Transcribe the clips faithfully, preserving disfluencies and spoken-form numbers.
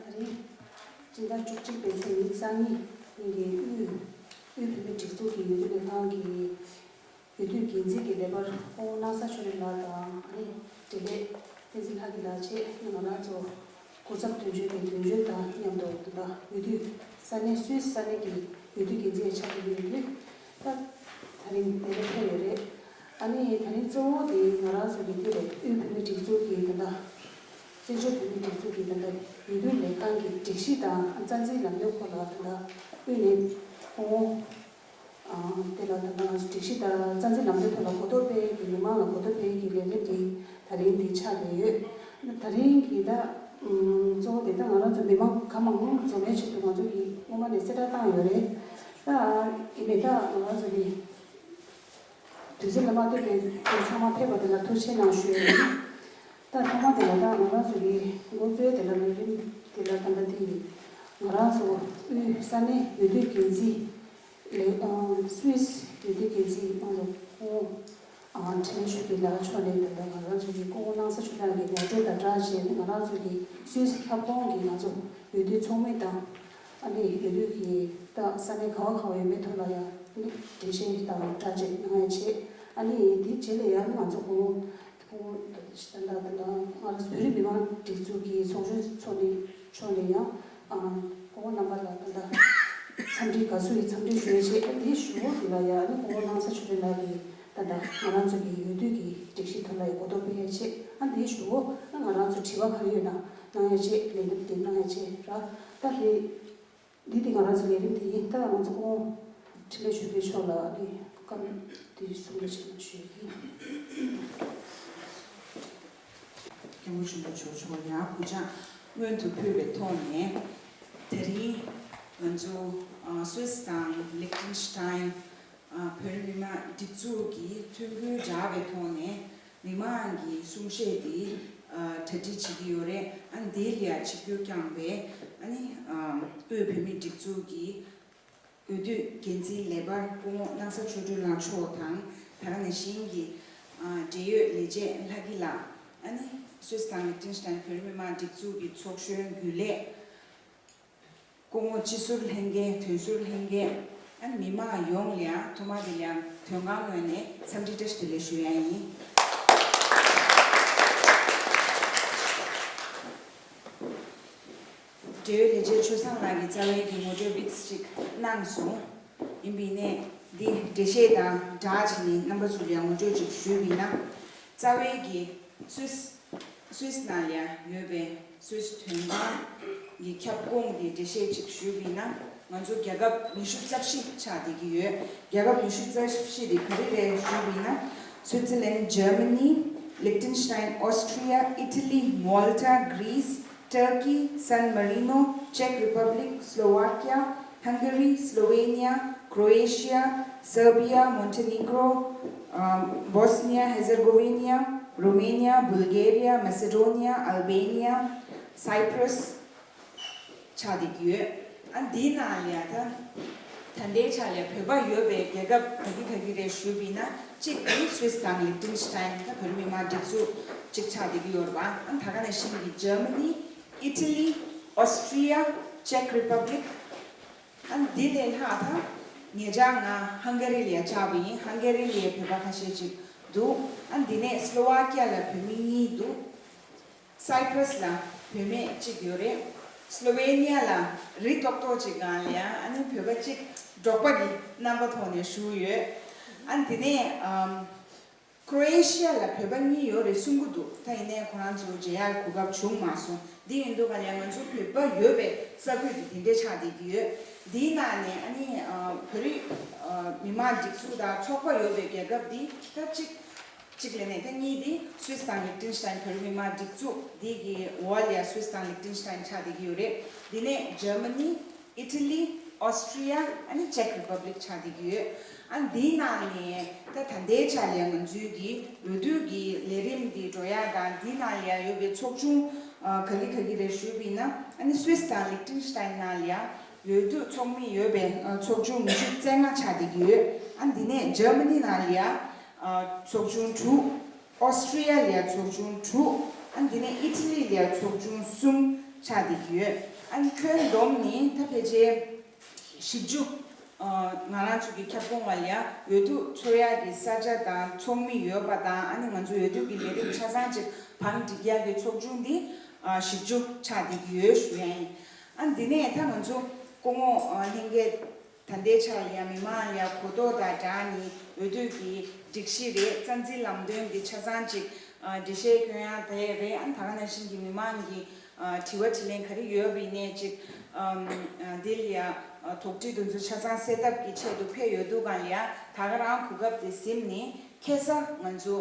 ད་རིང་སྤྱི་ཟླ་བཅུ་གཅིག་པའི་ཚེས་ཉི་ཤུ་རྩ་གཉིས་ཉིན་གྱི་དབུས་དབུས་བོད་མིའི་སྒྲིག་འཛུགས་ཀྱི་འོས་བསྡུ་ལས་ཁང་གི་འོས་བསྡུ་འགན་འཛིན་གྱི་ལས་འཕར་སྐུ་ངོ་སྣང་ས་ཆོས་སྒྲོན་ལགས་དང་། ཨ་ནི་འབྲེལ་ཡོད་བསྟན་འཛིན་ལྷ་སྐྱིད་ལགས་བཅས་ང་རང་ཚོ་སྐུ་ཚབ་དོན་གཅོད་ཀྱི་དོན་གཅོད་དང་མཉམ་དུ་ད་ལྟ་འོས་བསྡུ་ས་གནས་སུད་སི་ས་གནས་ཀྱི་འོས་བསྡུ་འགན་འཛིན་ཆགས་ཀྱི་ཡོད་དུས། ད་ད་རིང་འདིར་ཕེབས་ཡོད་རེད། ཨ་ནི་ད་རིང་གཙོ་བོ་དེ་ང་རང་ཚོ་གི་འདི་རེད། དབུས་བོད་མིའི་སྒྲིག་འཛུགས་ཀྱི་ད་ལྟ་བཙན་བྱོལ་བོད་མིའི་སྒྲིག་འཛུགས་ཀྱི་ད་ལྟ་འོས་བསྡུ་ལས་ཁང་གི་སྒྲིག་གཞི་དང་རྩ་འཛིན་ལམ་སྟོན་སྐོར་ལ་ད་ལྟ་དབུས་ནས་སྐུ་ངོ་ཨ་དེ་ལ་ད་ལྟ་སྒྲིག་གཞི་དང་རྩ་འཛིན་ལམ་སྟོན་ཐོག་ལ་གོ་རྟོགས་སྤེལ་གྱི་མི་མང་ལ་གོ་རྟོགས་སྤེལ་གྱི་ལས་རིམ་དེ་ད་རིང་འདི་ཆགས་བསྡད་ཡོད། ད་རིང་གི་ད་ཨམ་གཙོ་བོ་དེ་ད་ང་རང་ཚོ་མི་མང་གང་མང་མང་འཛོམས་པའི་ཆེད་དུ་ང་ཚོ་གིས་སྔོན་མ་ནས་གསལ་བསྒྲགས་བཏང་ཡོད་རེད། ད་ཡིན་ནའི་ད་ང་རང་ཚོ་གིས་དུས་ཚོད་ལ་མ་ལྟོས་པའི་ཚང་མ་ཕེབས་པ་དེ་ལ་ཐུགས་རྗེ་གནང་ཞུ་ཡ་ཡིན། ད་ཐོག་མ་དེ་ལ་ད་ང་རང་ཚོ་གི་འགོ་གཙོའི་དེ་ལ་ལས་རིམ་དེ་ལ་ད་ལྟ་དེ་ཡིན། ང་རང་ཚོ་དབུས་ས་གནས་འོས་བསྡུ་འགན་འཛིན་ལས་ཨང་སུད་སི་འོས་བསྡུ་འགན་འཛིན་ཨང་ལོ་ཨང་འཕྲིན་ལས་ཆོས་སྐྱིད་ལགས་མཆོག་ནས་ད་ལྟ་ང་རང་ཚོ་གི་སྐུ་ངོ་སྣང་ས་ཆོས་གྲགས་ཀྱི་ངོ་སྤྲོད་དང་སྦྲགས་བྱས་ང་རང་ཚོ་གི་སུད་སི་ཁྱབ་ཁོངས་ཀྱི་ང་ཚོ་འོས་བསྡུ་ཚོགས་མི་དང་། ཨ་ནི་འོས་བསྡུ་གི་ད་ས་གནས་ག་བ་ག་བ་ཡོད་མེད་ཐོག་ལ་ཡང་ཨ་ནི་འགྲེལ་བཤད་དང་སྦྲགས་བྱས་གནང་ཡ་བྱས། ཨ་ནི་དེའི་རྗེས་ལ་ཡང་ང་ཚོ་སྐུ་ངོ་སྐུ་ངོ་ད་ལྟ་ད་ལྟ་ང་རང་ཚོ་བོད་རིགས་མི་མང་སྒྲིག་འཛུགས་ཀྱི་ཚོགས་གཞོན་མཆོག་ནས་མཆོག་ནས་ཡང་ཨ་སྐུ་ངོ་རྣམ་པ་ལ་ད་ལྟ་འཚམས་འདྲི་དགའ་བསུ་ཡི་འཚམས་འདྲི་ཞུ་ཡ་བྱས། ཨ་དེའི་གཞུག་གུ་དེ་ལ་ཡང་ཨ་ནི་སྐུ་ངོ་སྣང་ས་ཆོས་སྒྲོན་ལགས་ཀྱིས་ད་ལྟ་ང་རང་ཚོ་གི་འོས་བསྡུ་གི་སྒྲིག་གཞི་ཐོག་ལ་ཡང་གོ་རྟོགས་སྤེལ་ཡ་བྱས། ཨ་དེའི་གཞུག་གུ་ཨ་ང་རང་ཚོ་དྲི་བ་ག་རེ་ཡོད་ན་གནང་ཡ་བྱས། ལས་འགུལ་དེ་གནང་ཡ་བྱས་ར། ད་ལས་འདི་དེ་ང་རང་ཚོ་ལས་རིམ་དེ་ཡིན། ད་ང་ཚོ་སྐུ་ངོ་འཕྲིན་ལས་ཆོས་སྐྱིད་མཆོག་ལ་ཨ་ནི་བཀའ་མོལ་དེ་གསུང་རོགས་བྱེད་ཞུ་ཡ་ཡིན། སྐྱབས་མགོན་ཆེན་པོ་མཆོག་མཆོག་ཡང་གུས་ཕྱག་སྔོན་དུ་ཕུལ་བའི་ཐོག་ནས། དེ་རིང་ང་ཚོ་ཨ་སུད་སི་དང་ལིག་ཏེན་ཤི་ཏན་ཨ་བོད་རིགས་མི་མང་སྒྲིག་འཛུགས་ཀྱིས་ཐུགས་ཁུར་བཞག་པའི་ཐོག་ནས་མི་མང་གི་གསུང་བཤད་དེ་ཨ་གྲ་སྒྲིག་བྱེད་ཀྱི་ཡོད་རེད། ཨ་འདི་ལ་ཆིབས་བསྒྱུར་བསྐྱངས་པའི་ཨ་ནི་ཨ་དབུས་བོད་མིའི་སྒྲིག་འཛུགས་ཀྱི་འོས་བསྡུ་འགན་འཛིན་ལས་འཕར་སྐུ་ངོ་སྣང་ས་ཆོས་སྒྲོན་ལགས་མཆོག་དང་། ད་ག་ནང་བཞིན་གྱི་ཨ་འབྲེལ་ཡོད་ལས་བྱེད་ལྷ་སྐྱིད་ལགས། ཨ་ནི་སུད་སི་དང་ལིག་ཏེན་ཤི་ཏན་བོད་རིགས་མི་མང་སྒྲིག་འཛུགས་ཀྱི་ཚོགས་གཞོན་རྒྱུན་ལས། སྐུ་ངོ་སྤྱི་ཟུར་ལྷན་རྒྱས། དོན་ཟུར་ལྷན་རྒྱས། ཨ་ནི་མི་མང་ཡོངས་ལ་ཡང་ཐོག་མ་དེ་ལ་ཡང་དོན་ཁང་ངོས་ནས་འཚམས་འདྲི་བཀྲ་ཤིས་བདེ་ལེགས་ཞུ་ཡ་ཡིན། འབྲེལ་ཡོད་ལས་བྱེད་ཆོས་བཟང་ལགས་ཀྱིས་རྩ་བའི་གི་ངོ་སྤྲོད་ཝིཊ་ཅིག་གནང་སོང་། ཡིན་པའི་ནས་འདི་འགྲེལ་བཤད་དང་སྦྲགས་བྱས་ནས་རྣམ་པ་ཚོ་ལ་ཡང་ངོ་སྤྲོད་ཅིག་ཞུས་པ་ཡིན་ན། རྩ་བའི་གི་སུད་སི་སུད་སི་ནང་ལ་ཡོད་པའི་སུད་སི་དོན་ཁང་གི་ཁྱབ་ཁོངས་ཀྱི་འགྲེལ་བཤད་ཅིག་ཞུས་པ་ཡིན་ན། ང་ཚོ་རྒྱལ་ཁབ་ཉི་ཤུ་རྩ་བཞི་ཆགས་བསྡད་ཀྱི་ཡོད། རྒྱལ་ཁབ་ཉི་ཤུ་རྩ་བཞི་དེ་ག་རེ་རེད་ཞུས་པ་ཡིན་ན། Switzerland, Germany, Liechtenstein, Austria, Italy, Malta, Greece, Turkey, San Marino, Czech Republic, Slovakia, Hungary, Slovenia, Croatia, Serbia, Montenegro, um, Bosnia Herzegovina, Romania, Bulgaria, Macedonia, Albania, Cyprus ཆགས་བསྡད་ཀྱི་ཡོད། ཨ་འདིའི་ནང་ལ་ཡ་ད་ད་ལྟའི་ཆ་ལ་བོད་པ་ཡོད་པའི་རྒྱལ་ཁབ་ག་གི་ག་གི་རེད་ཞུས་པ་ཡིན་ན། གཅིག་དེ་སུད་སི་དང་ལིག་ཏེན་ཤི་ཏན་ད་བོད་རིགས་མི་མང་སྒྲིག་འཛུགས་གཅིག་ཆགས་བསྡད་ཀྱི་ཡོད་རེད་པ། ཨ་ད་ག་ནང་བཞིན་གྱི་ཇར་མ་ནི། ཨི་ཊ་ལི། ཨོ་སི་ཊི་རི་ཡ། ཅེག་རི་པབ་ལིག་ཨ་འདི་ལས་ལྷག་ད་ཉེ་ཆར་ང་ཧང་ག་རི་ལ་ཡ་བཅར་བ་ཡིན། ཧང་ག་རི་ལ་ཡ་བོད་པ་ཁ་ཤས་ཅིག་འདུག་ཨ་འདི་ནས་སི་ལོ་ཝ་ཀི་ཡ་ལ་བོད་མི་གཉིས་འདུག་སའི་པྲ་སི་ལ་བུད་མེད་གཅིག་ཡོད་རེད། སི་ལོ་ཝེ་ནི་ཡ་ལ་རི་ཏོག་ཏོག་ཅིག་སྒང་ལ་ཡང་ཨ་ནི་བོད་པ་གཅིག་འབྲོག་པ་གི་རྣམ་པ་ཐོག་ནས་བཞུགས་ཡོད། ཨ་དེ་ནས་ཨམ་ཀྲོ་ཨེ་ཤི་ཡ་ལ་བོད་པ་གཉིས་ཡོད་རེད་གསུང་གི་འདུག་ད་ཡིན་ནའི་ཁོ་རང་ཚོ་མཇལ་ཡག་གོ་སྐབས་བྱུང་མ་སོང་། འདི་ཡིན་དུས་ག་ལ་ཡང་ང་ཚོ་བོད་པ་ཡོད་པའི་ས་ཁུལ་དེ་དེ་འདྲས་ཆགས་བསྡད་ཀྱི་ཡོད། འདིའི་ནང་ནས་ཨ་ནི་ཨ་བོད་རིགས་ཨ་མི་མང་སྒྲིག་འཛུགས་དང་ཚོགས་པ་ཡོད་པའི་རྒྱལ་ཁབ་འདི་ད་གཅིག་གཅིག་ལས་ནས་ད་གཉིས་དེ་སུད་སི་དང་ལིག་ཏེན་ཤི་ཏན་བོད་རིགས་མི་མང་སྒྲིག་འཛུགས་འདི་གི་འོག་ལ་ཡ་སུད་སི་དང་ལིག་ཏེན་ཤི་ཏན་ཆགས་བསྡད་ཀྱི་ཡོད་རེད། འདི་ནས་ཇར་མ་ནི། ཨི་ཊ་ལི། ཨོ་སི་ཊི་རི་ཡ། ཨ་ནི་ཅེག་རི་པབ་ལིག་ཆགས་བསྡད་ཀྱི་ཡོད། ཨ་འདིའི་ནང་ནས་ད་ད་ལྟའི་ཆ་ལ་ང་ཚོའི་གི་འོས་བསྡུ་གི་ལས་རིམ་འདི་འགྲོ་ཡག་དང་འདིའི་ནང་ལ་ཡ་ཡོད་པའི་ཚོགས་ཆུང་ཨ་ག་གི་ག་གི་རེད་ཞུས་པ་ཡིན་ན། ཨ་ནི་སུད་སི་དང་ལིག་ཏེན་ཤི་ཏན་ནང་ལ་ཡ་འོས་བསྡུ་ཚོགས་མི་ཡོད་པའི་ཨ་ཚོགས་ཆུང་ཉི་ཤུ་རྩ་ལྔ་ཆགས་བསྡད་ཀྱི་ཡོད། ཨ་འདི་ནས་ཇར་མ་ནི་ནང་ལ་ཡ་ཨ་ཚོགས་ཆུང་དྲུག་ཨོ་སི་ཊི་རི་ཡ་ལ་ཡ་ཚོགས་ཆུང་དྲུག་ཨ་འདི་ནས་ཨི་ཊ་ལི་ལ་ཡ་ཚོགས་ཆུང་གསུམ། ཆགས་བསྡད་ཀྱི་ཡོད། ཨ་ནི་ཁྱོན་བསྡོམས་ནི་ད་ཕལ་ཆེར་བཞི་བཅུ། ཨ། ང་རང་ཚོ་གི་ཁྱབ་ཁོངས་བ་ལ་ཡ་འོས་བསྡུ་འཚོགས་ཡག་གི་ས་ཆ་དང་ཚོགས་མི་ཡོད་པ་དང་། ཨ་ནི་ང་ཚོ་འོས་བསྡུ་གི་ལས་རིམ་ཆ་ཚང་ཅིག་བང་སྒྲིག་ཡག་གི་ཚོགས་ཆུང་འདི། ཨ། བཞི་བཅུ་ཆགས་བསྡད་ཀྱི་ཡོད་ཞུ་ཡ་ཡིན། ཨ། འདི་ནས་ད་ང་ཚོ་སྐུ་ངོ། ཨ། ལྷན་རྒྱས། ད་ལྟའི་ཆར་ལ་ཡང་མི་མང་ལ་ཡང་གོ་རྟོགས་དང་སྦྲགས་ནས་འོས་བསྡུ་གི་སྒྲིག་གཞི་རེད། རྩ་འཛིན་ལམ་སྟོན་གྱི་ཆ་ཚང་ཅིག་ཨ། འགྲེལ་བཤད་སྐྱོན་ཡག་དེ་རེད། ཨ། ད་ག་ནང་བཞིན་གྱི་མི་མང་གི་ཨ། དྲི་བ་དྲིས་ལན་ག་རེ་ཡོད་པ་ཡིན་ནའི་ཅིག་ཨམ། ཨ། འདི་ལ་ཡང་ཨ། དོགས་འདྲི་དེ་ཚོ་ཆ་ཚང་སེལ་ཐབས་ཀྱི་ཆེད་དུ་ཕེབས་ཡོད་དུས་སྒང་ལ་ཡང་ད་ག་རང་གོ་སྐབས་དེ་ཟིན་ནས་ཁ་སང་ང་ཚོ།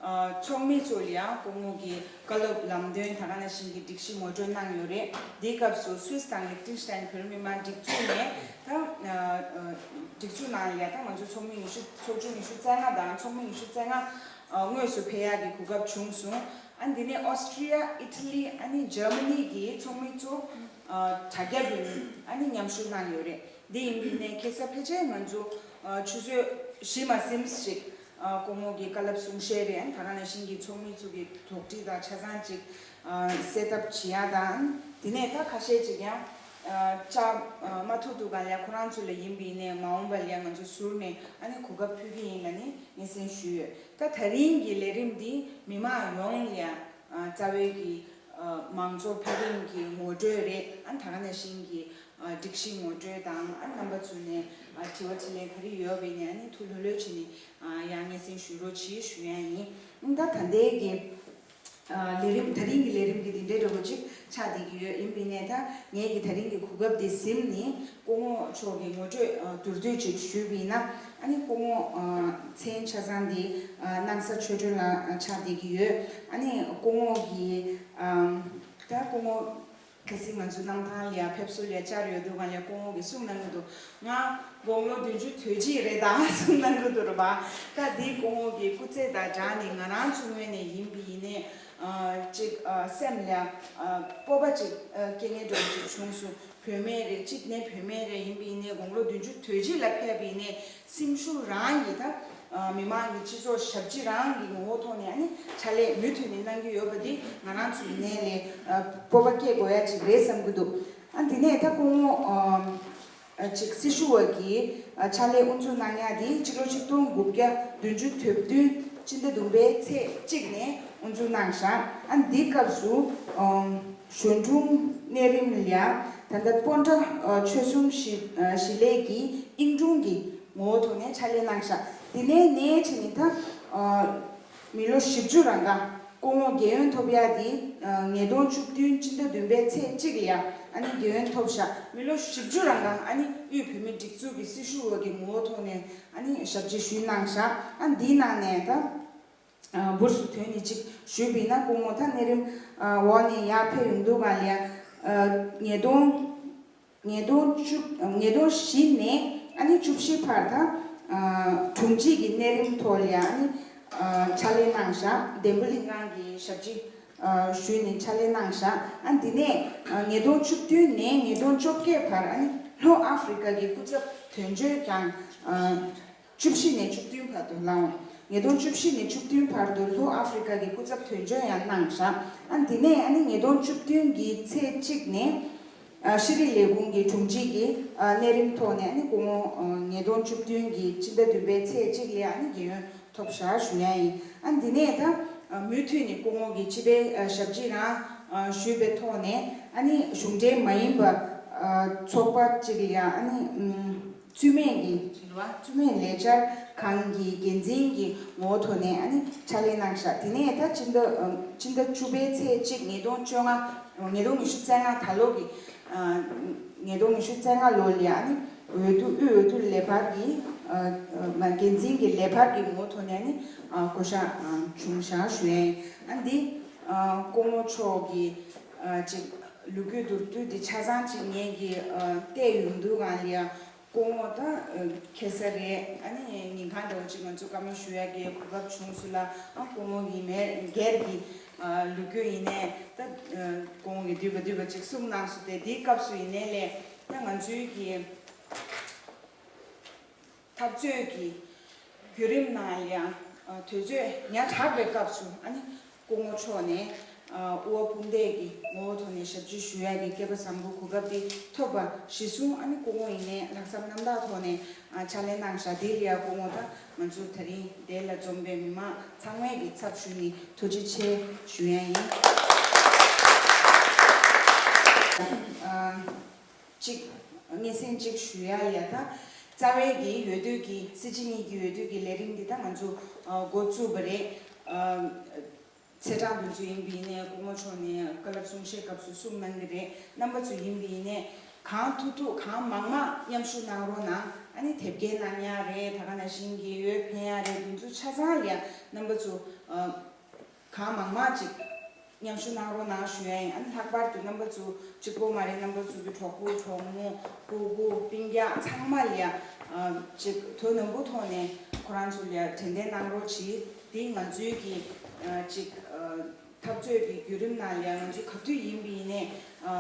ཨ། ཚོགས་མི་ཚོ་ལ་ཡང་སྐུ་ངོ་གིས་བཀའ་སློབ་ལམ་སྟོན་ད་ག་ནང་བཞིན་གྱི་སྒྲིག་གཞི་ངོ་སྤྲོད་གནང་ཡོད་རེད། འདིའི་སྐབས་སུ་སུད་སི་དང་ལིག་ཏེན་ཤི་ཏན་བོད་རིགས་མི་མང་སྒྲིག་འཛུགས་ནས་ད། ཨ། ཨ། སྒྲིག་འཛུགས་ནང་ལ་ཡང་ད་ང་ཚོ་ཚོགས་མི་ཉི་ཤུ། ཚོགས་ཆུང་ཉི་ཤུ་རྩ་ལྔ་དང་ཚོགས་མི་ཉི་ཤུ་རྩ་ལྔ། ཨ། དངོས་སུ་ཕེབས་ཡག་གི་གོ་སྐབས་བྱུང་སོང་། ཨ། འདི་ནས་ཨོ་སི་ཀྲི་ཡ། ཨི་ཊ་ལི། ཨ་ནི་འཇར་མ་ནི་གི་ཚོགས་མི་ཚོ། ཨ། དྲ་རྒྱ་བརྒྱུད་ནས་ཨ་ནི་མཉམ་ཞུགས་གནང་ཡོད་རེད། འདི་ཡིན་པ་ཡིན་ནའི་ཁ་སང་ཕལ་ཆེར་ང་ཚོ། ཨ། ཆུ་ཚོད་བཞི་མ་ཟིན་ཞིག་ཨ། སྐུ་ངོ་གི་བཀའ་སློབ་གསུང་བཤད་རེད། ཨ། ད་ག་ནང་བཞིན་གྱི་ཚོགས་མི་ཚོ་གི་དོགས་འདྲི་དང་ཆ་ཚང་ཅིག་ཨ། སེལ་ཐབས་བྱེད་ཡག་དང་། དེ་ནས་ད་ཁ་ཤས་ཅིག་ཡང་། ཨ། བཅར་མ་ཐུབ་དུས་སྒང་ལ་ཁོ་རང་ཚོ་ལ་ཡིན་པ་ཡིན་ནའི་མ་འོངས་པ་ལ་ཡང་ང་ཚོ་ཟུར་ནས་ཨ་ནི་གོ་སྐབས་ཕུལ་གྱི་ཡིན་ལབ་ནས་སྙན་སེང་ཞུས་ཡོད། ད་ད་རིང་གི་ལས་རིམ་འདི་མི་མང་ཡོངས་ལ་ཡང་། ཨ། རྩ་བའི་གི་ཨ། མང་གཙོ་འཕེལ་རིམ་གྱི་ངོ་སྤྲོད་རེད། ཨ། ད་ག་ནང་བཞིན་གྱི་ཨ། སྒྲིག་གཞི་ངོ་སྤྲོད་དང་། ཨ། རྣམ་པ་ཚོ་ནས་ཨ། དྲི་བ་དྲིས་ལན་ག་རེ་ཡོད་པ་ཡིན་ནའི་ཨ་ནི་ཐུགས་ལྷོད་ལྷོད་བྱས་ནས། ཨ། ཡང་སྙན་སེང་ཞུ་རོགས་གྱིས་ཞུ་ཡ་ཡིན། ཨ། ད་ད་ལྟའི་གི་ཨ། ལས་རིམ། ད་རིང་གི་ལས་རིམ་གྱི་འདི་འདྲའི་འདྲ་པོ་ཅིག་ཆགས་བསྡད་ཀྱི་ཡོད། ཡིན་པ་ཡིན་ནའི་ད་ངས་ཀྱི་ད་རིང་གི་གོ་སྐབས་འདི་ཟིན་ནས་སྐུ་ངོ་མཆོག་གི་ངོ་སྤྲོད། ཨ། མདོར་བསྡུས་ཅིག་ཞུས་པ་ཡིན་ན། ཨ་ནི་སྐུ་ངོ། ཨ། མཚན་ཆ་ཚང་འདི། ཨ། སྣང་ས་ཆོས་སྒྲོན་ལགས། ཨ། ཆགས་བསྡད་ཀྱི་ཡོད། ཨ་ནི་སྐུ་ངོ་གི་ཨ། ད་སྐུ་ངོ། གལ་སྲིད་ང་ཚོའི་གནམ་ཐང་ལ་ཡ་ཕེབས་བསུ་ལ་ཡ་བཅར་ཡོད་དུས་སྒང་ལ་ཡ་སྐུ་ངོ་གིས་གསུངས་གནང་གི་འདུག་ང་དགུང་ལོ་བདུན་ཅུ་དོན་གཅིག་རེད་ད་གསུངས་གནང་གི་འདུག་རེད་པ། ད་འདི་སྐུ་ངོ་གི་སྐུ་ཚེ་དང་སྦྲགས་ནས་ང་རང་ཚོའི་ངོས་ནས་ཡིན་པ་ཡིན་ནའི། ཨ། ཅིག་ཨ། སེམས་ལ་ཡ། ཨ། སྤོབས་པ་ཅིག་ཨ། སྐྱེ་མཁན་འདྲ་པོ་ཅིག་བྱུང་སོང་། བུད་མེད་རེད། གཅིག་ནས་བུད་མེད་རེད། ཡིན་པ་ཡིན་ནའི་དགུང་ལོ་བདུན་ཅུ་དོན་གཅིག་ལ་ཕེབས་པ་ཡིན་ནའི། སེམས་ཤུགས་རང་གིས་ད། ཨ། མི་མང་གི་སྤྱི་ཚོགས་ཞབས་ཕྱི་རང་གི་ངོ་བོ་ཐོག་ནས་ཨ་ནི་ཕྱག་ལས་མུ་མཐུད་ནས་གནང་གི་ཡོད་པ་འདི་ང་རང་ཚོ་ཡིན་ནའི་ལས། ཨ། སྤོབས་པ་སྐྱེ་དགོས་ཡ་ཅིག་རེད་བསམ་གྱི་འདུག་ཨ། འདི་ནས་ད་སྐུ་ངོ། ཨ། ཨ། ཅིག་སྲི་ཞུ་བ་གིས། ཨ། ཕྱག་ལས་དབུ་འཛུགས་གནང་ཡ་འདི་ཕྱི་ལོ་ཆིག་སྟོང་དགུ་བརྒྱ་བདུན་ཅུ་དོན་བདུན་སྤྱི་ཟླ་བདུན་པའི་ཚེས་གཅིག་ནས་དབུ་འཛུགས་གནང་བཞག་ཨ། འདི་སྐབས་སུ། ཨ། གཞོན་དྲུང་གནས་རིམ་ལ་ཡ་ད་ལྟ་སྤོན་ཊ། ཨ། ཆོལ་གསུམ་གཞིས། ཨ། གཞིས་ལས་ཀྱི་དབྱིངས་དྲུང་གི་ངོ་བོ་ཐོག་ནས་ཕྱག་ལས་གནང་བཞག་དེ་ནས་ནས་བྱས་ནས་ད། ཨ། མི་ལོ་བཞི་བཅུ་རང་ག་སྐུ་ངོ་རྒྱལ་ཡོངས་ཐོབ་ཡ་དེ། ཨ། ཉིས་སྟོང་བཅུ་བདུན་སྤྱི་ཟླ་བདུན་པའི་ཚེས་གཅིག་ལ་ཡ་ཨ་ནི་རྒྱལ་ཡོངས་ཐོབ་བཞག་མི་ལོ་བཞི་བཅུ་རང་ག་ཨ་ནི་དབུས་བོད་མིའི་སྒྲིག་འཛུགས་ཀྱི་སྲི་ཞུ་བ་གི་ངོ་བོ་ཐོག་ནས་ཨ་ནི་ཞབས་ཕྱི་ཞུས་གནང་བཞག་ཨ། འདིའི་ནང་ནས་ད། ཨ། འབུར་སུ་དོན་ནི་གཅིག་ཞུས་པ་ཡིན་ན། སྐུ་ངོ་ད་གནས་རིམ། ཨ། འོག་ནས་ཡར་ཕེབས་ཡོང་དུས་སྒང་ལ་ཡ། ཨ། ཉིས་སྟོང་། ཉིས་སྟོང་བཅུ། ཉིས་སྟོང་བཞི་ནས་ཨ་ནི་བཅུ་བཞི་བར་ད། ཨ། དྲུང་ཆེ་གི་གནས་རིམ་ཐོག་ལ་ཡ་ཨ་ནི། ཨ། ཕྱག་ལས་གནང་བཞག་འདེམས་བུ་ལྷན་ཁང་གི་ཞབས་ཕྱི། ཨ། ཞུས་ནས་ཕྱག་ལས་གནང་བཞག་ཨ། འདི་ནས། ཨ། ཉིས་སྟོང་བཅུ་བདུན་ནས་ཉིས་སྟོང་བཅོ་བརྒྱད་བར་ཨ་ནི་ལྷོ་ཨ་ཧྥི་རི་ཀ་གི་སྐུ་ཚབ་དོན་གཅོད་ཀྱང་། ཨ། བཅུ་བཞི་ནས་བཅུ་བདུན་བར་དུ་ལངས། ཉིས་སྟོང་བཅུ་བཞི་ནས་བཅུ་བདུན་བར་དུ་ལྷོ་ཨ་ཧྥི་རི་ཀ་གི་སྐུ་ཚབ་དོན་གཅོད་ཡང་གནང་བཞག་ཨ། འདི་ནས་ཨ་ནི་ཉིས་སྟོང་བཅུ་བདུན་གྱི་ཚེས་གཅིག་ནས། ཨ། ཤེས་རིག་ལས་ཁུངས་ཀྱི་དྲུང་ཆེ་གི། ཨ། གནས་རིམ་ཐོག་ནས་ཨ་ནི་སྐུ་ངོ། ཨ། ཉིས་སྟོང་བཅུ་བདུན་གྱི་སྤྱི་ཟླ་བདུན་པའི་ཚེས་གཅིག་ལ་ཨ་ནི་རྒྱལ་ཡོངས་ཐོབ་བཞག་ཞུ་ཡ་ཡིན། ཨ། འདི་ནས་ད། ཨ། མུ་མཐུད་ནས་སྐུ་ངོ་གིས་སྤྱི་པའི། ཨ། ཞབས་ཕྱི་རང་། ཨ། ཞུས་པའི་ཐོག་ནས་ཨ་ནི་གཞུང་འབྲེལ་མ་ཡིན་པ། ཨ། ཚོགས་པ་གཅིག་ལ་ཨ་ནི། ཨུམ། བཙུན་མའི་གི། བཙུན་མའི་ལས་འཆར་ཁང་གི་འགན་འཛིན་གྱི་ངོ་བོ་ཐོག་ནས་ཨ་ནི་ཕྱག་ལས་གནང་བཞག་དེ་ནས་ད་སྤྱི་ཟླ། ཨ། སྤྱི་ཟླ་བཅུ་པའི་ཚེས་གཅིག་ཉིས་སྟོང་བཅོ་ལྔ། ཉིས་སྟོང་ཉི་ཤུ་རྩ་ལྔ་ད་ལོ་གི། ཨ། ཉིས་སྟོང་ཉི་ཤུ་རྩ་ལྔ་ལོ་ལ་ཨ་ནི་འོས་བསྡུ། དབུས་འོས་བསྡུ་ལས་འཕར་གྱི། ཨ། མ། འགན་འཛིན་གྱི་ལས་འཕར་གྱི་ངོ་བོ་ཐོག་ནས་ཨ་ནི། ཨ། བསྐོ་བཞག་ཨ། བྱུང་བཞག་ཞུ་ཡ་ཡིན། ཨ། འདི། ཨ། སྐུ་ངོ་མཆོག་གི། ཨ། ཅིག་ལོ་རྒྱུས་མདོར་བསྡུས་འདི་ཆ་ཚང་ཅིག་ངེད་ཀྱིས། ཨ། བལྟས་ཡོང་དུས་སྒང་ལ་ཡ། སྐུ་ངོ་ད། ཨ། ཁ་སང་རེད། ཨ་ནི་ཉིན་གང་འདྲ་བོ་ཅིག་ང་ཚོ་བཀའ་མོལ་ཞུ་ཡ་གི་གོ་སྐབས་བྱུང་སོང་ལ། ཨ། སྐུ་ངོ་གི་མེ་སྒེར་གྱི། ཨ། ལོ་རྒྱུས་ཡིན་ནའི་ད། ཨ། སྐུ་ངོ་གིས་བསྡུས་པ་བསྡུས་པ་ཅིག་གསུངས་གནང་སོང་སྟེ། དེའི་སྐབས་སུ་ཡིན་ནའི་ལས་ད་ང་ཚོའི་གི་འཐབ་རྩོད་ཀྱི་བརྒྱུད་རིམ་ནང་ལ་ཡང་། ཨ། དུས་ཚོད་ཉག་ཕྲ་བའི་སྐབས་སུ་ཨ་ནི་སྐུ་ངོ་མཆོག་ནས། ཨ་དབུ་བ་དཔུང་འདེགས་ཀྱི་ངོ་བོ་ཐོག་ནས་ཞབས་ཕྱི་ཞུ་ཡ་གི་སྐལ་པ་བཟང་པོ་གོ་སྐབས་དེ་ཐོབ་པ་གཞི་བཟུང་ཨ་ནི་སྐུ་ངོ་ཡིན་ནའི་ལྷག་བསམ་རྣམ་དག་ཐོག་ནས་ཨ་ཕྱག་ལས་གནང་བཞག་དེ་ལ་ཡ་སྐུ་ངོ་དང་ང་ཚོ་ད་རིང་དེ་ལ་འཛོམས་པའི་མི་མང་ཚང་མའི་གི་ཚབ་ཞུས་ནས་ཐུགས་རྗེ་ཆེ་ཞུ་ཡ་ཡིན། ཨ་གཅིག་སྙན་སེང་གཅིག་ཞུ་ཡ་ཡ་ད་རྩ་བའི་གི་འོས་བསྡུ་གི་སྲིད་སྤྱི་གཉིས་ཀྱི་འོས་བསྡུ་གི་ལས་རིམ་འདི་ད་ང་ཚོ་ཨ་འགོ་བཙུགས་པ་རེད། ཨ་ཚེས་གྲངས་དེ་ཚོ་ཡིན་པ་ཡིན་ནའི་སྐུ་ངོ་མཆོག་ནས་བཀའ་སློབ་གསུང་བཤད་སྐབས་སུ་གསུངས་གནང་གི་རེད། རྣམ་པ་ཚོ་ཡིན་པ་ཡིན་ནའི་གང་ཐུབ་ཐུབ་གང་མང་མང་མཉམ་ཞུགས་གནང་རོགས་གནང་། ཨ་ནི་དེབ་སྐྱེལ་གནང་ཡ་རེད། ད་ག་ནང་བཞིན་གྱི་འོས་འཕེན་ཡ་རེད། དེ་ཚོ་ཆ་ཚང་ལ་ཡ་རྣམ་པ་ཚོ་ཨ་གང་མང་མང་ཅིག་མཉམ་ཞུགས་གནང་རོགས་གནང་ཞུ་ཡ་ཡིན། ཨ་ནི་ལྷག་པར་དུ་རྣམ་པ་ཚོ་གཅིག་པོ་མ་རེད། རྣམ་པ་ཚོ་གི་གྲོགས་པོ་གྲོགས་མོ་སྤུ་གུ་སྤུན་ཀྱག་ཚང་མ་ལ་ཡ་ཨ་ཅིག་དོ་ནན་པོ་ཐོག་ནས་ཁོ་རང་ཚོ་ལ་ཡ་དྲན་རྟེན་གནང་རོགས་གྱིས། དེ་ང་ཚོའི་གི་ཨ་ཅིག་ཨ་འཐབ་རྩོད་ཀྱི་བརྒྱུད་རིམ་ནང་ལ་ཡང་ང་ཚོ་ག་དུས་ཡིན་པ་ཡིན་ནའི་ཨ་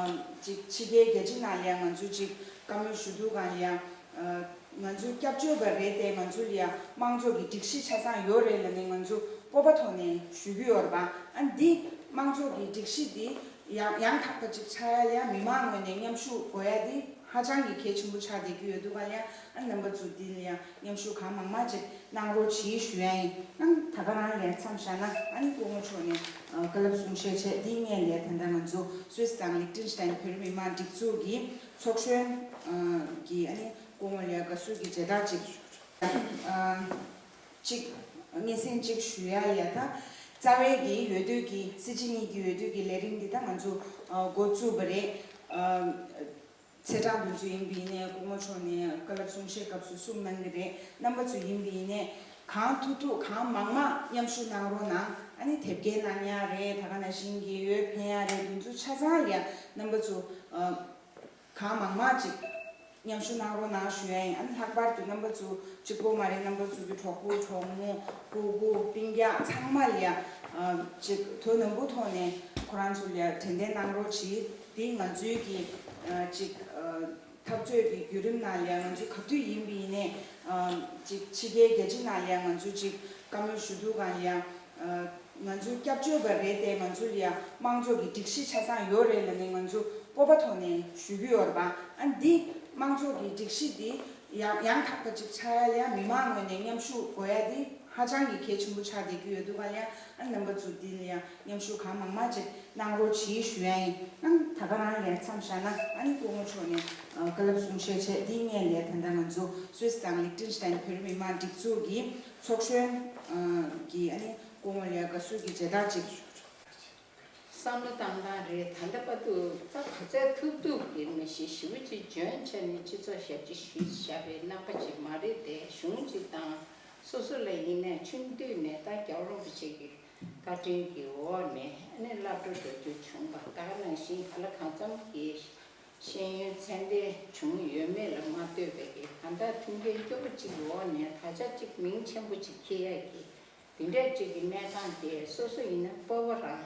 ཅིག་ཕྱི་རྒྱལ་རྒྱལ་སྤྱི་ནང་ལ་ཡང་ང་ཚོ་ཅིག་བཀའ་མོལ་ཞུ་དུས་སྒང་ལ་ཡང་ཨ་ང་ཚོའི་སྐྱབས་བཅོལ་བ་རེད་དེ། ང་ཚོ་ལ་ཡང་དམངས་གཙོ་གི་སྒྲིག་གཞི་ཆ་ཚང་ཡོད་རེད་ལབ་ནས་ང་ཚོ་སྤོབས་པ་ཐོག་ནས་ཞུ་གི་ཡོད་རེད་པ། ཨ་འདི་དམངས་གཙོ་གི་སྒྲིག་གཞི་འདི་ཡང་ཡང་དག་པ་ཅིག་ཆགས་ཡ་ལ་ཡང་མི་མང་ངོས་ནས་མཉམ་ཞུགས་དགོས་ཡ་འདི་ཧ་ཅང་གི་གལ་ཆེན་པོ་ཆགས་བསྡད་ཀྱི་ཡོད་དུས་སྒང་ལ་ཡང་། ཨ་རྣམ་པ་ཚོ་འདི་ལ་ཡང་མཉམ་ཞུགས་གང་མང་མང་ཅིག་གནང་རོགས་གྱིས་ཞུ་ཡ་ཡིན། ཨ་ད་ག་རང་ལས་མཚམས་བཞག་ན་ཨ་ནི་སྐུ་ངོ་མཆོག་ནས་ཨ་བཀའ་སློབ་གསུང་བཤད་བྱས། འདིའི་སྔོན་ལ་ད་ལྟ་ང་ཚོ་སུད་སི་དང་ལིག་ཏེན་ཤི་ཏན་བོད་རིགས་མི་མང་སྒྲིག་འཛུགས་ཀྱི་ཚོགས་གཞོན་ཨ་གྱི་ཨ་ནི་སྐུ་ངོ་ལ་ཡ་དགའ་བསུ་གི་མཇལ་དར་ཅིག་ཨ་གཅིག་སྙན་སེང་གཅིག་ཞུ་ཡ་ཡ་ད་རྩ་བའི་གི་འོས་བསྡུ་གི་སྲིད་སྤྱི་གཉིས་ཀྱི་འོས་བསྡུ་གི་ལས་རིམ་འདི་ད་ང་ཚོ་ཨ་འགོ་བཙུགས་པ་རེད། ཨ་ཚེས་གྲངས་དེ་ཚོ་ཡིན་པ་ཡིན་ནའི་སྐུ་ངོ་མཆོག་ནས་བཀའ་སློབ་གསུང་བཤད་སྐབས་སུ་གསུངས་གནང་གི་རེད། རྣམ་པ་ཚོ་ཡིན་པ་ཡིན་ནའི་གང་ཐུབ་ཐུབ་གང་མང་མང་མཉམ་ཞུགས་གནང་རོགས་གནང་། ཨ་ནི་དེབ་སྐྱེལ་གནང་ཡ་རེད། ད་ག་ནང་བཞིན་གྱི་འོས་འཕེན་ཡ་རེད། དེ་ཚོ་ཆ་ཚང་ལ་ཡ་རྣམ་པ་ཚོ་ཨ་གང་མང་མང་ཅིག་མཉམ་ཞུགས་གནང་རོགས་གནང་ཞུ་ཡ་ཡིན། ཨ་ནི་ལྷག་པར་དུ་རྣམ་པ་ཚོ་གཅིག་པོ་མ་རེད། རྣམ་པ་ཚོ་གི་གྲོགས་པོ་གྲོགས་མོ་སྤུ་གུ་སྤུན་ཀྱག་ཚང་མ་ལ་ཡ་ཨ་ཅིག་དོ་ནན་པོ་ཐོག་ནས་ཁོ་རང་ཚོ་ལ་ཡ་དྲན་རྟེན་གནང་རོགས་གྱིས། དེ་ང་ཚོའི་གི་ཨ་ཅིག་ཨ་འཐབ་རྩོད་ཀྱི་བརྒྱུད་རིམ་ནང་ལ་ཡ་ང་ཚོ་ག་དུས་ཡིན་པ་ཡིན་ནའི་ཨ་ཅིག་ཕྱི་རྒྱལ་རྒྱལ་སྤྱི་ནང་ལ་ཡ་ང་ཚོ་ཅིག་བཀའ་མོལ་ཞུ་དུས་སྒང་ལ་ཡ་ཨ་ང་ཚོའི་སྐྱབས་བཅོལ་བ་རེད་དེ། ང་ཚོ་ལ་ཡ་དམངས་གཙོ་གི་སྒྲིག་གཞི་ཆ་ཚང་ཡོད་རེད་ལབ་ནས་ང་ཚོ་སྤོབས་པ་ཐོག་ནས་ཞུ་གི་ཡོད་རེད་པ། ཨ་འདི་དམངས་གཙོ་གི་སྒྲིག་གཞི་འདི་ཡང་ཡང་དག་པ་ཅིག་ཆགས་ཡ་ལ་ཡ་མི་མང་ངོས་ནས་མཉམ་ཞུགས་དགོས་ཡ་འདི་ཧ་ཅང་གི་གལ་ཆེན་པོ་ཆགས་བསྡད་ཀྱི་ཡོད་དུས་སྒང་ལ་ཡ། ཨ་རྣམ་པ་ཚོ་འདི་ལ་ཡ་མཉམ་ཞུགས་གང་མང་མང་ཅིག་གནང་རོགས་གྱིས་ཞུ་ཡ་ཡིན། ཨ་ད་ག་རང་ལས་མཚམས་བཞག་ན་ཨ་ནི་སྐུ་ངོ་མཆོག་ནས་ཨ་བཀའ་སློབ་གསུང་བཤད་བྱས། འདིའི་སྔོན་ལ་ད་ལྟ་ང་ཚོ་སུད་སི་དང་ལིག་ཏེན་ཤི་ཏན་བོད་རིགས་མི་མང་སྒྲིག་འཛུགས་ཀྱི་ཚོགས་གཞོན་ཨ་གྱི་ཨ་ནི་སྐུ་ངོ་ལ་ཡ་དགའ་བསུ་གི་མཇལ་དར་ཅིག་བསམ་བློ་བཏང་སྟངས་རེད། ད་ལྟ་བར་དུ་ད་ག་ཚད་ཐུབ་ཐུབ་ཀྱི་མི་ཤེས་ཞེ་པོ་ཅིག་འཇོན་བྱས་ནས་སྤྱི་ཚོགས་ཞབས་ཕྱི་ཞུས་བཞག་པའི་རྣམ་པ་ཅིག་མ་རེད་དེ། གཞུང་ཅིག་དང་སོ་སོ་ལ་ཡིན་ནའི་ཆུང་དུས་ནས་ད་རྒྱལ་བ་རིན་པོ་ཆེ་གི་བཀའ་དྲིན་གྱི་འོག་ནས་ཨ་ནི་བླ་སྤྲུལ་འགྲོ་རྒྱུ་བྱུང་བ། ད་ག་ནང་བཞིན་ག་ལ་གང་འཚམ་གྱི་ཤེས་ཡོན་ཚད་ལྡན་བྱུང་ཡོད་མེད་ལ་མ་ལྟོས་པའི་གི་ད་ལྟ་མཐུན་རྐྱེན་སྐྱོ་པོ་ཅིག་གི་འོག་ནས་ད་ཆ་ཅིག་མིང་ཆེན་པོ་ཅིག་འཁྱེར་ཡ་གི་དེ་འདྲ་ཅིག་གི་གནས་སྟངས་དེ་སོ་སོ་ཡིན་ན་སྤོབས་པ་རང་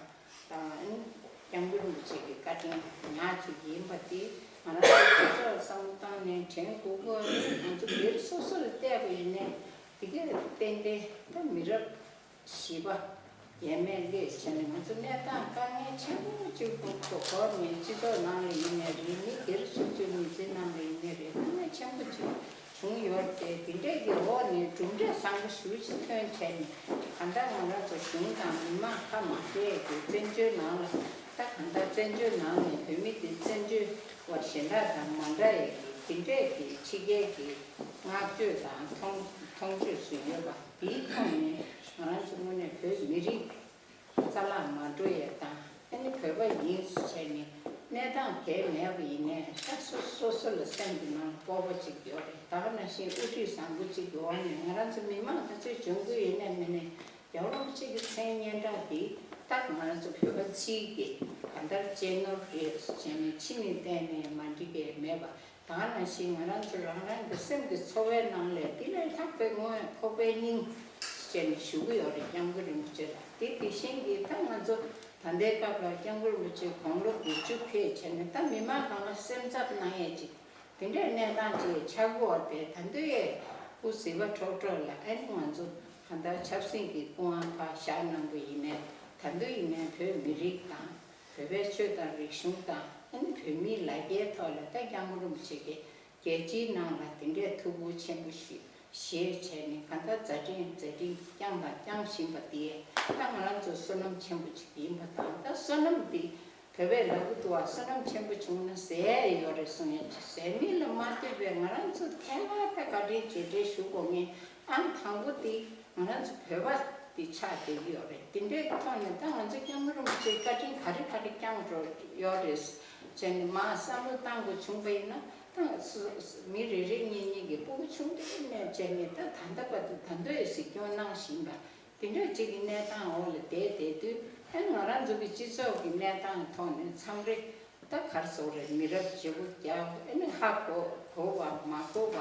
དང་། སྐྱབས་མགོན་རིན་པོ་ཆེ་གི་བཀའ་དྲིན་ཉག་ཅིག་ཡིན་པ་དེ་ང་རང་ཚོ་སྤྱི་ཚོགས་བསམ་བློ་བཏང་ནས་དྲན་དགོས་ཀྱི་ཡོད་རེད། ང་ཚོ་སྒེར་སོ་སོ་ལ་བལྟས་པ་ཡིན་ནའི་དེ་གས་ཏན་ཏན་ད་མི་རབས་བཞི་པ་ཡས་མས་སླེབས་བྱས་ནས་ང་ཚོ་གནས་སྟངས་དཀའ་ངལ་ཆེན་པོ་གཅིག་པུ་གོ་གོ་ནས་སྤྱི་ཚོགས་ནང་ལ་ཡིན་ནའི་རེད། མི་སྒེར་སོ་སོའི་མི་ཚེ་ནང་ལ་ཡིན་ནའི་རེད། དཀའ་ངལ་ཆེན་པོ་གཅིག་བྱུང་ཡོད་དེ། དེ་འདྲས་ཀྱི་འོག་ནས་གྲུབ་འབྲས་བཟང་པོ་ཞེ་པོ་ཅིག་ཐོན་བྱས་ནས་ད་ལྟ་ང་རང་ཚོ་གཞུང་དང་མི་མང་ཁ་མ་བྲལ་གྱི་བཙན་བྱོལ་ནང་ལ་ད་གང་ལྟར་བཙན་བྱོལ་ནང་ནས་བོད་མི་དེ་བཙན་བྱོལ་བ་གཞན་དག་དང་མ་འདྲ་ཡས་ཀྱི་དེ་འདྲས་ཀྱི་ཕྱི་རྒྱལ་གྱི་བསྔགས་བརྗོད་དང་མཐོང་མཐོང་ཆོས་སུ་ཡོད་པ་དེའི་ཐོག་ནས་ང་རང་ཚོ་དངོས་གནས་བོད་མི་རིགས་རྩ་བརླག་མ་འགྲོ་ཡས་དང་། ཨ་ནི་བོད་པ་ཡིན་ཟེར་བྱས་ནས་གནས་སྟངས་གལ་མེད་པ་ཡིན་ནའི་ད་སོ་སོ་སོ་ལ་སེམས་ཀྱི་ནང་སྤོབས་པ་ཅིག་ཡོད་རེད། ད་ག་ནང་བཞིན་དབུ་ཁྲིད་བཟང་པོ་ཅིག་གི་འོག་ནས་ང་རང་ཚོ་མི་མང་ག་ཚོད་འཇོན་གྱི་ཡོད་ནའི་མེད་ནའི་རྒྱལ་བ་རིན་པོ་ཆེ་གི་མཚན་སྙན་གྲགས་འདི་ད་ང་རང་ཚོ་བོད་པ་སྤྱིའི་གི་གང་ལྟར་གཅེས་ནོར་རེད་ཟེར་བྱས་ནས་ཕྱི་ནས་བལྟས་ནས་མ་འགྲིག་གི་མེད་པ། ད་ག་ནང་བཞིན་ང་རང་ཚོ་རང་རང་གི་སེམས་ཀྱི་ཚོར་བའི་ནང་ལས་འདི་ལས་ལྷག་པའི་དངོས་ཡོད་ཁོག་པའི་སྙིང་ཟེར་ནས་ཞུ་གི་ཡོད་རེད། སྐྱབས་མགོན་རིན་པོ་ཆེ་ལ། དེ་དེ་བཞིན་གྱི་ད་ང་ཚོ་ད་ལྟའི་སྐབས་ལ་སྐྱབས་མགོན་རིན་པོ་ཆེ་དགུང་ལོ་དགུ་བཅུ་ཕེབས་བྱས་ནས་ད་མི་མང་གང་ལ་སེམས་འཚབ་གནང་ཡས་ཅིག་དེ་འདྲའི་གནས་སྟངས་ཅིག་ཆགས་ཀྱི་ཡོད་རེད། ད་དུང་ཡས་སྐུ་གཟི་བ་འཕྲོག་འཕྲོག་ལ་ཨ་ནི་ང་ཚོ་གང་ལྟར་ཆབ་སྲིད་ཀྱི་སྐུ་དབང་ཕར་བཞག་གནང་གི་ཡིན་ནའི། ད་དུང་ཡིན་ནའི་བོད་མི་རིགས་དང་། བོད་པའི་ཆོས་དང་རིག་གཞུང་དང་། ཨ་ནི་བོད་མིའི་ལ་རྒྱའི་ཐོག་ལ་ད་སྐྱབས་མགོན་རིན་པོ་ཆེ་གིས་རྒྱལ་སྤྱིའི་ནང་ལ་དེ་འདྲའི་ཐུགས་ཁུར་ཆེན་པོ་ཞིག་བཞེས་བྱས་ནས། གང་ལྟར་མཛད་འཕྲིན་མཛད་འཕྲིན་བསྐྱངས་དང་བསྐྱང་བཞིན་པ་དེ་ད་ང་རང་ཚོའི་བསོད་ནམས་ཆེན་པོ་ཅིག་ཡིན་པ་དང་། ད་བསོད་ནམས་འདི་བོད་པས་ལབ་ཀྱི་འདུག་བ། བསོད་ནམས་ཆེན་པོ་བྱུང་ན་ཟས་ཡོད་རེད་གསུང་ཡ་ཅིག་ཟས་མིན་ལ་མ་ལྟོས་པའི་ང་རང་ཚོ་ཐད་ཀར་ད་བཀའ་དྲིན་རྗེས་དྲན་ཞུ་དགོས་མཁན་ཨང་དང་པོ་དེ་ང་རང་ཚོ་བོད་པ་དེ་ཆགས་བསྡད་ཀྱི་ཡོད་རེད། དེ་འདྲའི་ཐོག་ནས་ད་ང་ཚོ་སྐྱབས་མགོན་རིན་པོ་ཆེའི་བཀའ་དྲིན་ག་རེ་ག་རེ་བསྐྱངས་འགྲོ་ཡོད་རེད་ཅེས་ནས་མར་བསམ་བློ་བཏང་དགོས་བྱུང་བ་ཡིན་ན། ད་སུ་མི་རེ་རེ་གཉིས་གཉིས་ཀྱི་སྤུ་གུ་ཆུང་དུས་ནས་བྱས་ནས་ད་ད་ལྟ་བར་དུ་ད་ལྟ་ཡི་གཟིགས་སྐྱོང་གནང་བཞིན་པ། དེ་འདྲ་ཅིག་གི་གནས་སྟངས་འོག་ལ་བསྡད་བསྡད་དུས། ཨ་ནི་ང་རང་ཚོ་གི་སྤྱི་ཚོགས་ཀྱི་གནས་སྟངས་ཐོག་ནས་མཚམས་རེ་ད་ག་རེ་ཟེར་དགོས་རེད། མི་རབས་བརྗེ་པོ་རྒྱག་ཨ་ནི་ཧ་གོ་གོ་བ་མ་གོ་བ།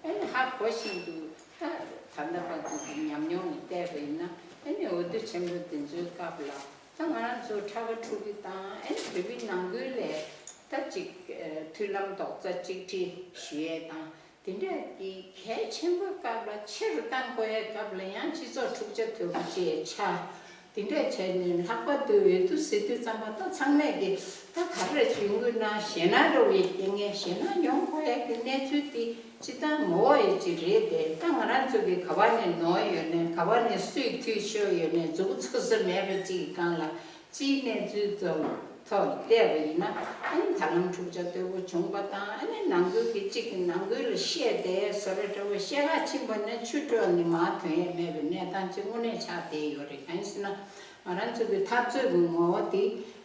ཨ་ནི་ཧ་གོ་བཞིན་དུ་ད་ད་ལྟ་བར་དུ་གི་ཉམས་མྱོང་ནས་བལྟས་པ་ཡིན་ན། ཨ་ནི་འོས་བསྡུ་ཆེན་པོ་འདི་ཚོའི་སྐབས་ལ་ད་ང་རང་ཚོ་ཕྲུ་གུ་ཕྲུ་གུ་དང་། ཨ་ནི་བོད་མི་ནང་ཁུལ་ལ་ད་ཅིག་མཐུན་ལམ་རྡོག་རྩ་གཅིག་སྒྲིལ་ཞུ་ཡས་དང་། དེ་འདྲ་གི་གལ་ཆེན་པོའི་སྐབས་ལ་ཆེ་རུ་བཏང་དགོས་ཡའི་སྐབས་ལ་ཡང་སྤྱི་ཚོགས་འཁྲུག་ཆ་དོད་པོ་ཅིག་ཆགས། དེ་འདྲ་བྱས་ནས་ལྷག་པར་དུ་འོས་བསྡུ་ཟེར་དུས་ཙམ་པ་ད་ཚང་མས་ཀྱི་ད་ག་རེ་ཞུ་དགོས་ན་ཞེད་སྣང་འགྲོ་བའི་རྐྱེན་ངན། ཞེད་སྣང་ཡོང་དགོས་ཡ་གི་གནས་ཚུལ་དེ་སྤྱིར་བཏང་མང་བོ་ཡོད་ཀྱི་རེད་དེ། ད་ང་རང་ཚོ་གི་ག་བ་ནས་ནོར་ཡོད་ནས། ག་བ་ནས་སུས་འཐུས་ཤོར་ཡོད་ནས། མཛུབ་གུ་ཚུགས་ས་མེད་པ་ཅིག་གི་སྒང་ལ། སྤྱིའི་གནས་ཚུལ་ཐོག་ཐོག་བལྟས་པ་ཡིན་ན། ཨ་ནི་ད་ལམ་འཁྲུག་ཆ་དོད་པོ་བྱུང་བ་དང་། ཨ་ནི་ནང་ཁུལ་གྱི་གཅིག་གིས་ནང་ཁུལ་ལ་བཤད་བསྡད་བཟོ་འདྲ་འདྲ་བོ། བཤད་ཁ་ཕྱིན་པ་ནས་ཆུ་དཀྲོལ་ནས་མར་ཐོན་ཡས་མེད་པའི་གནས་སྟངས་ཅིག་དངོས་གནས་ཆགས་བསྡད་ཡོད་རེད། གང་ཡིན་ཟེར་ན། ང་རང་ཚོ་གི་འཐབ་རྩོད་ཀྱི་ངོ་བོ་དེ་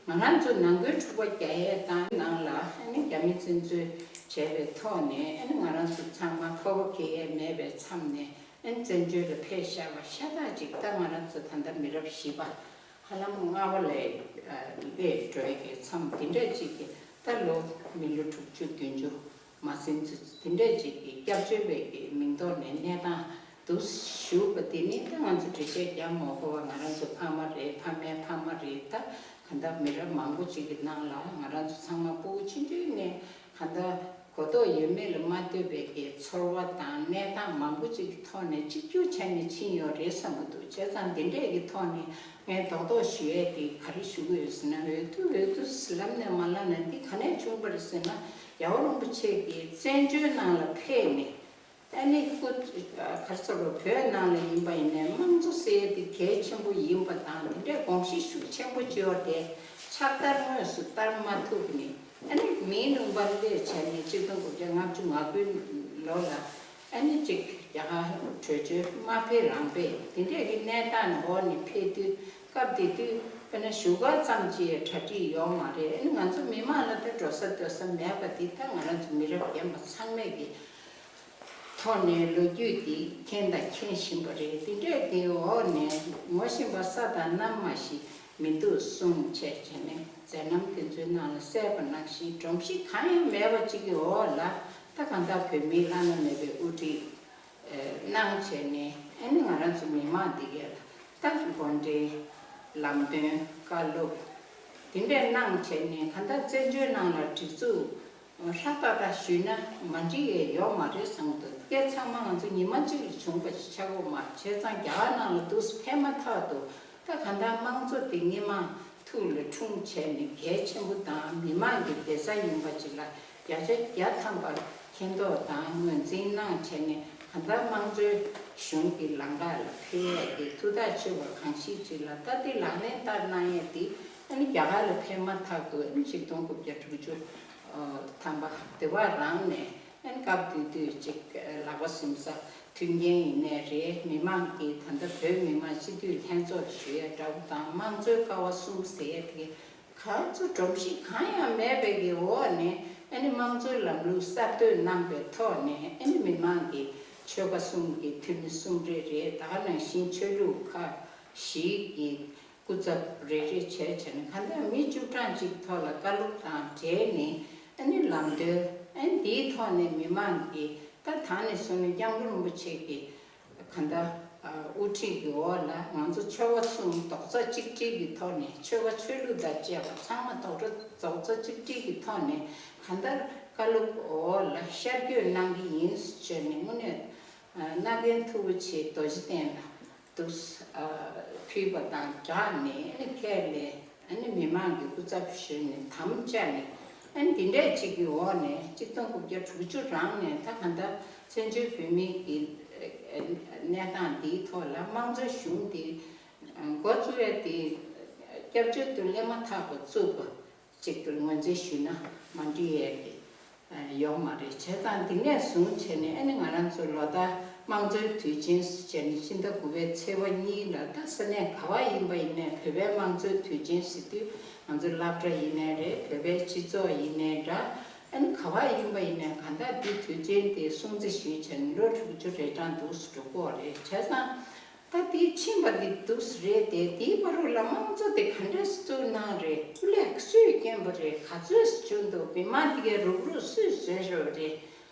ང་རང་ཚོ་ནང་ཁུལ་འཁྲུག་པ་རྒྱག་ཡས་དང་། ནང་ལ་ཨ་ནི་རྒྱ་མི་བཙན་འཛུལ་བྱས་པའི་ཐོག་ནས། ཨ་ནི་ང་རང་ཚོ་ཚང་མ་ཁོ་བོ་གེ་ཡས་མེད་པའི་མཚམས་ནས། ཨ་ནི་བཙན་བྱོལ་ལ་ཕེབས་བཞག་པ་ཤ་སྟག་ཅིག་ད་ང་རང་ཚོ་ད་ལྟ་མི་རབས་བཞི་པ་ཧ་ལམ་ལྔ་པ་ལ་སླེབས་འགྲོ་ཡ་གི་མཚམས་དེ་འདྲ་ཅིག་གི། ད་ལོ་མི་ལོ་དྲུག་ཅུ་བདུན་ཅུ་མ་ཟིན་ཙམ་དེ་འདྲ་ཅིག་གི་སྐྱབས་བཅོལ་བའི་གི་མིང་ཐོག་ནས་གནས་སྟངས་འདུག་བཞུགས་པ་དེ་ནི། ད་ང་ཚོ་འགྲེལ་བཤད་རྒྱག་མ་དགོས་པ། ང་རང་ཚོ་ཕ་མ་རེད། ཕ་མའི་ཕ་མ་རེད། ད་ག་འདྲ་མི་རབས་མང་པོ་ཅིག་གི་ནང་ལ་ང་རང་ཚོ་ཚང་མ་སྤུ་གུ་ཆུང་ཆུང་ནས་ག་འདྲ་གོ་རྟོགས་ཡོད་མེད་ལ་མ་ལྟོས་པའི་གི་ཚོར་བ་དང་གནས་སྟངས་མང་པོ་ཅིག་གི་ཐོག་ནས་གཅིག་གྱུར་བྱས་ནས་ཕྱིན་ཡོད་རེད་བསམ་གྱི་འདུག་བྱས་ཙང་འདི་འདྲས་ཀྱི་ཐོག་ནས་ངས་རྡོག་རྡོག་ཞུ་ཡས་དེ་ག་རེ་ཞུ་གི་ཡོད་ཟེར་ན། འོས་བསྡུ་འོས་བསྡུ་ལབ་ནས་མ་ལབ་ནས་འདི་ག་ནས་བྱུང་བ་རེད་ཟེར་ན། རྒྱལ་བ་རིན་པོ་ཆེ་གིས་བཙན་བྱོལ་ནང་ལ་ཕེབས་ནས། ཨ་ནི་སྐུ་ག་རེ་ཟེར་རོ། བོད་ནང་ལ་ཡིན་པ་ཡིན་ནའི་དམངས་གཙོ་ཟེར་ཡས་དེ་གལ་ཆེན་པོ་ཡིན་པ་དང་། དེ་འདྲའི་དགོངས་གཞི་ཤུགས་ཆེན་པོ་བཅོལ་ཏེ་ཕྱག་བསྟར་དངོས་སུ་བསྟར་མ་ཐུབ་ནས། ཨ་ནི་མིའི་ལུང་པར་སླེབས་བྱས་ནས་གཅིག་སྟོང་དགུ་བརྒྱ་ལྔ་བཅུ་ང་དགུའི་ལོ་ལ་ཨ་ནི་གཅིག་རྒྱ་གར་བྲོས་བྱོལ་མ་ཕེབས་རང་ཕེབས་དེ་འདྲའི་གི་གནས་སྟངས་འོག་ནས་ཕེབས་དུས། སྐབས་དེ་དུས་དཔེར་ན་བཞུགས་སྒར་ཙམ་གྱི་གྲ་སྒྲིག་ཡོད་མ་རེད། ཨ་ནི་ང་ཚོ་མི་མང་ལ་ད་འགྲོ་ས་སྡོད་ས་མེད་པ་དེ་ད་ང་རང་ཚོ་མི་རབས་རྒན་པ་ཚང་མས་ཀྱི་ཐོག་ནས་ལོ་རྒྱུས་འདི་མཁྱེན་དང་མཁྱེན་བཞིན་པ་རེད། དེ་འདྲས་ཀྱི་འོག་ནས་ངོ་ཤེས་པ་ས་དང་གནམ་མ་ཞིག་མི་འདུག་གསུངས་བྱས་བྱས་ནས། མཛད་རྣམ་དེ་ཚོའི་ནང་ལ་གསལ་པ་ནང་བཞིན་སྒྲོམ་གཞི་གང་ཡང་མེད་པ་ཅིག་གི་འོག་ལ་ད་གང་ལྟར་བོད་མིའི་བླ་ན་མེད་པའི་དབུ་ཁྲིད་གནང་བྱས་ནས། ཨ་ནི་ང་རང་ཚོ་མི་མང་འདི་གས་ལ་ད་འགོ་འདྲེན་ལམ་སྟོན་བཀའ་སློབ་དེ་འདྲས་གནང་བྱས་ནས། གང་ལྟར་བཙན་བྱོལ་ནང་ལ་སྒྲིག་འཛུགས་ཧྲག་ཏག་ཏག་ཞུས་ན་མ་འགྲིག་ཡས་ཡོད་མ་རེད་བསམ་གྱི་འདུག་སྐད་ཚང་མ་ང་ཚོ་ཉི་མ་གཅིག་ལ་བྱུང་བ་ཞིག་ཆགས་ཡོད་མ་རེད། བྱས་ཙང་རྒྱ་གར་ནང་ལ་འདུག་སེ་ཕེབས་མ་ཐག་ཏུ་ད་གང་ལྟར་དམངས་གཙོ་དེ་སྔོན་མ་ཐུགས་ལ་འཁྲུངས་བྱས་ནས་གལ་ཆེན་པོ་དང་མི་མང་གི་བདེ་རྩ་ཡིན་པ་ཅིག་ལ་བརྒྱ་ཆ་བརྒྱ་ཐམ་པར་མཁྱེན་རྟོགས་དང་ངོས་འཛིན་གནང་བྱས་ནས། གང་ལྟར་དམངས་གཙོའི་གཞུང་གི་ལམ་ཁ་ལ་ཕེབས་ཡས་དེ་ཐུགས་ཐག་ཆོད་པ་གང་ཞིག་ཅིག་ལ། ད་དེ་ལག་ལེན་བསྟར་གནང་ཡས་དེ་ཨ་ནི་རྒྱ་གར་ལ་ཕེབས་མ་ཐག་ཏུ་ཨ་ནི་ཆིག་སྟོང་དགུ་བརྒྱ་དྲུག་ཅུ་ཐམ་པ་དེ་བར་རང་ནས། ཨ་ནི་སྐབས་དེ་དུས་ཅིག་ལག་པ་ཟུམ་ས་མཐུན་རྐྱེན་ཡིན་ནའི་རེད། མི་མང་གིས་ད་ལྟ་བོད་མི་མང་སྤྱི་འཐུས་ལྷན་ཚོགས་ཞུ་ཡས་འདྲ་བོ་དང་། དམངས་གཙོའི་ཀ་བ་གསུམ་ཟེར་ཡས་དེ་ག་ཚོད་སྒྲོམ་གཞི་གང་ཡང་མེད་པའི་གི་འོག་ནས། ཨ་ནི་དམངས་གཙོའི་ལམ་ལུགས་གསར་གཏོད་གནང་པའི་ཐོག་ནས། ཨ་ནི་མི་མང་གི་ཆོལ་ཁ་གསུམ་གྱི་འཐུས་མི་གསུམ་རེ་རེ་དང་། ནང་བཞིན་ཆོས་ལུགས་ཁག་བཞི་གི་སྐུ་ཚབ་རེ་རེ་བྱས་བྱས་ནས། གང་ལྟར་མི་བཅུ་གྲངས་ཅིག་ཐོག་ལ་བཀའ་སློབ་དང་འབྲེལ་ནས། ཨ་ནི་ལམ་སྟོན། ཨ་ནི་འདིའི་ཐོག་ནས་མི་མང་གིས་ད་ད་ནས་བཟུང་ནས་སྐྱབས་མགོན་རིན་པོ་ཆེ་གི་གང་ལྟར་དབུ་ཁྲིད་ཀྱི་འོག་ལ་ང་ཚོ་ཆོལ་ཁ་གསུམ་རྡོག་རྩ་གཅིག་སྒྲིལ་གྱི་ཐོག་ནས། ཆོལ་ཁ་ཆོས་ལུགས་དང་བཅས་པ་ཚང་མ་རྡོག་རྩ་རྡོག་རྩ་གཅིག་སྒྲིལ་གྱི་ཐོག་ནས་གང་ལྟར་བཀའ་སློབ་འོག་ལ་ཤར་བསྐྱོད་གནང་གི་ཡིན་ཟེར་བྱས་ནས། དངོས་གནས་མནའ་གན་མཐུ་བོ་ཆེ་རྡོ་རྗེ་གདན་ལ། དུ་ཨ་ཕུལ་བ་དང་སྦྲགས་ནས་ཨ་ནི་ཁེ་ལས་ཨ་ནི་མི་མང་གི་སྐུ་ཚབ་ཞུས་ནས་དམ་བཅའ་ནས་ཨ་ནི་འདི་འདྲས་ཅིག་གི་འོག་ནས་གཅིག་སྟོང་དགུ་བརྒྱ་དྲུག་ཅུ་རང་ནས་ད་ག་འདྲ་བཙན་བྱོལ་བོད་མིའི་གི་གནས་སྟངས་འདིའི་ཐོག་ལ་དམངས་གཙོའི་གཞུང་འདི་འགོ་བཙུགས་ཡ་དེ་སྐྱབས་བཅོལ་དུ་སླེབས་མ་ཐག་པ་བཙུགས་པ་ཅིག་ཏུ་ངོས་འཛིན་ཞུས་ན་མ་འགྲིག་ཡས་ཀྱི་ཡོག་མ་རེད། བྱས་ཙང་འདི་ནས་བཟུང་བྱས་ནས་ཨ་ནི་ང་རང་ཚོ་ལོ་ལྟར་དམངས་གཙོའི་དུས་ཆེན་ཟེར་བྱས་ནས་ཕྱི་ཟླ་དགུ་པའི་ཚེས་པ་གཉིས་ལ་ད་ས་གནས་ག་བ་ཡིན་པ་ཡིན་ནའི་བོད་པའི་དམངས་གཙོའི་དུས་ཆེན་ཟེར་དུས་ང་ཚོ་སློབ་གྲྭ་ཡིན་ནའི་རེད། བོད་པའི་སྤྱི་ཚོགས་ཡིན་ནའི་འདྲ། ཨ་ནི་ག་བ་ཡིན་པ་ཡིན་ནའི་གང་ལྟར་འདི་དུས་ཆེན་དེ་སྲུང་བརྩི་ཞུས་བྱས་ནས་ལོ་དྲུག་ཅུ་རེ་གྲངས་འདུག་སེ་འགྲོ་གི་ཡོད་རེད། བྱས་ཙང་ད་དེ་ཕྱིན་པ་དེ་འདུག་སེ་རེད་དེ། དེའི་བར་དུ་ལ་དམངས་གཙོ་དེ་ག་འདྲས་སེ་བཙུགས་གནང་རེད། སྐུ་ལས་སུས་བསྐྱོན་པ་རེད། ག་ཚོད་སེ་བྱུང་འདུག་མི་མང་དེ་གའི་རུག་རུག་སུས་བཟོས་ཡོད་རེད།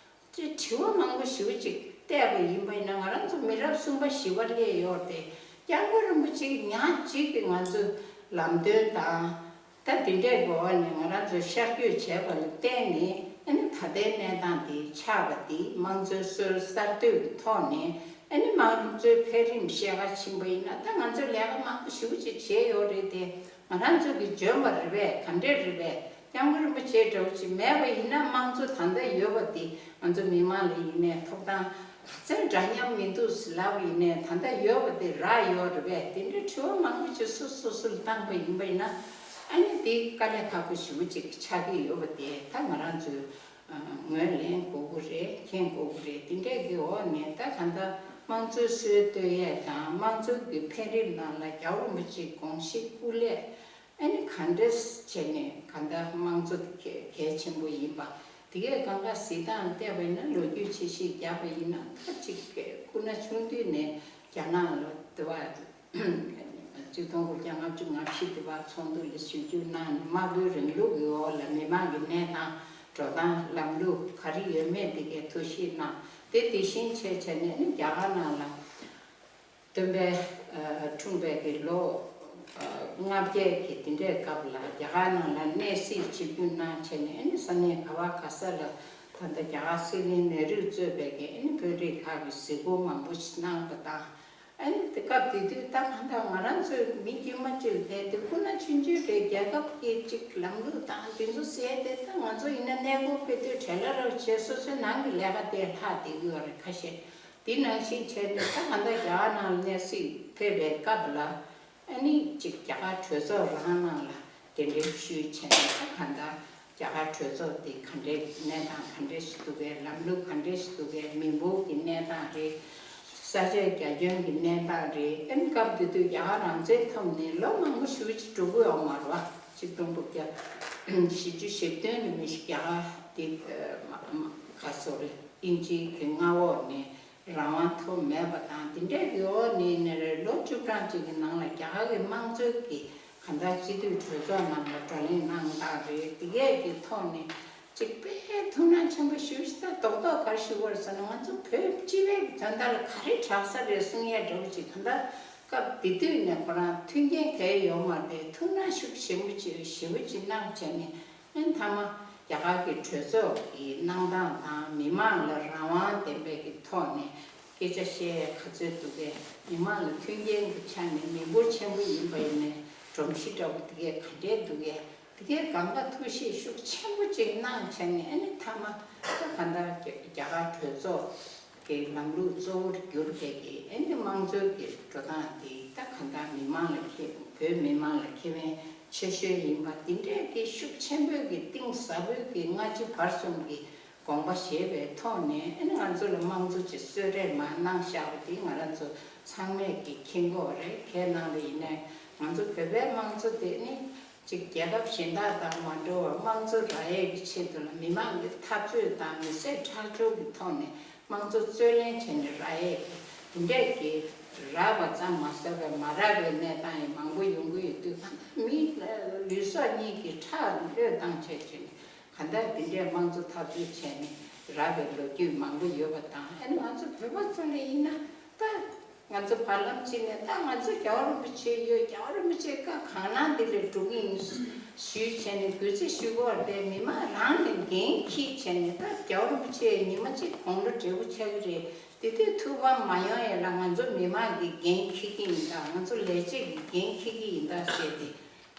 ཅེས་དྲི་བ་མང་པོ་ཞེ་པོ་ཅིག་བལྟས་པ་ཡིན་པ་ཡིན་ན། ང་རང་ཚོ་མི་རབས་གསུམ་པ་བཞི་པ་སླེབས་ཡོད་དེ། སྐྱབས་མགོན་རིན་པོ་ཆེ་ཉག་གཅིག་གིས་ང་ཚོའི་ལམ་སྟོན་དང་། ད་འདི་འདྲའི་འགོ་བ་ནས་ང་རང་ཚོས་ཤར་བསྐྱོད་བྱས་པ་ལ་བརྟེན་ནས་ཨ་ནི་ད་ལྟའི་གནས་སྟངས་འདི་ཆགས་པ་འདི་དམངས་གཙོའི་སྲོལ་གསར་གཏོད་ཀྱི་ཐོག་ནས་ཨ་ནི་དམངས་གཙོའི་འཕེལ་རིམ་བཤད་ག་ཕྱིན་པ་ཡིན་ན། ད་ང་ཚོས་ལས་ཀ་མང་པོ་ཞེ་པོ་ཅིག་བྱས་ཡོད་རེད་དེ། ང་རང་ཚོ་གིས་འཇོན་པ་རེད་པས། ག་འདྲས་རེད་པས། སྐྱབས་མགོན་རིན་པོ་ཆེ་འདྲ་བོ་ཅིག་མེད་པ་ཡིན་ན་དམངས་གཙོ་ད་ལྟ་ཡོད་པ་འདི་ང་ཚོ་མི་མང་ལ་ཡིན་ནའི་ཐོབ་ཐང་ག་ཚད་འདྲ་མཉམ་མི་འདུག་ཟེར་ལབ་པ་ཡིན་ནའི་ད་ལྟ་ཡོད་པ་དེ་རག་ཡོད་རེད་པས། དེ་འདྲའི་དྲི་བ་མང་པོ་ཅིག་སོ་སོ་སོ་ལ་བཏང་པ་ཡིན་པ་ཡིན་ན། ཨ་ནི་དེ་དཀའ་ལས་ཁག་པོ་ཞེ་པོ་ཅིག་ཆགས་ཀྱི་ཡོད་པ་དེ་ད་ང་རང་ཚོས་ངོས་ལེན་དགོས་ཀྱི་རེད། མཁྱེན་དགོས་ཀྱི་རེད། དེ་འདྲས་ཀྱི་འོག་ནས་ད་གང་ལྟར་དམངས་གཙོའི་སྲོལ་གཏོད་ཡས་དང་། དམངས་གཙོ་གི་འཕེལ་རིམ་ནང་ལ་རྒྱལ་བ་རིན་པོ་ཆེའི་དགོངས་གཞི་སྐུ་ལས་ཨ་ནི་ག་འདྲས་བྱས་ནས་གང་ལྟར་དམངས་གཙོ་གལ་ཆེན་པོ་ཡིན་པ། དེ་གས་གང་ག་གཟིགས་སྟངས་བལྟས་པ་ཡིན་ན། ལོ་རྒྱུས་ཆེ་ཤོས་རྒྱབ་པ་ཡིན་ན། ད་ཅིག་སྐུ་ན་ཆུང་དུས་ནས་རྒྱ་ནག་ལ་དེ་བ་གཅིག་སྟོང་དགུ་བརྒྱ་ལྔ་བཅུ་ང་བཞི་དེ་བ་ཚོགས་འདུ་ལ་ཞུགས་རྒྱུ་གནང་ནས། དམར་པོའི་རིང་ལུགས་ཀྱི་འོག་ལ་མི་མང་གི་གནས་སྟངས། འགྲོ་སྟངས། ལམ་ལུགས་ག་རེ་ཡོད་མེད་དེ་གས་ཐུགས་ཞིབ་གནང་། དེ་དེ་བཞིན་བྱས་བྱས་ནས་ནི་རྒྱ་གར་ནང་ལ་སྟོན་པའི་འཁྲུངས་པའི་གི་ལོ་ལྔ་བརྒྱ་གི་དེ་འདྲའི་སྐབས་ལ་རྒྱ་གར་ནང་ལ་གནས་གཟིགས་བྱེད་རྒྱུ་གནང་བྱས་ནས། ཨ་ནི་ས་གནས་ག་བ་ག་ས་ལ་ད་ལྟ་རྒྱ་གར་གསེར་གླིང་ནེ་རུས་གཙོས་པའི་གི་ཨ་ནི་དཔོན་རིགས་ཁག་གིས་གཟིགས་སྐོར་མང་པོ་ཞིག་གནང་བ་དང་། ཨ་ནི་དེ་སྐབས་དེ་དུས་ད་གང་ལྟར་ང་རང་ཚོའི་མི་དཀྱུས་མ་གཅིག་ལས་དེ་སྐུ་ན་ཆུང་ཆུང་རེད། རྒྱལ་ཁབ་ཀྱི་གཅིག་ལམ་ལུགས་དང་དེ་ཚོ་ཟེར་དེ། ད་ང་ཚོ་ཡིན་ན་གནས་སྐོར་དཔེ་དེབ་བྲལ་ལ་རོགས་བྱས་སོ་སོའི་ནང་གི་ལས་ཀ་དེ་ལྷག་བསྡད་ཀྱི་ཡོད་རེད། ཁ་ཤས་དེ་ནང་བཞིན་བྱས་ནས་ད་གང་ལྟར་རྒྱ་གར་ནང་ལ་གནས་གཟིགས་ཕེབས་པའི་སྐབས་ལ། ཨ་ནི་གཅིག་རྒྱ་གར་གྲོས་ཚོགས་རང་ནང་ལ་གདན་འདྲེན་ཞུས་བྱས་ནས། ད་གང་ལྟར་རྒྱ་གར་གྲོས་ཚོགས་འདི་ག་འདྲའི་གནས་སྟངས་ག་འདྲ་ཞིག་འདུག་གས། ལམ་ལུགས་ག་འདྲ་ཞིག་འདུག་གས། མི་འབོར་གྱི་གནས་སྟངས་རེད། ས་ཆའི་རྒྱ་ཁྱོན་གྱི་གནས་སྟངས་རེད། ཨ་ནི་སྐབས་དེ་དུས་རྒྱ་གར་རང་བཙན་ཐོབ་ནས་ལོ་མང་པོ་ཞེ་པོ་ཅིག་འགྲོ་གི་ཡོད་མ་རེད་བ། གཅིག་སྟོང་དགུ་བརྒྱ་བཞི་བཅུ་ཞེ་བདུན་ལ་མི་ཞིག་རྒྱ་གར་འདི་ཨ་མ་མ་ག་སོ་རེད། དབྱིན་ཇིའི་གི་མངའ་འོག་ནས་རང་དབང་ཐོབ་མེད་པ་དང་། དེ་འདྲའི་གི་འོག་ནས་ནས་རེད། ལོ་བཅུ་གྲངས་ཅིག་གི་ནང་ལ་རྒྱ་གར་གྱི་དམངས་གཙོའི་གི་གང་ལྟར་སྤྱི་འཐུས་གྲོས་ཚོགས་ནང་ལ་བགྲོ་གླེང་གནང་སྟངས་རེད། དེ་གས་ཀྱི་ཐོག་ནས་ཅིག་དཔེ་ཐུགས་སྣང་ཆེན་པོ་ཞེ་པོ་ཞིག་ད་རྡོག་རྡོག་ག་རེ་ཞུ་དགོས་རེད་ཟེར་ན། ང་ཚོ་བོད་སྤྱི་པའི་གི་དོན་དག་ལ་ག་རེ་དྲག་ས་རེད་གསུང་ཡས་འདྲ་བོ་ཅིག་གང་ལྟར་སྐབས་དེ་དུས་ནས་ཁོ་རང་མཐུན་རྐྱེན་གང་ཡང་ཡོད་མ་རེད། ཐུགས་སྣང་ཤུགས་ཆེན་པོ་ཅིག་ཞེ་པོ་ཅིག་གནང་བྱས་ནས། ཨ་ནི་མཐའ་མ་རྒྱ་གར་གྱི་གྲོས་ཚོགས་ཀྱི་གནང་སྟངས་དང་། མི་མང་ལ་རང་དབང་ལྡན་པའི་གི་ཐོག་ནས་སྐད་ཆ་བཤད་ཡས་ག་ཚོད་འདུག་གས། མི་མང་ལ་མཐུན་རྐྱེན་གྱི་ཆ་ནས་མི་འབོར་ཆེན་པོ་ཡིན་པ་ཡིན་ནའི་སྒྲོམ་གཞི་འདྲ་བོ་དེ་གས་ག་འདྲས་འདུག་གས། དེ་གས་གང་ག་ཐུགས་ཞིབ་ཤུགས་ཆེན་པོ་ཅིག་གནང་བྱས་ནས། ཨ་ནི་མཐའ་མ་ད་ག་འདྲ་རྒྱ་གར་གྲོས་ཚོགས་ཀྱི་ལམ་ལུགས་གཙོ་བོར་གྱུར་པའི་གི་ཨ་ནི་དམངས་གཙོའི་གི་འགྲོ་སྟངས་དེ་ད་ག་འདྲ་མི་མང་ལ་ཁེ་བོད་མི་མང་ལ་ཁེ་ཕན་ཆེ་ཤོས་ཡིན་པ་འདི་འདྲའི་གི་ཤུགས་ཆེན་པོའི་གི་གཏིང་ཟབ་པོའི་གི་སྔ་ཕྱི་བར་གསུམ་གི་དགོངས་པ་བཞེས་པའི་ཐོག་ནས། ཨ་ནི་ང་ཚོ་ལ་དམངས་གཙོ་ཅིག་གསོལ་རས་མར་གནང་བཞག་པ་དེ་ང་རང་ཚོ་ཚང་མས་གི་མཁྱེན་གྱི་ཡོད་རེད། གང་ལྟར་ཡིན་ནའི་ང་ཚོ་བོད་པའི་དམངས་གཙོ་དེ་ནི་ཅིག་རྒྱལ་ཁབ་གཞན་དག་དང་མ་འདྲ་བར་དམངས་གཙོ་རག་ཡས་ཀྱི་ཆེད་དུ་ལ་མི་མང་གི་འཐབ་རྩོད་དང་མི་སེར་ཁྲག་སྦྱོར་གྱི་ཐོག་ནས་དམངས་གཙོ་རྩོད་ལེན་བྱས་ནས་རག་ཡས་ཀྱི་དེ་འདྲས་ཀྱི་རག་པ་ཙམ་མ་ཟད་པའི་མ་རག་པའི་གནས་སྟངས་ཡང་མང་པོ་ཡོང་གི་ཡོད་དུས། གང་ལྟར་མི་ལུས་སྲོག་གཉིས་ཀྱི་ཁྲག་བློས་བཏང་བྱས་བྱས་ནས་གང་ལྟར་དེ་འདྲས་དམངས་གཙོ་འཐབ་རྩོད་བྱས་ནས་རག་པའི་ལོ་རྒྱུས་མང་པོ་ཡོད་པ་དང་། ཨ་ནི་ང་ཚོ་བོད་པ་ཚོ་ལ་ཡིན་ན་ད། ང་ཚོ་བར་ལམ་གཅིག་ནས་ད་ང་ཚོ་རྒྱལ་བ་རིན་པོ་ཆེ་ཡོད། རྒྱལ་བ་རིན་པོ་ཆེ་བཀའ་གང་གནང་འདི་ལས་སྒྲུབ་ཀྱི་ཡིན་ཞུས་བྱས་ནས་གུས་བརྩི་ཞུ་དགོས་པ་རེད། མི་མང་རང་ནས་འགན་འཁྱེར་བྱས་ནས་ད་རྒྱལ་བ་རིན་པོ་ཆེ་ཉི་མ་གཅིག་དགུང་ལོ་བགྲེས་པོ་ཆགས་ཀྱི་རེད། དེ་དུས་ཐུགས་ཕམ་མ་ཡོང་ཡས་ལ་ང་ཚོ་མི་མང་གི་འགན་འཁྱེར་གྱི་ཡིན་ད། ང་ཚོ་ལས་བྱེད་ཀྱི་འགན་འཁྱེར་གྱི་ཡིན་ད་ཟེར་ཏེ།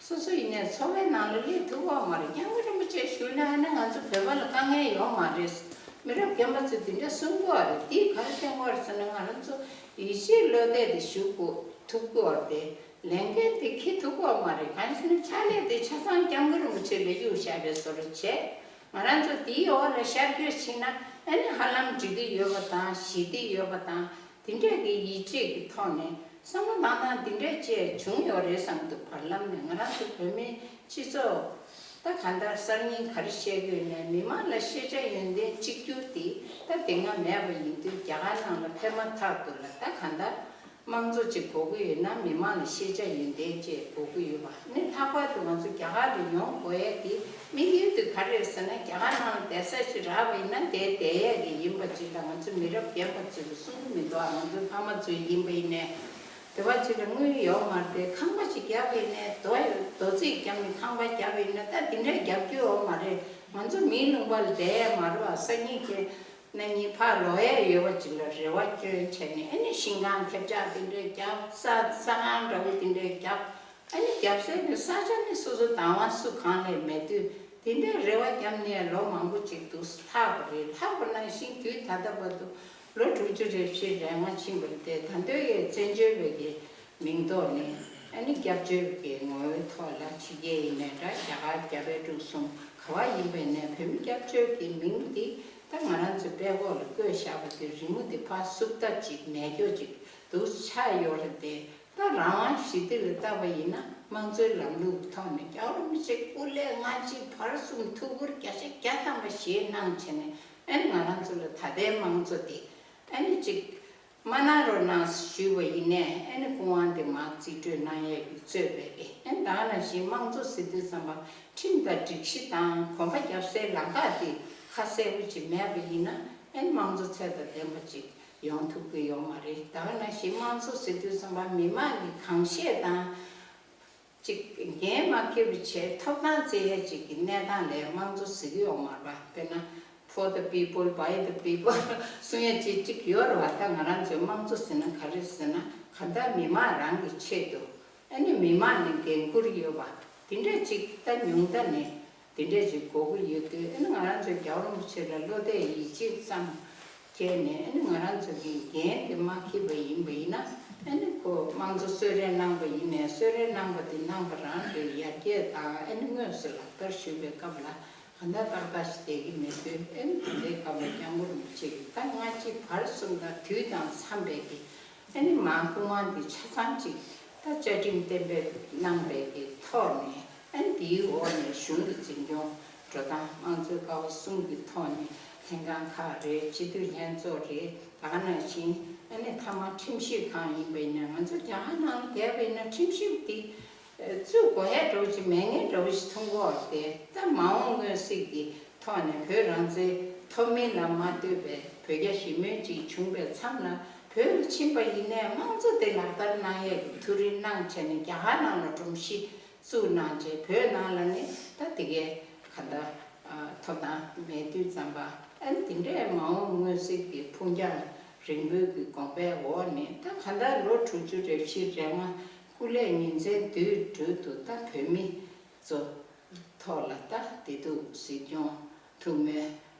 སོ་སོ་ཡིན་ནའི་འཚོ་བའི་ནང་ལ་སླེབས་ཐུབ་ཀྱི་མ་རེད། སྐྱབས་མགོན་རིན་པོ་ཆེ་བཞུགས་ན་ཨ་ནི་ང་ཚོ་བོད་པ་ལ་དཀའ་ངལ་ཡོད་མ་རེད། མི་རབས་རྒན་པ་ཚོས་འདི་འདྲ་གསུང་གི་ཡོད་རེད། འདིས་ག་རེ་བསྟན་གྱི་ཡོད་རེད་ཟེར་ན་ང་རང་ཚོ་ཡིད་ཆེས་བློ་གཏད་དེ་བཞུགས་དགོས་ཐུབ་ཀྱི་ཡོད་རེད་དེ། ལས་འགན་དེ་འཁྱེར་ཐུབ་ཀྱི་ཡོད་མ་རེད། གང་ཡིན་ཟེར་ན་ཕྱག་ལས་དེ་ཆ་ཚང་སྐྱབས་མགོན་རིན་པོ་ཆེ་ལ་གཡུག་བཞག་པའི་བཟོ་འདྲ་བྱས། ང་རང་ཚོ་འདིའི་འོག་ལ་ཤར་བསྐྱོད་ཕྱིན་ན་ཨ་ནི་ཧ་ལམ་འགྲིག་གི་ཡོད་པ་དང་ཞི་བདེ་ཡོད་པ་དང་། དེ་འདྲས་ཀྱི་ཡིད་ཆེས་ཀྱི་ཐོག་ནས་བསམ་བློ་བཏང་སྟངས་དེ་འདྲས་བཅས་བྱུང་ཡོད་རེད་བསམ་འདུག་བར་ལམ་ནས་ང་རང་ཚོ་བོད་མིའི་སྤྱི་ཚོགས་ད་གང་ལྟར་གསར་རྙིང་ག་རེ་བཤད་ཀྱི་ཡོད་ནའི་མི་མང་ལ་ཤེས་བྱ་ཡོན་ཏན་གཅིག་གྱུར་དེ་ད་དེ་སྔ་མེད་པ་ཡིན་དུས་རྒྱ་གར་ནང་ལ་ཕེབས་མ་ཐག་ཏུ་ལ་ད་གང་ལྟར་དམངས་གཙོ་ཅིག་དགོས་ཀྱི་ཡོད་ན་མི་མང་ལ་ཤེས་བྱ་ཡོན་ཏན་བཅས་དགོས་ཀྱི་ཡོད་པ་ནི། ལྷག་པར་དུ་ང་ཚོ་རྒྱ་གར་ལ་ཡོང་དགོས་ཡས་དེ་དམིགས་ཡུལ་དེ་ག་རེ་རེད་ཟེར་ན་རྒྱ་གར་ནང་ལ་བསྡད་ས་ཞིག་རག་པ་ཡིན་ན་དེར་བསྡད་ཡས་ཀྱི་ཡིན་པ་ཅིག་ལ་ང་ཚོ་མི་རབས་རྒན་པ་ཚོས་གསུང་གི་མི་འདུག་ང་ཚོའི་ཕ་མ་ཚོ་ཡིན་པ་ཡིན་ནའི། དེ་བ་ཅིག་ལ་དངུལ་ཡོད་མ་རེད། ཁང་པ་ཅིག་བརྒྱབ་པ་ཡིན་ནའི་རྡོ་རྡོ་རྩིག་བརྒྱབ་ནས་ཁང་པ་བརྒྱབ་པ་ཡིན་ན་ད་དེ་འདྲ་རྒྱབ་རྒྱུ་ཡོད་མ་རེད། ང་ཚོ་མིའི་ལུང་པ་ལ་བསྡད་ཡས་མ་རེད་བ། སང་ཉིན་གྱི་གནངས་ཉིན་ཕར་ལོག་ཡས་ཡོད་པ་ཅིག་ལ་རེ་བ་བསྐྱོན་བྱས་ནས་ཨ་ནི་ཤིང་ཁང་ཐེབས་ཆག་དེ་འདྲས་བརྒྱབ། ས་ས་ཁང་འདྲ་བོ་དེ་འདྲས་བརྒྱབ། ཨ་ནི་རྒྱབ་སའི་གི་ས་ཆ་ནི་སོ་སོ་དང་བ་སུ་གང་ལས་མེད་དུས་དེ་འདྲའི་རེ་བ་བརྒྱབ་ནས་ལོ་མང་པོ་ཅིག་འདུག་ལྷག་པ་རེད། ལྷག་པ་ནང་བཞིན་དུས་ད་ལྟ་བར་དུ་ལོ་དྲུག་ཅུ་རེ་བཞི་རེ་ལྔ་ཕྱིན་པ་རེད་དེ། ད་ལྟའི་ཡའི་བཙན་བྱོལ་བའི་གི་མིང་ཐོག་ནས་ཨ་ནི་སྐྱབས་བཅོལ་གྱི་ངོ་བོའི་ཐོག་ལ་ཕྱི་རྒྱལ་ཡིན་ནའི་འདྲ། རྒྱ་གར་རྒྱ་བལ་འབྲུག་གསུམ་ག་བ་ཡིན་པ་ཡིན་ནའི་བོད་མི་སྐྱབས་བཅོལ་གྱི་མིང་འདི་ད་ང་རང་ཚོའི་པད་ཁོག་ལ་བཀོད་བཞག་པ་དེ་རི་མོ་འདི་ཕར་བསུབ་ཐབས་ཅིག་མེད་རྒྱུ་ཅིག་འདུག་ཆགས་ཡོད་རེད་དེ། ད་རང་དབང་ཞི་བདེ་ལ་བལྟ་བ་ཡིན་ན་དམངས་གཙོའི་ལམ་ལུགས་ཀྱི་ཐོག་ནས་རྒྱལ་བ་རིན་པོ་ཆེ་སྐུ་ལས་སྔ་ཕྱི་བར་གསུམ་ཐུགས་ཁུར་བརྒྱ་ཆ་བརྒྱ་ཐམ་པ་བཞེས་གནང་བྱས་ནས་ཨ་ནི་ང་རང་ཚོ་ལ་ད་ལྟའི་དམངས་གཙོ་དེ་ཨ་ནི་ཅིག་མ་གནང་རོགས་གནང་ཞུས་པ་ཡིན་ནའི་ཨ་ནི་སྐུ་དབང་དེ་མར་རྩིས་སྤྲོད་གནང་ཡས་ཀྱི་རྩོད་པའི་རེད། ཨ་ནི་ད་ག་ནང་བཞིན་དམངས་གཙོ་ཟེར་དུས་ཙམ་པ་ཁྲིམས་དང་སྒྲིག་གཞི་དང་གོམ་པ་རྒྱབ་སའི་ལམ་ཁ་དེ་ཁ་གསལ་པོ་ཅིག་མེད་པ་ཡིན་ན་ཨ་ནི་དམངས་གཙོ་ཚད་དང་ལྡན་པ་ཅིག་ཡོང་ཐུབ་ཀྱི་ཡོད་མ་རེད། ད་ག་ནང་བཞིན་དམངས་གཙོ་ཟེར་དུས་ཙམ་པ་མི་མང་གི་གང་བཤད་དང་། ཅིག་འགན་མ་འཁྱེར་བ་བྱས་ཐོབ་ཐང་རྩོད་ཡས་ཅིག་གི་གནས་སྟངས་ལ་དམངས་གཙོ་ཟེར་གྱི་ཡོད་མ་རེད་པ། དཔེར་ན། For the people, by the people གསུང་ཡས་ཅིག་ཅིག་ཡོད་རེད་པ། ད་ང་རང་ཚོའི་དམངས་གཙོ་ཟེར་ན་ག་རེ་ཟེར་ན་གང་ལྟར་མི་མང་རང་གི་ཆེད་དུ་ཨ་ནི་མི་མང་ནས་འགན་འཁུར་ཡོད་པ་དེ་འདྲས་ཅིག་ད་ཉུང་མཐའ་ནས། དེ་འདྲས་ཅིག་དགོས་ཀྱི་ཡོད་དུས་ཨ་ནི་ང་རང་ཚོའི་རྒྱལ་བ་རིན་པོ་ཆེ་ལ་བློ་གཏད་ཡིད་ཆེས་ཙམ་བྱས་ནས་ཨ་ནི་ང་རང་ཚོ་གི་འགན་དེ་མ་འཁྱེར་བ་ཡིན་པ་ཡིན་ན་ཨ་ནི་ཁོ་དམངས་གཙོ་གསོལ་རས་གནང་བ་ཡིན་ནའི་གསོལ་རས་གནང་བ་དེ་གནང་བ་རང་གི་ཡར་རྒྱས་དང་ཨ་ནི་དངོས་སུ་ལག་བསྟར་ཞུ་བའི་སྐབས་ལ་གང་ལྟར་ཏག་ཏག་ཞིག་བསྡད་ཀྱི་མེད་དུས་ཨ་ནི་དེ་འདྲའི་སྐབས་ལ་སྐྱབས་མགོན་རིན་པོ་ཆེ་གིས་ད་སྔ་ཕྱི་བར་གསུམ་དང་དུས་དང་འཚམས་པའི་གི་ཨ་ནི་མར་སྐུ་དབང་འདི་ཆ་ཚང་ཅིག་ད་བཅའ་ཁྲིམས་གཏན་འབེབས་གནང་བའི་གི་ཐོག་ནས་ཨ་ནི་འདིའི་འོག་ནས་གཞུང་གི་འཛིན་སྐྱོང་འགྲོ་སྟངས་དམངས་གཙོའི་ཀ་བ་གསུམ་གྱི་ཐོག་ནས་ལྷན་ཁང་ཁག་རེད། སྤྱི་འཐུས་ལྷན་ཚོགས་རེད། ད་ག་ནང་བཞིན་ཨ་ནི་མཐའ་མ་ཁྲིམས་ཞིབ་ཁང་ཡིན་པ་ཡིན་ན་ང་ཚོ་རྒྱ་གར་ནང་ལ་བསྡད་པ་ཡིན་ན་ཁྲིམས་ཞིབ་འདི་བཙུགས་དགོས་ཡ་འདྲ་བོ་ཞིག་མེད་མཁན་འདྲ་བོ་ཞིག་མཐོང་གི་ཡོད་རེད་དེ། ད་མ་འོངས་སྔོན་གཟིགས་ཀྱི་ཐོག་ནས་བོད་རང་བཙན་ཐོབ་མིན་ལ་མ་ལྟོས་པའི་བོད་རྒྱ་ཞི་མོལ་ཅིག་བྱུང་བའི་མཚམས་ལ་བོད་ལ་ཕྱིན་པ་ཡིན་ནའི་དམངས་གཙོ་དེ་ལག་བསྟར་གནང་ཡས་ཀྱི་ཐུགས་རེ་གནང་བྱས་ནས་རྒྱ་གར་ནང་ལ་སྒྲོམ་གཞི་བཙུགས་གནང་བྱས་བོད་ནང་ལ་ནི་ད་དེ་གའི་ག་འདྲ་ཐོབ་ཐང་མེད་དུས་ཙམ་པ་ཨ་ནི་དེ་འདྲའི་མ་འོངས་སྔོན་གཟིགས་ཀྱི་འཕུར་འགྱངས་རིང་པོའི་གི་དགོངས་པའི་འོག་ནས་ད་ག་འདྲ་ལོ་དྲུག་ཅུ་རེ་བཞི་རེ་ལྔ་སྐུ་ལས་ཉིན་མཚན་དུས་དྲུག་ཏུ་ད་བོད་མི་ཚོ། ཐོག་ལ་ད་བདེ་སྡུག་གཟིགས་སྐྱོང་ཐུགས་སྨོན་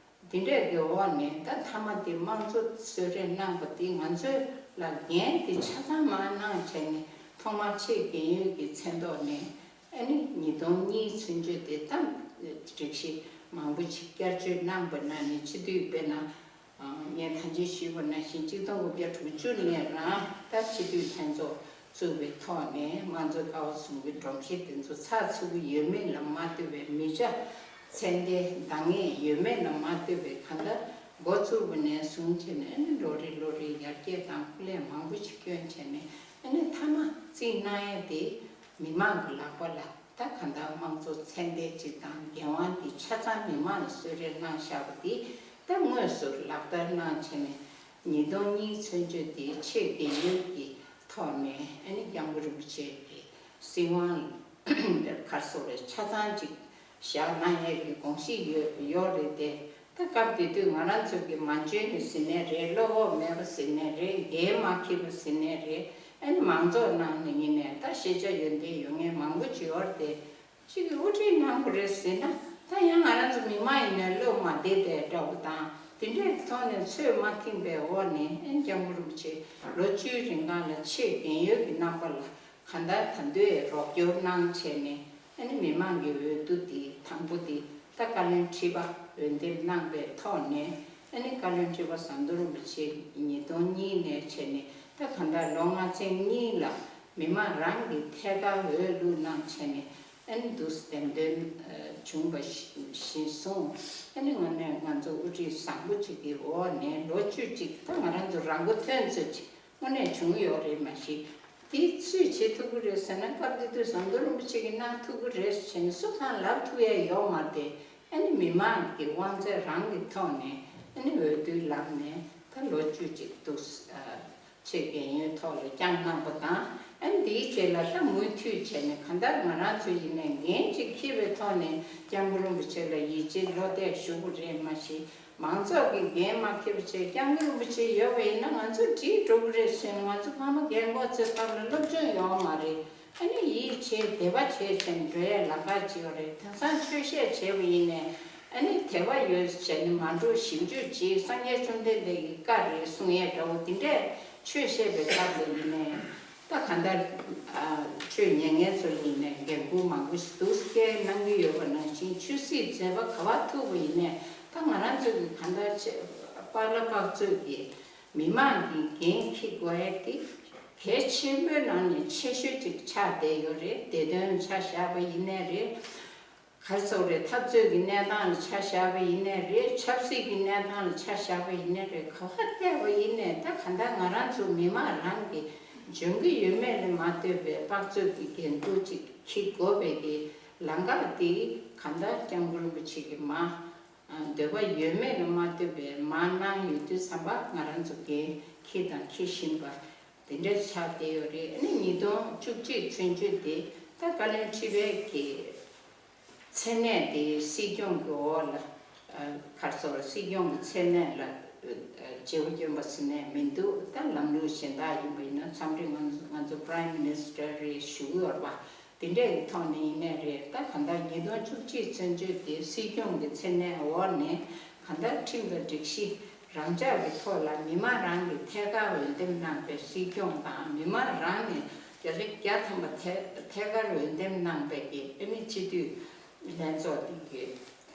འདི་འདྲས་ཀྱི་འོག་ནས་ད་མཐའ་མ་དེ་དམངས་གཙོ་གསོལ་རས་གནང་པ་དེ་ང་ཚོས་ལ་འགན་དེ་ཆ་ཚང་མར་གནང་བྱས་ནས་ཐོག་མར་ཆེས་རྒན་ཡོལ་གྱི་མཚན་ཐོག་ནས་ཨ་ནི་ཉིས་སྟོང་གཉིས་ཚུན་ཆོད་དེ་ད་སྒྲིག་གཞི་མང་པོ་ཞིག་བསྐྱར་བཅོས་གནང་པ་ན་ནི་སྤྱི་འཐུས་དཔེར་ན། ངས་ད་ཅི་ཞུས་པ་ནང་བཞིན་གཅིག་སྟོང་དགུ་བརྒྱ་དྲུག་ཅུ་ནས་རང་ད་སྤྱི་འཐུས་ལྷན་ཚོགས་བཙུགས་པའི་ཐོག་ནས་དམངས་གཙོའི་ཀ་བ་གསུམ་གྱི་སྒྲོམ་གཞི་དེ་ཚོ་ཚགས་ཚུད་པོ་ཡོད་མེད་ལ་མ་ལྟོས་པའི་མི་ཆ་ཚད་ལྡན་འདང་ངེས་ཡོད་མེད་ལ་མ་ལྟོས་པའི་གང་ལྟར་འགོ་བཙུགས་པ་ནས་བཟུང་བྱས་ནས་ཨ་ནི་ལོ་རེ་ལོ་རེ་ཡར་རྒྱས་དང་སྐུ་ལས་མང་པོ་ཞིག་བསྐྱོན་བྱས་ནས་ཨ་ནི་མཐའ་མ་རྩིས་གནང་ཡས་དེ་མི་མང་གི་ལག་པ་ལ། ད་གང་ལྟར་དམངས་གཙོ་ཚད་ལྡན་ཅིག་དང་འགན་དབང་འདི་ཆ་ཚང་མི་མང་ལ་གསོལ་རས་གནང་བཞག་པ་འདི་ད་དངོས་སུ་ལག་བསྟར་གནང་བྱས་ནས་ ཉིས་སྟོང་གཉིས་ཚུན་ཆོད་དེ་ཆེད་རྒན་ཡོལ་གྱི་ཐོག་ནས་ཨ་ནི་སྐྱབས་མགོན་རིན་པོ་ཆེ་གི་སྲིད་དབང་ག་རེ་ཟེར་རེད། ཆ་ཚང་ཅིག་བཞག་གནང་ཡས་ཀྱི་དགོངས་གཞི་ཡོད་ཡོད་རེད་དེ། ད་སྐབས་དེ་དུས་ང་རང་ཚོ་གི་མ་འཇོན་ནི་ཟེར་ནའི་རེད། བློ་ཁོག་མེད་པ་ཟེར་ནའི་རེད། འགན་མ་འཁྱེར་པ་ཟེར་ནའི་རེད། ཨ་ནི་མང་ཚོགས་ནང་ནས་ཡིན་ནའི་ད་ཤེས་བྱ་ཡོན་ཏན་ཡོད་མཁན་མང་པོ་ཅིག་ཡོད་རེད་དེ། གཅིག་གིས་དབུ་ཁྲིད་གནང་དགོས་རེད་ཟེར་ན། ད་ཡང་ང་རང་ཚོ་མི་མང་ཡིན་ནའི་བློ་མ་བདེ་བསྡད་འདྲ་བོ་དང་། དེ་འདྲའི་ཐོག་ནས་ཚོད་མ་ཐིངས་པའི་འོག་ནས་ཨ་ནི་སྐྱབས་མགོན་རིན་པོ་ཆེ་ལོ་བཅུའི་རིང་གང་ལ་ཆེད་རྒན་ཡོལ་གྱི་རྣམ་པ་ལ་གང་ལྟར་ད་དུང་རོགས་སྐྱོར་གནང་བྱས་ནས། ཨ་ནི་མི་མང་གི་འོས་བསྡུ་དེ་དང་པོ་དེ་ད་བཀའ་བློན་ཁྲི་པ་འོས་འདེམས་གནང་པའི་ཐོག་ནས། ཨ་ནི་བཀའ་བློན་ཁྲི་པ་ཟམ་གདོང་རིན་པོ་ཆེ་ཉིས་སྟོང་གཉིས་ནས་བྱས་ནས་ད་གང་ལྟར་ལོ་ལྔ་ཚན་གཉིས་ལ་མི་མང་རང་གི་ཐད་ཀར་འོས་བླུགས་གནང་བྱས་ནས། ཨ་ནི་འདུག་སེ་འདེམས་ཐོན་བྱུང་བ་ཞིག་བཞིན་སོང་། ཨ་ནི་དངོས་གནས་ང་ཚོ་དབུ་ཁྲིད་བཟང་པོ་ཅིག་གི་འོག་ནས་ལོ་བཅུ་ཅིག་ད་ང་རང་ཚོ་རང་མགོ་ཐོན་ཚོད་ཅིག་དངོས་གནས་བྱུང་ཡོད་རེད། མ་གཞི་དེ་སུས་བྱེད་ཐུབ་ཀྱི་རེད་ཟེར་ན། སྐབས་དེ་དུས་ཟམ་གདོང་རིན་པོ་ཆེ་གིས་གནང་ཐུབ་ཀྱི་རེད་ཟེར་ནས་སུ་གང་ལབ་ཐུབ་ཡ་ཡོད་མ་རེད་དེ། ཨ་ནི་མི་མང་གི་དབང་ཚད་རང་གི་ཐོག་ནས་ཨ་ནི་འོས་བསྡུ་ལངས་ནས་ད་ལོ་བཅུ་ཅིག་འདུག་སེ་ཆེད་རྒན་ཡོལ་ཐོག་ལ་བསྐྱངས་གནང་པ་དང་། ཨ་ནི་དེའི་རྗེས་ལ་ད་མུ་མཐུད་བྱས་ནས་གང་ལྟར་ང་རང་ཚོ་ཡིན་ནའི་འགན་ཅིག་འཁྱེར་བའི་ཐོག་ནས་སྐྱབས་མགོན་རིན་པོ་ཆེ་ལ་ཡིད་ཆེས་བློ་གཏད་ཞུ་དགོས་རེད། མ་གཞི་མང་ཚོགས་ཀྱི་འགན་མ་འཁྱེར་བ་བྱས། སྐྱབས་མགོན་རིན་པོ་ཆེ་ཡོད་པ་ཡིན་ན་ང་ཚོ་འགྲིག་འགྲོ་གི་རེད་ཟེར་ནས། ང་ཚོ་ཕ་མ་རྒན་གོག་ཚོའི་སྐབས་ལ་སློབ་སྦྱོང་ཡོད་མ་རེད། ཨ་ནི་ཡིད་ཆེས་དད་པ་བྱས་བྱས་ནས་འགྲོ་ཡས་ལམ་ཁ་ཅིག་ཡོད་རེད། དེང་སང་ཆོས་བཤད་བྱས་པ་ཡིན་ནའི་ཨ་ནི་དད་པ་ཡོད་བྱས་ནས་མ་འགྲོ། ཞིབ་འཇུག་བྱེད། སངས་རྒྱས་བཅོམ་ལྡན་འདས་ཀྱི་བཀའ་རེད་གསུང་ཡས་འདྲ་བོ་དེ་འདྲས་ཆོས་བཤད་པའི་སྐབས་ལ་ཡིན་ནའི། ད་གང་ལྟར་ཨ་ཆོས་ཉན་མཁན་ཚོ་ལ་ཡིན་ནའི་འགན་ཁུར་མང་པོ་ཞིག་འདུག་སེ་གནང་གི་ཡོད་པ་ནང་བཞིན། ཆོས་སྲིད་འཛིན་པ་ག་པར་ཐུག་པ་ཡིན་ནའི་ད་ང་རང་ཚོ་གི་གང་ལྟར་ཆེ་པཱ་ལགས་པཱ་ཚོས་ཀྱི་མི་མང་གི་འགན་འཁྱེར་དགོས་ཡས་དེ་གལ་ཆེན་པོའི་ནང་ནས་ཆེ་ཤོས་ཅིག་ཆགས་བསྡད་ཡོད་རེད། བདེ་དོན་ཆ་བཞག་པ་ཡིན་ནའི་རེད། ག་རེ་ཟེར་དགོས་རེད། འཐབ་རྩོད་ཀྱི་གནས་སྟངས་ལ་ཆ་བཞག་པ་ཡིན་ནའི་རེད། ཆབ་སྲིད་ཀྱི་གནས་སྟངས་ལ་ཆ་བཞག་པ་ཡིན་ནའི་རེད། ག་པར་བལྟས་པ་ཡིན་ནའི་ད་གང་ལྟར་ང་རང་ཚོ་མི་མང་རང་གིས་འཇོན་གྱི་ཡོད་མེད་ལ་མ་ལྟོས་པའི་དཔག་ཚོད་ཀྱི་འགན་འཁྲི་ཅིག་འཁྱེར་དགོས་པའི་གི་ལམ་ཁ་དེ་གང་ལྟར་སྐྱབས་མགོན་རིན་པོ་ཆེ་གིས་མ་འདོད་པ་ཡོད་མེད་ལ་མ་ལྟོས་པའི་མ་གནང་ཡོད་དུས་ཙམ་པ་ང་རང་ཚོ་འགན་འཁྱེར་དང་འཁྱེར་བཞིན་པ་དེ་འདྲ་ཆགས་བསྡད་ཡོད་རེད། ཨ་ནི་ཉིས་སྟོང་བཅུ་གཅིག་ཚུན་ཆོད་དེ་ད་བཀའ་བློན་ཁྲི་པའི་གི་མཚན་གནས་དེ་སྲིད་སྐྱོང་གི་འོག་ལ་ཨ་ག་རེ་ཟེར། སྲིད་སྐྱོང་གི་མཚན་གནས་ལ་ཨ་བརྗེ་པོ་སྐྱོན་པ་ཟེར་ནས་མི་འདུག་ད་ལམ་ལུགས་གཞན་དག་ཡིན་པ་ཡིན་ན། མཚམས་རེ་ང་ང་ཚོ་Prime Minister རེད་ཞུ་གི་ཡོད་རེད་པ། དེ་འདྲའི་ཐོག་ནས་ཡིན་ནའི་རེད། ད་གང་ལྟར་ཉིས་སྟོང་བཅུ་གཅིག་ཚུན་ཆོད་དེ་སྲིད་སྐྱོང་གི་མཚན་གནས་འོག་ནས་གང་ལྟར་ཁྲིམས་དང་སྒྲིག་གཞི་རང་འཇགས་ཀྱི་ཐོག་ལ་མི་མང་རང་གིས་ཐད་ཀར་འོས་འདེམས་གནང་པའི་སྲིད་སྐྱོང་དང་། མི་མང་རང་ནས་བརྒྱ་ཆ་བརྒྱ་ཐམ་པ་ཐད་ཐད་ཀར་འོས་འདེམས་གནང་པའི་གི་ཨ་ནི་སྤྱི་འཐུས་ལྷན་ཚོགས་དེ་གི་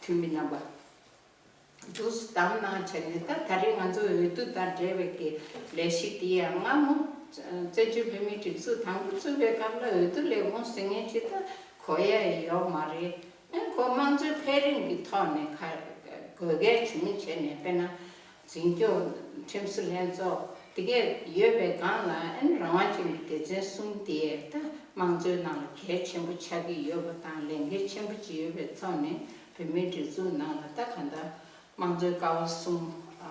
འཐུས་མི་རྣམ་པ་འདུག་སེ་བདམས་གནང་བྱས་ནས། ད་ད་རེས་ང་ཚོ་འོས་བསྡུ་དང་འབྲེལ་བའི་གི་ལས་གཞི་དེ་ཡང་སྔ་མོ་བཙན་བྱོལ་བོད་མིའི་སྒྲིག་འཛུགས་དང་པོ་བཙུགས་པའི་སྐབས་ལ་འོས་བསྡུ་ལས་ཁུངས་ཟེར་མཁན་ཅིག་ད་གོ་ཡ་ཡོད་མ་རེད། ཨ་ཁོ་དམངས་གཙོའི་འཕེལ་རིམ་གྱི་ཐོག་ནས་ཁ་དགོས་གལ་བྱུང་བྱས་ནས། དཔེར་ན་འཛིན་སྐྱོང་ཁྲིམས་བཟོ་ལྷན་ཚོགས་དེ་གས་ཡོད་པའི་སྒང་ལ། ཨ་ནི་རང་དབང་ཅན་གྱི་སྡེ་ཚན་གསུམ་དེ་ད་དམངས་གཙོའི་ནང་ལ་གལ་ཆེན་པོ་ཆགས་ཀྱི་ཡོད་པ་དང་། ལས་འགན་ཆེན་པོ་ཅིག་ཡོད་པའི་ཐོག་ནས་བོད་མིའི་སྒྲིག་འཛུགས་ནང་ལ་ད་གང་ལྟར་དམངས་གཙོའི་ཀ་བ་གསུམ། ཨ་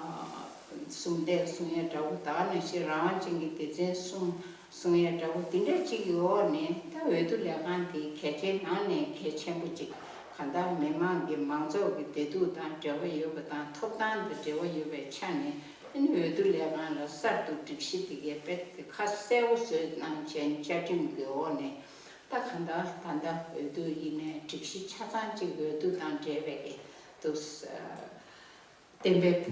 གསུམ་ལྡན་གསུང་ཡས་འདྲ་བོ། ད་ག་ནང་བཞིན་རང་དབང་ཅན་གྱི་སྡེ་ཚན་གསུམ་གསུང་ཡས་འདྲ་བོ་དེ་འདྲ་ཅིག་གི་འོག་ནས། ད་འོས་བསྡུ་ལས་ཁང་དེ་གལ་ཆེའི་ནང་ནས་གལ་ཆེན་པོ་ཅིག་གང་ལྟར་མི་མང་གི་མང་ཚོགས་ཀྱི་བདེ་སྡུག་དང་འབྲེལ་བ་ཡོད་པ་དང་། ཐོབ་ཐང་དང་འབྲེལ་བ་ཡོད་པའི་ཆ་ནས། ཨ་ནི་འོས་བསྡུ་ལས་ཁང་ལ་གསར་དུ་སྒྲིག་གཞི་དེ་གའི་དཔེ་ཁ་གསལ་པོ་བཟོས་གནང་བྱས། བཅའ་ཁྲིམས་ཀྱི་འོག་ནས་ད་གང་ལྟར་ད་ལྟ་འོས་བསྡུ་ཡིན་ནའི་སྒྲིག་གཞི་ཆ་ཚང་གཅིག་འོས་བསྡུ་དང་འབྲེལ་བའི་གི་འདུག་གཏན་འབེབས་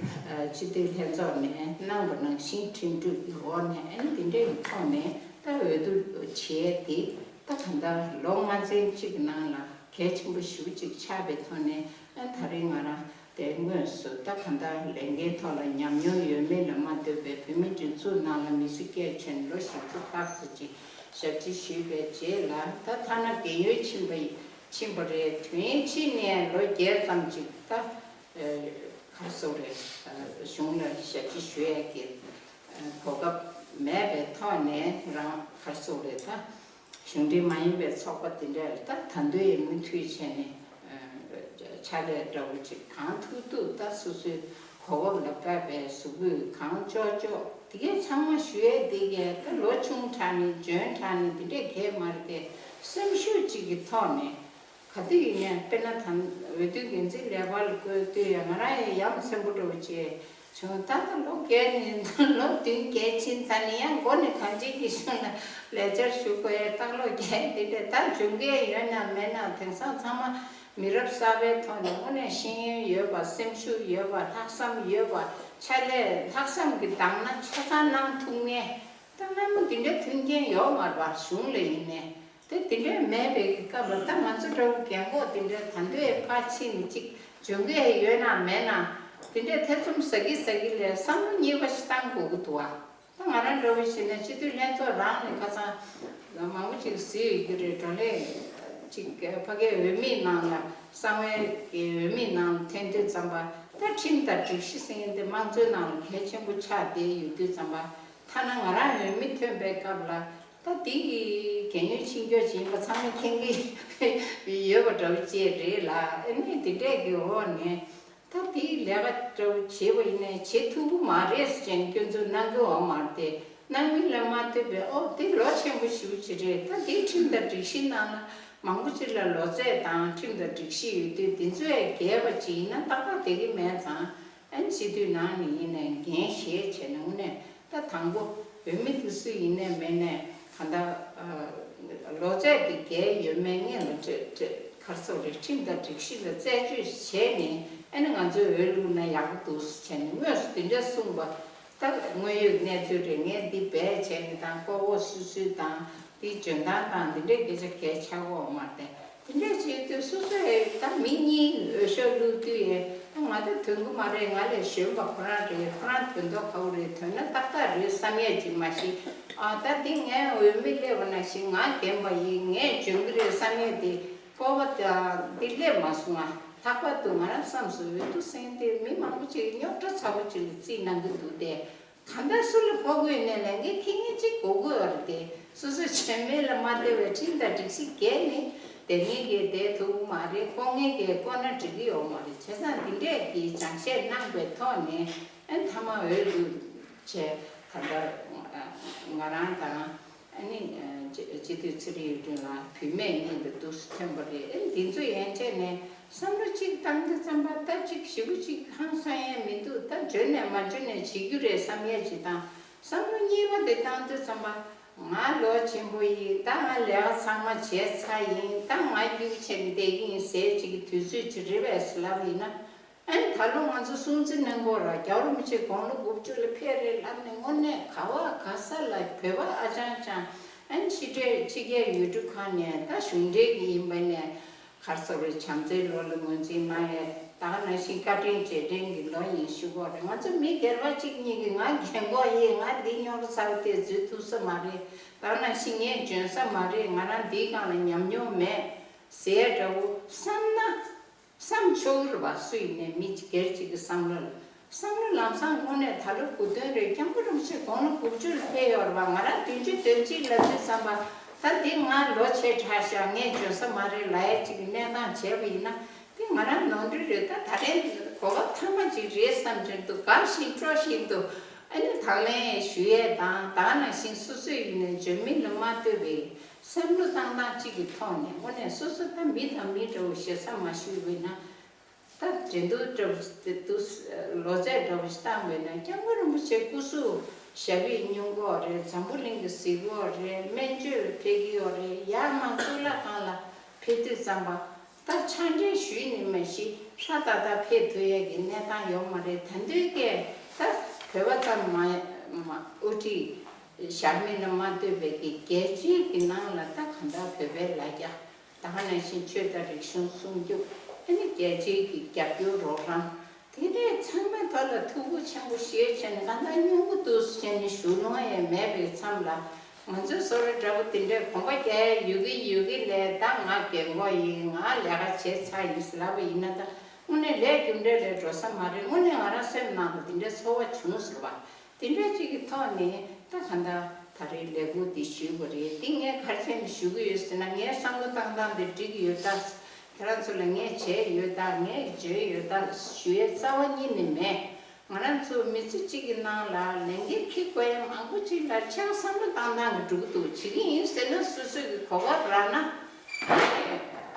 སྤྱི་འཐུས་ལྷན་ཚོགས་ནས་གནང་བ་ནང་བཞིན་ཁྲིམས་སྒྲིག་གི་འོག་ནས། ཨ་ནི་འདི་འདྲའི་ཐོག་ནས་ད་འོས་བསྡུ་བྱས་ཏེ། ད་གང་ལྟར་ལོ་ལྔ་ཚན་གཅིག་གི་ནང་ལ་གལ་ཆེན་པོ་ཞེ་པོ་ཅིག་ཆགས་པའི་ཐོག་ནས། ཨ་ད་རེས་ང་རང་དེ་དངོས་སུ་ད་གང་ལྟར་ལས་འགན་ཐོག་ལ་ཉམས་མྱོང་ཡོད་མེད་ལ་མ་ལྟོས་པའི་བོད་མིའི་སྒྲིག་འཛུགས་ནང་ལ་མི་སེར་སྐད་ཆེན་ལོ་བཞི་བཅུ་ལྷག་ཙམ་ཅིག་ཞབས་ཕྱི་ཞུས་པའི་རྗེས་ལ། ད་ཐ་ན་རྒན་ཡོལ་ཕྱིན་པ་ཕྱིན་པ་རེད། དུས་ཡུན་ཕྱིན་ནས་ལོ་བརྒྱད་ཙམ་ཅིག་ད་ཨ་ག་རེ་ཟེར་དགོས་རེད། ཨ་གཞུང་ལ་ཞབས་ཕྱི་ཞུ་ཡས་ཀྱི་ཨ་གོ་སྐབས་མེད་པའི་ཐོག་ནས། རང་ག་རེ་ཟེར་དགོས་རེད། ད་གཞུང་འབྲེལ་མ་ཡིན་པའི་ཚོགས་པ་དེ་འདྲ་ལ་ད་ད་དུང་ཡང་མུ་མཐུད་བྱས་ནས་ཨ་ཕྱག་ལས་འདྲ་བོ་ཅིག་གང་ཐུབ་ཐུབ་ད་སོ་སོའི་ གོ་སྐབས་ལ་བབས་པའི་གཟུགས་པོས་གང་ལྕོག་ལྕོག་དེ་གས་ཚང་མ་ཞུ་ཡས་དེ་གས་ད་ལོ་ཆུང་དྲགས་ནས་འཇོན་དྲགས་ནས་དེ་འདྲས་གས་མ་རེད་དེ། སེམས་ཤུགས་གཅིག་གི་ཐོག་ནས་ག་དུས་ཡིན་ནའི་དཔེར་ན་ད་འོས་བསྡུ་འགན་འཛིན་ལས་ཀ་ལ་བསྐོས་དུས་ཡང་ང་རང་ཡང་ཡ་མཚན་པོ་འདྲ་བོ་བྱས་བྱུང་། ད་ལྟ་ལོ་བརྒྱད་ནས་ལོ་བདུན་བརྒྱད་ཕྱིན་ཚར་ནས་ཡང་མགོ་ནས་གང་ཅིའི་གི་གཞུང་ལ་ལས་བཅར་ཞུ་དགོས་ཡས་ལྟག་ལོག་རྒྱག་དེ་འདྲས་ད་འཇོན་གས་ཡོད་ན་མེད་ན་དེང་སང་ཚང་མ་མི་རབས་གསར་པའི་ཐོག་ནས་དངོས་གནས་ཤེས་ཡོན་ཡོད་པ། སེམས་ཤུགས་ཡོད་པ། ལྷག་བསམ་ཡོད་པ། ཕྱག་ལས་ལྷག་བསམ་གྱི་དང་ན་ཆ་ཚང་གནང་ཐུབ་མཁན་ད་སྔ་མོ་དེ་འདྲའི་མཐུན་རྐྱེན་ཡོད་མ་རེད་པ། གཞུང་ལ་ཡིན་ནའི་དེ་དེ་འདྲའི་མེད་པའི་གི་སྐབས་ལ་ད་ང་ཚོ་འདྲ་བོ་རྒན་གོག་དེ་འདྲའི་ད་འདོད་ཕར་ཕྱིན་ནས་ཅིག་འཇོན་གས་ཡོད་ན་མེད་ན་དེ་འདྲའི་ཐེ་ཚོམ་ཟ་གི་ཟ་གི་ལས་བསམ་བློ་གཉིས་པ་ཞིག་བཏང་དགོས་ཀྱི་འདུག་ཨ། ད་ང་རང་འདྲ་བོ་བྱས་ན་སྤྱི་འཐུས་ལྷན་ཚོགས་རང་ནས་ཁ་སང་མང་པོ་ཅིག་གཟིགས་ཡོད་ཀྱི་རེད། བགྲོ་གླེང་ཅིག་ཕ་གིའི་འོས་མིའི་ནང་ལ་གསང་བའི་གི་འོས་མིའི་ནང་ལ་ཐོན་དུས་ཙམ་པ་ད་ཁྲིམས་དང་སྒྲིག་གཞི་ཟེར་མཁན་དེ་དམངས་གཙོའི་ནང་ལ་གལ་ཆེན་པོ་ཆགས་བསྡད་ཡོད་དུས་ཙམ་པ་ཐ་ན་ང་རང་འོས་མི་ཐོན་པའི་སྐབས་ལ་ད་དེ་གི་གལ་གནད་ཆེ་སྐྱོ་ཅིག་ཡིན་པ་ཚང་མས་མཁྱེན་གྱི་ཡོད་པ་འདྲ་བོ་ཅིག་རེད་ལ། ཨ་ནི་དེ་འདྲས་ཀྱི་འོག་ནས། ད་དེའི་ལས་ཀ་འདྲ་བོ་བྱས་པ་ཡིན་ནའི་བྱེད་ཐུབ་ཀྱི་མ་རེད་ཟེར་ནས་སྐྱོན་འཛུགས་གནང་གི་ཡོད་མ་རེད་དེ། གནང་མིན་ལ་མ་ལྟོས་པའི་ཨོ་དེ་ལོ་ཆེན་པོ་ཞེ་པོ་ཅིག་རེད། ད་དེའི་ཁྲིམས་དང་སྒྲིག་གཞི་ནང་ལ་མང་པོ་ཅིག་ལ་ལོ་ཚད་དང་ཁྲིམས་དང་སྒྲིག་གཞི་ཡོད་དུས་དེ་ཚོས་འགལ་བ་ཅིག་ཡིན་ན་ཏག་ཏག་བསྡད་ཀྱི་མེད་ཙང་། ཨ་ནི་སྤྱི་འཐུས་ནང་ནས་ཡིན་ནའི་འགན་བཞེས་བྱས་ནས་དངོས་གནས། ད་དང་པོ་བོད་མི་དེ་སུ་ཡིན་ནའི་མིན་ནའི་གང་ལྟར་ལོ་ཚད་དེ་བརྒལ་ཡོད་མེད་སྔོན་ལ་ག་རེ་ཟེར་དགོས་རེད། ཁྲིམས་དང་སྒྲིག་གཞི་ལ་རྩད་གཅོད་བྱས་ནས་ཨ་ནི་ང་ཚོས་འོས་བླུགས་ན་ཡག་པོ་འདུག་ཟེར་བྱས་ནས་དངོས་སུ་དེ་འདྲ་གསུངས་པ་ད་དངོས་ཡོད་གནས་ཚུལ་རེད། ངས་འདི་འབད་བྱས་ནས་དང་ལྐོག་འོག་སུད་སུད་དང་དེའི་འཇོན་ཐང་དང་འདི་འདྲའི་སྐད་ཆ་གལ་ཆགས་ཀྱི་ཡོད་མ་རེད་དེ། དེ་འདྲ་བྱེད་དུས་སོ་སོས་ད་མི་གཉིས་འོས་ཤོག་བླུགས་དུས་ཡས་ད་ང་ད་དོན་གྱི་མ་རེད། ང་ལས་གཞོན་པ་ཁོ་རང་རེད། ཁོ་རང་དོན་དག་ག་བོ་རེད། དོན་ན་ཏག་ཏག་རེད་བསམ་ཡས་ཅིག་མ་གཞི། ཨ་ད་འདི་ངའི་འོས་མི་སླེབས་པ་ནང་བཞིན་ང་རྒན་པ་ཡིན། ངས་འཇོན་གི་རེད་བསམ་ཡས་དེ་སྤོབས་པ་ད་འདི་སླེབས་མ་སོང་ང་། ལྷག་པར་དུ་ང་རང་བསམ་སོང་འོས་བསྡུ་ཟེར་མཁན་དེ་མི་མང་པོ་ཅིག་རྙོག་དྲ་ཚ་པོ་ཅིག་ལ་རྩིས་གནང་གི་འདུག་སྟེ། གང་ལྟར་སུ་ལ་ཕོག་དགོས་ནས་ལས་འགན་འཁྱེར་མཁན་གཅིག་དགོས་ཀྱི་ཡོད་རེད་དེ། སོ་སོ་བྱེད་མེད་ལ་མ་བལྟས་པའི་ཁྲིམས་དང་སྒྲིག་གཞི་འགལ་ནས་བསྡད་མཁན་གྱིས་བསྡད་ཐུབ་ཀྱི་མ་རེད། བསྐོ་མཁན་གྱིས་བསྐོ་ན་འགྲིག་གི་ཡོད་མ་རེད། བྱས་ཙང་འདི་འདྲས་ཀྱི་སྦྱང་བཤད་གནང་པའི་ཐོག་ནས་ཨ་མཐའ་མ་འོས་བླུགས་བྱས། ད་ལྟ་ང་རང་དང་ཨ་ནི་སྤྱི་འཐུས་ཚེ་རིང་གཡུ་སྒྲོན་ལགས་བུད་མེད་གཉིས་ལ་འདུག་སེ་ཐོན་པ་རེད། ཨ་འདི་ཚོ་ཡན་ཆད་ནས། བསམ་བློ་གཅིག་བཏང་དུས་ཙམ་པ་ད་གཅིག་ཞེ་པོ་གཅིག་ཧང་སང་ཡས་མི་འདུག་ད་འཇོན་ནས་མ་འཇོན་ནས་བྱེད་རྒྱུ་རེད་བསམ་ཡས་གཅིག་དང་། བསམ་བློ་གཉིས་པ་དེ་བཏང་དུས་ཙམ་པ་ང་ལོ་ཆེན་པོ་ཡིན། ད་ང་ལས་ཀ་ཚང་མ་བྱས་ཚར་ཡིན། ད་ང་རྒྱུགས་ཆེན་བསྡད་ཀྱི་ཡིན་ཟེར་གཅིག་གི་དུས་ཚོད་ཅིག་རེད་པས་ཟེར་ལབ་ཡིན་ན། ཨ་ནི་ད་ལོ་ང་ཚོ་སྲུང་བརྩི་གནང་དགོས་ར། རྒྱལ་བ་རིན་པོ་ཆེ་དགུང་ལོ་དགུ་བཅུ་ལ་ཕེབས་རེད་ལབ་ནས་དངོས་གནས་ག་བ་ག་ས་ལ་བོད་པ་ཨ་ཅང་ཅང་ཨ་ནི་ཕྱི་འབྲེལ་ཕྱི་རྒྱལ་ཡུལ་གྲུ་ཁག་ནས་ད་གཞུང་འབྲེལ་གྱི་ཡིན་པ་ནས། གར་སོགས་རེ་བྱམས་བརྩེའི་ལོ་ལ་ངོས་འཛིན་གནང་ཡས་ད་ག་ནང་བཞིན་བཀའ་དྲིན་རྗེས་དྲན་གྱི་ལོ་ཡིན་ཞུ་གི་ཡོད་རེད། ང་ཚོ་མི་སྒེར་པ་གཅིག་གཉིས་ཀྱིས་ང་རྒན་གོག་ཡིན། ང་འདི་རྙོག་དྲ་ཚ་པོ་དེ་འཛུལ་ཐུབ་ས་མ་རེད། ད་ག་ནང་བཞིན་ངས་འཇོན་ས་མ་རེད། ང་རང་འདིའི་སྒང་ལ་ཉམས་མྱོང་མེད་ཟེར་ཡས་འདྲ་བོ་བསམ་ན་བསམ་ཆོག་གི་རེད་པ། སུ་ཡིན་ནའི་མི་སྒེར་གཅིག་གི་བསམ་བློ་ལ། བསམ་བློ་ལམ་སང་དངོས་གནས་ད་ལོ་དགུ་སྟོན་རེད། སྐྱབས་མགོན་རིན་པོ་ཆེ་དགུང་ལོ་དགུ་བཅུ་ལ་ཕེབས་ཡོད་རེད་པ། ང་རང་བདུན་ཅུ་དོན་གཅིག་ལ་ཚུད་བསམ་པ་ད་འདི་ང་ལོ་ཆེ་དྲགས་ཤག་ངས་འཇོན་ས་མ་རེད་ལབ་ཡས་ཅིག་གི་གནས་སྟངས་བྱས་པ་ཡིན་ན་འདི་ང་རང་ནོར་འཁྲུལ་རེད། ད་ད་རེས་གོ་སྐབས་ཐ་མ་ཅིག་རེད་བསམ་གྱིན་འདུག་དགའ་བཞིན་སྤྲོ་བཞིན་དུ་ཨ་ནི་དང་ལེན་ཞུ་ཡས་དང་། ད་ག་ནང་བཞིན་སོ་སོ་ཡིན་ནའི་འཇོན་མི་ལ་མ་ལྟོས་པའི་བསམ་བློ་བཏང་སྟངས་གཅིག་གི་ཐོག་ནས་དངོས་གནས་སོ་སོ་ད་མི་དང་མི་འདྲ་བོ་ཞེ་ས་མ་ཞུས་པ་ཡིན་ན། ད་འགྲན་བསྡུར་འདྲ་བོ་དེ་འདུག་ལོ་ཚད་འདྲ་བོ་ཞིག་བཏང་བས་ན་སྐྱབས་མགོན་རིན་པོ་ཆེ་སྐུ་གཟུགས་ཞབས་པད་སྙུང་གི་ཡོད་རེད། འཛམ་བུ་གླིང་གི་གཟིགས་ཀྱི་ཡོད་རེད། སྨན་བཅོས་ལ་ཕེབས་ཀྱི་ཡོད་རེད། ཡར་མར་གཙུག་ལག་ཁང་ལ་ཕེབས་དུས་ཙམ་པ་ད་ཕྱག་འབྲེལ་ཞུས་ནས་མ་གཞི་ཧྲ་ཏག་ཏག་ཕེབས་ཐུབ་ཡས་ཀྱི་གནས་སྟངས་ཡོད་མ་རེད། ད་འདོད་སྐད་ད་བོད་པ་ཙམ་མ་མ་དབུ་ཁྲིད་བཞག་མིན་ལ་མ་ལྟོས་པའི་གི་རྒྱལ་སྤྱིའི་གི་ནང་ལ་ད་གང་ལྟར་བོད་པའི་ལ་རྒྱ། ད་ག་ནང་བཞིན་ཆོས་དང་རིག་གཞུང་སྲུང་སྐྱོབ། ཨ་ནི་རྒྱལ་སྤྱིའི་གི་རྒྱབ་སྐྱོར་རོགས་རམ། དེ་འདྲས་ཚང་མའི་ཐོག་ལ་ཐུགས་ཁུར་ཆེན་པོ་བཞེས་བྱས་ནས་ད་ལྟ་སྙུང་གི་འདུག་ཟེར་བྱས་ནས་ཞུ་ལོང་ཡས་མེད་པའི་མཚམས་ལ། ང་ཚོའི་བཟོ་འདྲ་འདྲ་པོ་དེ་འདྲས་གོམ་པ་རྒྱག་ཡས་ཡོད་ཀྱི་ཡོད་ཀྱི་ལས་ད་ང་རྒན་གོག་ཡིན། ང་ལས་ཀ་བྱས་ཚར་ཡིན་ཟེར་ལབ་པ་ཡིན་ན་ད་དངོས་གནས་ལས་རྒྱུ་འབྲས་ལས་འགྲོ་ས་མ་རེད། དངོས་གནས་ང་རང་སེམས་ནང་ལ་དེ་འདྲས་ཚོར་བ་བྱུང་ཟེར་བ། དེ་འདྲ་ཅིག་གི་ཐོག་ནས་ད་ག་འདྲ་ད་རེས་ལས་འགུལ་འདི་ཞུས་པ་རེད། འདི་ངས་ག་རེ་བྱས་ནས་ཞུ་གི་ཡོད་ཟེར་ན། ངའི་བསམ་བློ་བཏང་སྟངས་འདི་འགྲིག་གི་ཡོད་ད། ཁྱེད་རང་ཚོ་ལ་ངས་བྱས་ཡོད་ད། ངས་བརྗོད་ཡོད་ད་ཞུ་ཡས་རྩ་བ་ཉིད་ནས་མེད། ང་རང་ཚོ་མི་ཚེ་གཅིག་གི་ནང་ལ་ལས་འགན་འཁྱེར་དགོས་ཡ་མང་པོ་ཅིག་ལ་ཆ་བསམ་བློ་བཏང་སྟངས་ཀྱི་འགྲོ་གི་འདུག་བྱེད་ཀྱི་ཡིན་ཟེར་ན་སོ་སོ་གི་གོ་སྐབས་རག་ན།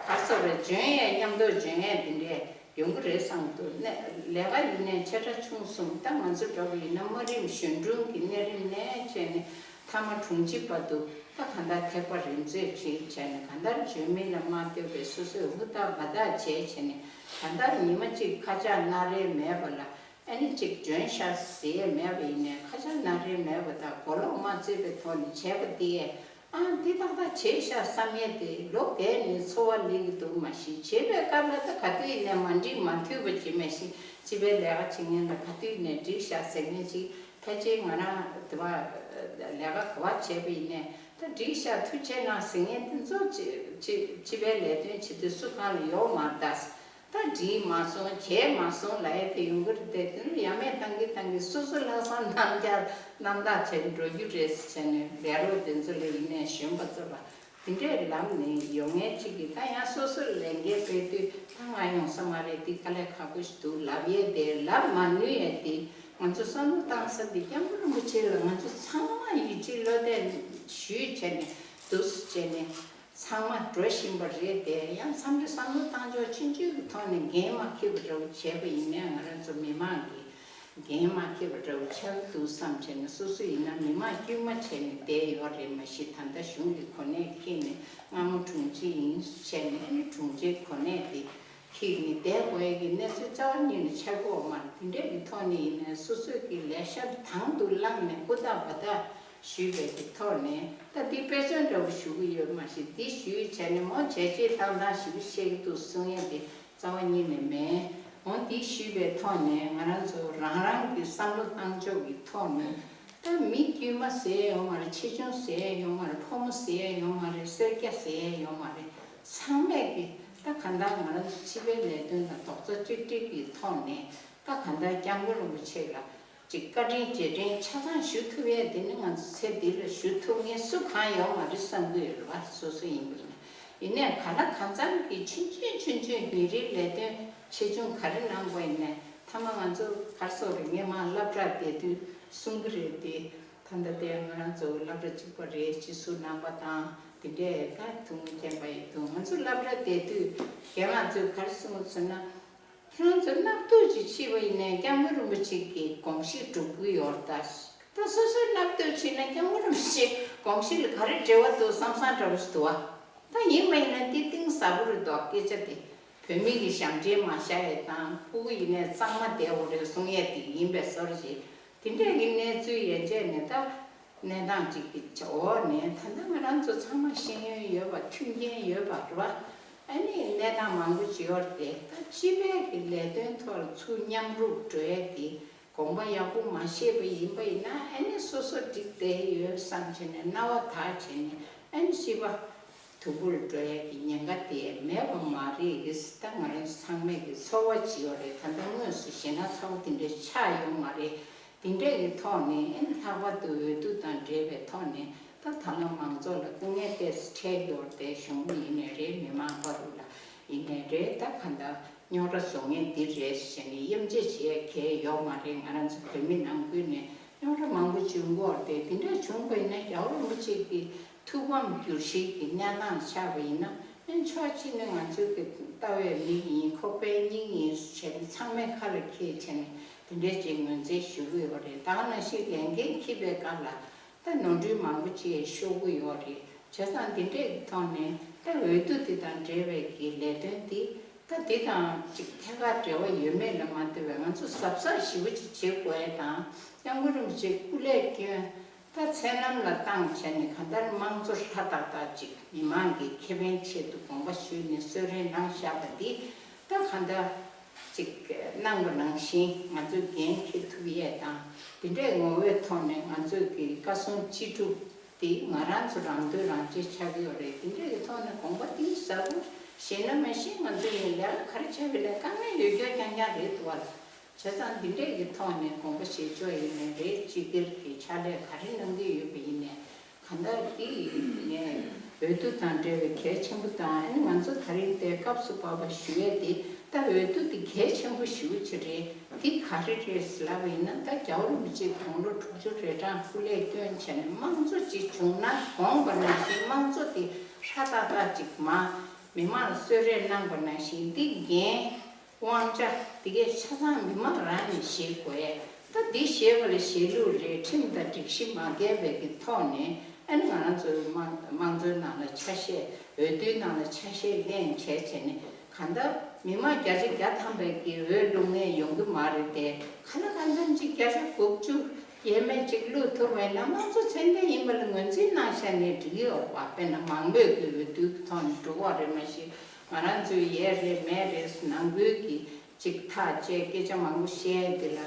ག་སོ་རེ་འཇོན་ཡས་མཉམ་དུ་འཇོན་ཡས་འདི་འདྲས་ཡོང་གི་རེད་བསམ་གི་འདུག་ནས་ལས་ཀ་ཡིན་ནའི་ཆེ་ཕྲ་ཆུང་གསུམ། ད་ང་ཚོ་འདྲ་བོ་ཡིན་ན་དམའ་རིམ་གཞོན་དྲུང་གི་གནས་རིམ་ནས་བྱས་ནས་མཐའ་མ་དྲུང་ཆེ་བར་དུ་ད་གང་ལྟར་ཐེག་པ་རིམ་འཛེགས་བྱས་བྱས་ནས་གང་ལྟར་འཇོན་མི་ལ་མ་ལྟོས་པའི་སོ་སོས་ཧུར་ཐག་འབད་ཐག་བྱས་བྱས་ནས་གང་ལྟར་ཉི་མ་གཅིག་ཁ་ཆག་སྣ་རལ་མེད་པ་ལ། ཨ་ནི་གཅིག་འཇོན་ཤག་ཟེར་ཡས་མེད་པ་ཡིན་ནའི་ཁ་ཆག་སྣ་རལ་མེད་པ་དང་གོ་ལོག་མ་བརྩེ་བའི་ཐོག་ནས་བྱས་པ་དེ། ཨ་འདི་ཏག་ཏག་བྱས་ཤག་བསམ་ཡས་དེ་ལོ་རྒས་ནས་འཚོ་བ་ལས་ཀྱི་འདུག་མ་གཞི་བྱེད་པའི་སྐབས་ལ་ད་ག་དུས་ཡིན་ནའི་མ་འགྲིག་མ་འཐུས་པ་ཅིག་མ་གཞི་སྤྱི་པའི་ལས་ཀ་བྱེད་མཁན་ལ་ག་དུས་ཡིན་ནའི་འགྲིག་ཤག་ཟེར་མཁན་ཅིག་ཕལ་ཆེར་ང་རང་དེ་བ་ལས་ཀ་ག་བ་བྱས་པ་ཡིན་ནའི་ད་འགྲིག་ཤག་ཐུགས་རྗེ་གནང་ཟེར་མཁན་དེ་ཚོ་སྤྱི་སྤྱི་སྤྱི་པའི་ལས་དོན་བྱེད་དུས་སུ་གང་ལ་ཡོག་མ་གདའ། ད་འགྲིག་མ་སོང་བྱས་མ་སོང་ལབ་ཡས་དེ་ཡོང་གི་རེད་དེ། དེ་ནི་ཡ་མེད་བཏང་གི་བཏང་གི་སོ་སོ་ལྷག་བསམ་རྣམ་རྒྱལ་རྣམ་དག་བྱས་འགྲོ་རྒྱུ་རེད་ཟེར་བྱས་ནས་ལས་རོགས་དེ་ཚོ་ལ་ཡིན་ནའི་གཞོན་པ་ཚོ་ལ་དེ་འདྲས་ལབ་ནས་ཡོང་མཁན་གཅིག་གིས་ད་ཡང་སོ་སོར་ལས་འགན་སྤེལ་དུས་ད་ང་ཡོང་ས་མ་རེད། འདི་དཀའ་ལས་ཁག་པོ་ཞིག་འདུག་ལབ་ཡས་དེ་ལབ་མ་ནུས་ཡས་དེ། ང་ཚོ་བསམ་བློ་བཏང་ས་འདི་སྐྱབས་མགོན་རིན་པོ་ཆེ་ལ་ང་ཚོ་ཚང་མ་ཡིད་ཆེས་བློ་གཏད་ཞུས་བྱས་ནས་འདུག་སེ་བྱས་ནས། ཚང་མ་འགྲོ་བཞིན་པ་རེད་དེ། ཡང་འཚམས་འདྲི་བསམ་བློ་བཏང་ཕྱོགས་ཆུང་ཆུང་གི་ཐོག་ནས་འགན་མ་འཁྱེར་བ་འདྲ་བོ་བྱས་པ་ཡིན་ནའི་ང་རང་ཚོ་མི་མང་གིས་འགན་མ་འཁྱེར་བ་འདྲ་བོ་ཆགས་ཀྱི་འདུག་བསམ་བྱས་ནས། སོ་སོ་ཡིན་ན་མི་མང་དཀྱུས་མ་བྱས་ནས་བསྡད་ཡོད་རེད། མ་གཞི་ད་ལྟ་གཞུང་གི་གོ་གནས་འཁྱེར་ནས་སྔ་མོ་དྲུང་ཆེ་ཡིན་བྱས་ནས་ཨ་ནི་དྲུང་ཆེའི་གོ་གནས་དེ་འཁྱེར་ནས་བསྡད་དགོས་ཡ་གི་གནས་ཚུལ་རྩ་བ་ཉིད་ནས་ཆགས་ཀྱི་ཡོད་མ་རེད། དེ་འདྲས་ཀྱི་ཐོག་ནས་ཡིན་ནའི་སོ་སོ་གི་ལས་ཤག་དང་དུ་བླངས་ནས་ཧུར་ཐག་འབད་ཐག་ཞུས་པའི་གི་ཐོག་ནས་ད་འདི་དཔེ་མཚོན་འདྲ་བོ་ཞུ་གི་ཡོད། མ་གཞི་འདི་ཞུས་བྱས་ནས་མོ་བྱས་རྗེས་བཏང་སྟངས་ཞིབ་བཤད་ཀྱི་འདུག་གསུང་ཡས་དེ་རྩ་བ་ཉིད་ནས་མེད། འོ་འདི་ཞུས་པའི་ཐོག་ནས་ང་རང་ཚོ་རང་རང་གི་བསམ་བློ་བཏང་ཕྱོགས་ཀྱི་ཐོག་ནས་ད་མི་དཀྱུས་མ་ཟེར་ཡས་ཡོད་མ་རེད། ཆེ་ཆུང་ཟེར་ཡས་ཡོད་མ་རེད། ཕོ་མོ་ཟེར་ཡས་ཡོད་མ་རེད། སེར་སྐྱ་ཟེར་ཡས་ཡོད་མ་རེད། ཚང་མས་ཀྱི་ད་གང་ལྟར་ང་རང་ཚོ་སྤྱི་པའི་ལས་དོན་དང་རྡོག་རྩ་གཅིག་སྒྲིལ་གྱི་ཐོག་ནས་ད་གང་ལྟར་སྐྱབས་མགོན་རིན་པོ་ཆེ་ལ་ཅིག་བཀའ་དྲིན་རྗེས་དྲན་ཆ་ཚང་ཞུ་ཐུབ་ཡས་དེ་ནི་ང་ཚོ་ཚེ་འདི་ལ་ཞུ་ཐུབ་མཁན་སུ་གང་ཡོད་མ་རེད་བསམ་གྱི་ཡོད་རེད་བ། སོ་སོ་ཡིན་པ་ཡིན་ན། ཡིན་ནའི་ག་ལ་གང་འཚམ་གྱི་ཆུང་ཆུང་ཆུང་ཆུང་ཉིན་རེའི་ལས་དོན་ཆེ་ཆུང་ག་རེ་གནང་དགོས་ཡིན་ནའི་མཐའ་མ་ང་ཚོ་གར་སོགས་རེ་སྔས་མ་སློབ་གྲྭར་བསྡད་དུས་གསུང་གི་རེད་དེ། ད་ལྟ་དེ་ང་རང་ཚོ་སློབ་གྲྭ་གཅིག་པ་རེད། སྤྱི་ཟུར་རྣམ་པ་དང་དེ་འདྲས་ད་ཐུགས་སྨོན་སྐྱེན་པ་ཡིན་འདུག་ང་ཚོ་སློབ་གྲྭ་བསྡད་དུས་རྒན་ལགས་ཚོས་ག་རེ་གསུངས་ཟེར་ན། ཁྱེད་རང་ཚོ་སྣབས་ཐུག་ཅིག་ཕྱིས་པ་ཡིན་ནའི་སྐྱབས་མགོན་རིན་པོ་ཆེ་གི་དགོངས་གཞི་སྒྲུབ་ཀྱི་ཡོད་རེད་ད། ད་སོ་སོའི་སྣབས་ཐུག་ཕྱིས་ན་སྐྱབས་མགོན་རིན་པོ་ཆེ་དགོངས་གཞི་ལ་ག་རེ་འབྲེལ་བ་འདུག་བསམ་བསམ་འདྲ་བོ་ཞིག་འདུག་བ། ད་ཡིན་པ་ཡིན་ན་འདི་གཏིང་ཟབ་པོ་རེད་འདུག་སྐད་ཆ་དེ། བོད་མི་གི་ཞབས་འདྲེན་མ་བཞག་ཡས་དང་ཕྲུ་གུ་ཡིན་ནའི་གཙང་མ་བསྡད་དགོས་རེད་གསུང་ཡས་དེ་ཡིན་པའི་བཟོ་འདྲ་ཞིག་དེ་འདྲས་ཀྱི་གནས་ཚུལ་ཡན་ཆད་ནས་ད། གནས་སྟངས་གཅིག་གི་འོག་ནས་ད་ལྟ་ང་རང་ཚོ་ཚང་མ་ཤེས་ཡོན་ཡོད་པ་མཐུན་རྐྱེན་ཡོད་པ་རེད་བ། ཨ་ནི་གནས་སྟངས་མང་པོ་ཅིག་ཡོད་རེད་དེ། ད་སྤྱི་པའི་གི་ལས་དོན་ཐོག་ལ་ཚུར་མཉམ་རུབ་འགྲོ་ཡས་དེ་དགོངས་པ་ཡག་པོ་མ་བཞེས་པ་ཡིན་པ་ཡིན་ན་ཨ་ནི་སོ་སོ་འགྲིག་བསྡད་ཡོད་བསམ་བྱས་ནས་རྣ་བ་དག་བྱས་ནས་ཨ་ནི་སྤྱི་པ། དུམ་བུར་འགྲོ་ཡས་ཀྱི་ཉེན་ཁ་དེ་མེད་པ་མ་རེད། ད་ང་རང་ཚོ་ཚང་མས་ཀྱི་ཚོར་བ་ཅིག་ཡོད་རེད། ད་ལྟ་དངོས་སུ་ཞེད་སྣང་ཚ་བོ་དེ་འདྲ་ཆགས་ཡོད་མ་རེད། དེ་འདྲས་ཀྱི་ཐོག་ནས་ཨེ་ལྷག་པར་དུ་འོས་བསྡུ་དང་འབྲེལ་བའི་ཐོག་ནས་ད་ད་ལོ་མང་ཚོགས་ལ་སྐུ་ངལ་ཏོག་ཙམ་འཕྲད་ཡོད་རེད། གཞུང་ཡིན་ནའི་རེད། མི་མང་བར་དུ་ལ་ཡིན་ནའི་རེད། ད་ག་འདྲ་རྙོག་དྲ་བཟོ་མཁན་འདི་རེད་ཟེར་ནས་དབྱེ་འབྱེད་བྱེད་ཡས་གང་ཡང་ཡོད་མ་རེད། ང་རང་ཚོ་བོད་མི་ནང་ཁུལ་ནས་རྙོག་དྲ་མང་པོ་བྱུང་གི་ཡོད་རེད། དེ་འདྲས་བྱུང་བ་ཡིན་ན་རྒྱལ་བ་རིན་པོ་ཆེ་གི་ཐུགས་ཕམ་བསྒྱུར་བྱེད་ཀྱི་གནས་སྟངས་ཆགས་པ་ཡིན་ན་ཕྱོགས་གཅིག་ནས་ང་ཚོའི་གི་ལྟ་བའི་མིག་ཡིན། ཁོག་པའི་སྙིང་ཡིན་བྱས་ནས་ཚང་མས་ཁ་ལ་འཁྱེར་བྱས་ནས་དེ་འདྲས་ཅིག་ངོས་འཛིན་ཞུ་གི་ཡོད་རེད། ད་ག་ནང་བཞིན་ལས་འགན་འཁྱེར་བའི་སྐབས་ལ་ད་ནོར་འཁྲུལ་མང་པོ་ཅིག་ཤོར་གི་ཡོད་རེད། བྱས་ཙང་འདི་འདྲས་ཀྱི་ཐོག་ནས་ད་འོས་བསྡུ་འདི་དང་འབྲེལ་བའི་གི་ལས་དོན་འདི་ད་འདི་དང་ཅིག་ཐད་ཀར་འབྲེལ་བ་ཡོད་མེད་ལ་མ་ལྟོས་པའི་ང་ཚོ་གཟབ་གཟབ་ཞེ་པོ་ཅིག་བྱེད་དགོས་ཡས་དང་། སྐྱབས་མགོན་རིན་པོ་ཆེ་སྐུ་ལས་བསྐྱོན། ད་མཚན་ལམ་ལ་བཏང་བྱས་ནས་གང་ལྟར་དམངས་གཙོ་སྒྲ་ཏག་ཏག་ཅིག་མི་མང་གི་ཁེ་ཕན་ཆེད་དུ་དགོངས་པ་ཞུས་ནས་གསོལ་རས་གནང་བཞག་པ་འདི་ད་གང་ལྟར་ཅིག་གནང་བ་ནང་བཞིན་ང་ཚོས་འགན་འཁྱེར་ཐུབ་ཡས་དང་། དེ་འདྲའི་ངོ་བོའི་ཐོག་ནས་ང་ཚོས་ཀྱི་བཀའ་གསུང་ཅི་སྒྲུབ་དེ་ང་རང་ཚོ་རང་དོན་རང་གཅེས་ཆགས་ཀྱི་ཡོད་རེད། དེ་འདྲའི་གི་ཐོག་ནས་དགོངས་པ་གཏིང་ཟབ་པོ་བཞེས་ན་མ་གཞི་ང་ཚོ་ཡི་ལས་ཀ་ག་རེ་བྱས་པའི་ལས་དཀའ་ངལ་ཡོད་རྒྱུ་རྐྱང་རྐྱང་རེད་འདུག་བ། བྱས་ཙང་འདི་འདྲས་ཀྱི་ཐོག་ནས་དགོངས་པ་བཞེས་ཕྱོགས་ཡིན་ནའི་རེད། སྤྱི་སྒེར་གྱི་ཕྱག་ལས་ག་རེ་གནང་གི་ཡོད་པ་ཡིན་ནའི་གང་ལྟར་འདི་ངས་ འོས་བསྡུ་དང་འབྲེལ་བའི་གལ་ཆེན་པོ་དང་། ཨ་ནི་ང་ཚོ་ད་རིང་དེ་སྐབས་སུ་བབས་པ་ཞུ་ཡས་དེ། ད་འོས་བསྡུ་དེ་གལ་ཆེན་པོ་ཞེ་པོ་ཅིག་རེད། འདི་ག་རེ་རེད་ལབ་པ་ཡིན་ན། ད་རྒྱལ་བ་རིན་པོ་ཆེ་དགུང་ལོ་དྲུག་ཅུ་རེ་གྲངས་སྐུ་ལས་བསྐྱོན་བྱས་ནས། དམངས་གཙོ་ཅིག་བྱུང་ན་དགོངས་པ་ནང་བཞིན། དམངས་གཙོ་དེ་ཧྲ་ཏག་ཏག་ཅིག་མ་མི་མང་ལ་གསོལ་རས་གནང་བ་ནང་བཞིན། འདི་འགན་དབང་ཆ་འདི་གའི་ཆ་ཚང་མི་མང་རང་ནས་བཞེས་དགོས་ཡས། ད་འདི་བཞེས་པ་ལ་བཞེས་ལུགས་རེད། ཁྲིམས་དང་སྒྲིག་གཞི་མ་འགལ་བའི་གི་ཐོག་ནས། ཨ་ནི་ང་རང་ཚོའི་དམངས་དམངས་གཙོའི་ནང་ལ་ཆ་ཤས། འོས་བསྡུའི་ནང་ལ་ཆ་ཤས་ལེན་བྱས་བྱས་ནས། གང་ལྟར་མི་མང་བརྒྱ་ཆ་བརྒྱ་ཐམ་པའི་གི་འོས་བླུག་མཁན་ཡོང་གི་མ་རེད་དེ། ག་ལ་གང་འཚམ་ཅིག་བརྒྱ་ཆ་དགུ་བཅུ་ཡས་མས་ཅིག་བླུག་ཐུབ་པ་ཡིན་ན། དམངས་གཙོ་ཚད་ལྡན་ཡིན་པ་ལ་ངོས་འཛིན་གནང་བཞག་ནས་འགྲིག་གི་ཡོད་པ། དཔེར་ན་མང་མོས་ཀྱི་འོས་བསྡུ་གི་ཐོག་ནས་འགྲོ་བ་རེད། མ་གཞི་ང་རང་ཚོའི་ཡས་རེད་མས་རེད། ནང་ཁུལ་གྱི་ཅིག་ཐག་བཅད། སྐད་ཆ་མང་པོ་བཤད་འདི་ལ་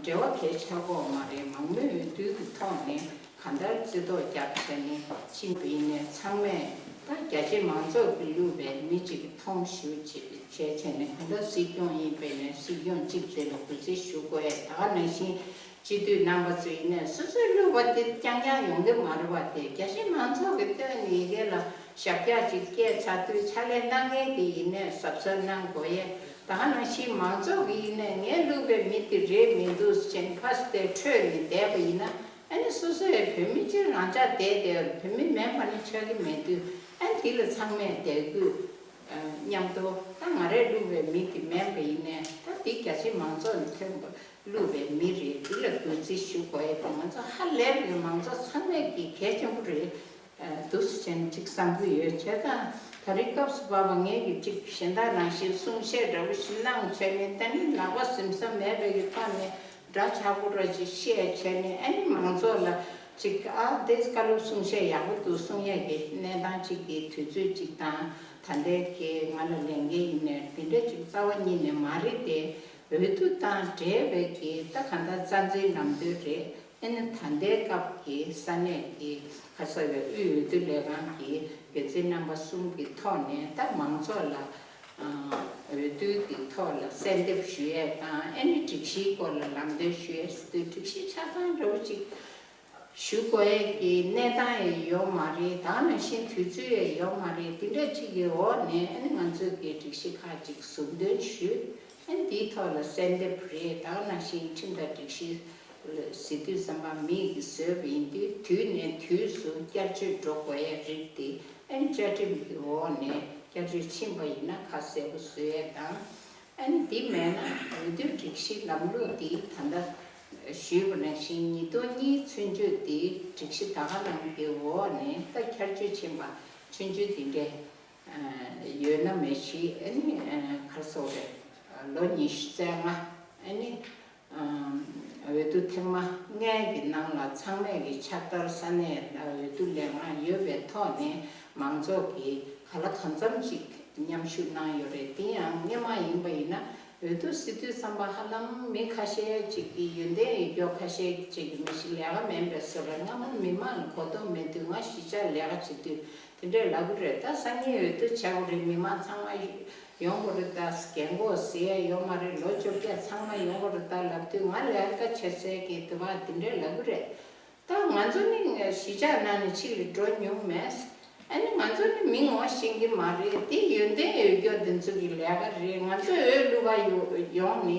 འབྲེལ་བ་གལ་ཆགས་ཀྱི་ཡོད་མ་རེད། མང་མོས་འོས་བསྡུ་གི་ཐོག་ནས་གང་ལྟར་རྩིས་ཐོ་རྒྱབ་བྱས་ནས་ཕྱིན་པ་ཡིན་ནའི། ཚང་མས་ད་རྒྱ་ཆེ་མང་ཚོགས་ཀྱིས་བླུགས་པའི་མི་གཅིག་གིས་མཐོང་ཞེ་པོ་ཅིག་བྱས་བྱས་ནས། གང་ལྟར་སྲིད་སྐྱོང་ཡིན་པས་ནས་སྲིད་སྐྱོང་གཅིག་དེ་ལ་གུས་བརྩི་ཞུ་དགོས་ཡས། ད་ག་ནང་བཞིན་སྤྱི་འཐུས་རྣམ་པ་ཚོ་ཡིན་ནའི། སོ་སོས་བླུགས་པ་དེ་རྐྱང་རྐྱང་ཡོང་གི་མ་རེད་པ། དེ་རྒྱ་ཆེ་མང་ཚོགས་ཀྱིས་བཏོན་ནས་ཡི་གེ་ལ་ཞབས་བཀྱག་ཅིག་བཀལ་ཚར་དུས། ཕྱག་ལས་གནང་མཁན་དེ་ཡིན་ནའི་གཟབ་གཟབ་གནང་དགོས་ཡས། ད་ག་ནང་བཞིན་མང་ཚོགས་ཀྱིས་ཡིན་ནའི་ངས་བླུགས་པའི་མི་དེ་རེད་མི་འདུག་ཟེར་ནས་ཕར་དེ་འཕྲོས་ནས་བསྡད་པ་ཡིན་ན། ཨ་ནི་སོ་སོའི་བོད་མི་སྤྱིར་རང་ཆགས་བསྡད་བསྡད་པ་རེད། བོད་མི་མིན་པ་ནི་ཆགས་ཀྱི་མེད་དུས། ཨ་ནི་དེ་ལ་ཚང་མས་དད་གུས་མཉམ་དུ། ད་ང་རས་བླུགས་པའི་མི་དེ་མིན་པ་ཡིན་ནའི། ད་དེ་རྒྱ་ཆེ་མང་ཚོགས་ནས་ཐོན་པ་བླུགས་པའི་མི་རེད། དེ་ལ་གུས་བརྩི་ཞུ་དགོས་ཡས་དེ་ང་ཚོ་ཧ་ལས་པའི་མང་ཚོགས་ཚང་མས་ཀྱི་གལ་ཆེན་པོ་རེད། འདུག་སེ་བྱས་ནས་ཅིག་བསམ་གྱི་ཡོད། བྱས་ཙང་ད་རེས་སྐབས་སུ་བབས་པ་ངས་ཀྱི་ཅིག་གཞན་དག་ནང་བཞིན་གསུང་བཤད་འདྲ་པོ་ཞིག་གནང་བྱས་ནས། ད་ནི་ལག་པ་ཟིམ་ས་མེད་པའི་གི་ཐོག་ནས་འདྲ་ཆགས་པོ་འདྲ་ཅིག་བཤད་བྱས་ནས། ཨ་ནི་མང་ཚོགས་ལ་ཅིག་ཨ་དེ་བཀའ་སློབ་གསུང་བཤད་ཡག་པོ་འདུག་གསུང་ཡས་ཀྱི་གནས་སྟངས་ཅིག་གི་དུས་ཚོད་ཅིག་དང་། ད་ལྟའི་གི་ང་ལ་ལས་འགན་ཡིན་ནའི་དེ་འདྲ་ཅིག་རྩ་བ་ཉིད་ནས་མ་རེད་དེ། འོས་བསྡུ་དང་འབྲེལ་བའི་གི་ད་གང་ལྟར་རྩ་འཛིན་ལམ་སྟོན་རེད། ཨ་ནི་ད་ལྟའི་སྐབས་ཀྱི་ས་གནས་ཀྱི་ཁ་ས་བའི་དབུས་འོས་བསྡུ་ལས་ཁང་གི་འགན་འཛིན་རྣམ་པ་གསུམ་གྱི་ཐོག་ནས། ད་མང་ཚོགས་ལ་ཨ་འོས་བསྡུ་གི་ཐོག་ལ་གསལ་འདེབས་ཞུ་ཡས་དང་། ཨ་ནི་སྒྲིག་གཞིའི་སྐོར་ལ་ལམ་སྟོན་ཞུ་ཡས་ཟེར་དུས། སྒྲིག་གཞི་ཆ་ཚང་འདྲ་པོ་ཅིག་ཞུ་དགོས་ཡས་ཀྱི་གནས་སྟངས་ཡང་ཡོད་མ་རེད། ད་ག་ནང་བཞིན་དུས་ཚོད་ཡང་ཡོད་མ་རེད། དེ་འདྲ་ཅིག་གི་འོག་ནས་ཨ་ནི་ང་ཚོས་ཀྱི་སྒྲིག་གཞི་ཁག་ཅིག་ཟུར་འདོན་ཞུས། ཨ་ནི་དེའི་ཐོག་ལ་གསལ་འདེབས་རེད། ད་ག་ནང་བཞིན་ཁྲིམས་དང་སྒྲིག་གཞི་ཟེར་དུས་ཙམ་པ་མིས་ཀྱིས་བཟོས་པ་ཡིན་དུས། དུས་ནས་དུས་སུ་བསྐྱར་བཅོས་འགྲོ་དགོས་ཡས་རིགས་དེ་ཨ་ནི་བཅའ་ཁྲིམས་ཀྱི་འོག་ནས་བསྐྱར་བཅོས་ཕྱིན་པ་ཡིན་ན་ཁ་གསལ་པོ་བཟོ་ཡས་དང་། ཨ་ནི་འདི་མེད་ན་འོས་བསྡུའི་སྒྲིག་གཞི་ལམ་ལུགས་འདི་ད་ལྟ་ཞུས་པ་ནང་བཞིན་ཉིས་སྟོང་གཉིས་ཚུན་ཆོད་འདི་སྒྲིག་གཞི་ད་ག་རང་གི་འོག་ནས་ད་བསྐྱར་བཅོས་ཕྱིན་པ་ཚུན་ཆོད་འདི་འདྲས་ཡོད་ན་མེད་ཤི། ཨ་ནི་ག་རེ་ཟེར་དགོས་རེད། ལོ་ཉི་ཤུ་རྩ་ལྔ། ཨ་ནི་འོས་བསྡུ་ཐེངས་མ་ལྔའི་གི་ནང་ལ་ཚང་མས་ཀྱི་ཕྱག་བསྟར་ས་གནས་ལ་འོས་བསྡུ་ལས་ཁང་ཡོད་པའི་ཐོག་ནས་མང་ཚོགས་ཀྱིས་ག་ལ་གང་འཚམ་ཅིག་མཉམ་ཞུགས་གནང་ཡོད་རེད། དེ་ཡང་སྔོན་མ་ཡིན་པ་ཡིན་ན་འོས་བསྡུ་ཟེར་དུས་ཙམ་པ་ཧ་ལམ་མི་ཁ་ཤས་ཅིག་གི་ཡོན་ཏན་ཡོད་རྒྱུ་ཁ་ཤས་ཅིག་གི་མི་ཞིག་ལས་ཀ་མེད་པའི་བཟོ་འདྲ། སྔ་མོ་མི་མང་ལ་གོ་རྟོགས་མེད་དུས་ང་གཞིས་ཆགས་ལས་ཀ་བྱེད་དུས་དེ་འདྲས་ལབ་གི་རེད། ད་སང་ཉིན་འོས་བསྡུ་བྱ་དགོས་རེད། མི་མང་ཚང་མ་ཡོང་དགོས་རེད། ད་རྒན་གོག་ཟེར་ཡ་ཡོད་མ་རེད། ལོ་བཅོ་བརྒྱད་ཚང་མ་ཡོང་དགོས་རེད། ད་ལབ་དུས་ང་ལས་ཀ་བྱེད་སའི་གི་དེ་བ་དེ་འདྲས་ལབ་གི་རེད། ད་ང་ཚོ་ནི་གཞིས་ཆགས་ནང་ནས་ཕྱི་ལ་འགྲོ་མྱོང་མེད། ཨ་ནི་ང་ཚོ་ནི་མི་ངོ་ཤེས་ཀྱི་མ་རེད། དེ་ཡོན་ཏན་ཡོད་རྒྱུ་དེ་ཚོ་གི་ལས་ཀ་རེད། ང་ཚོས་འོས་བླུག་པ་ཡོ་ཡོང་ནི་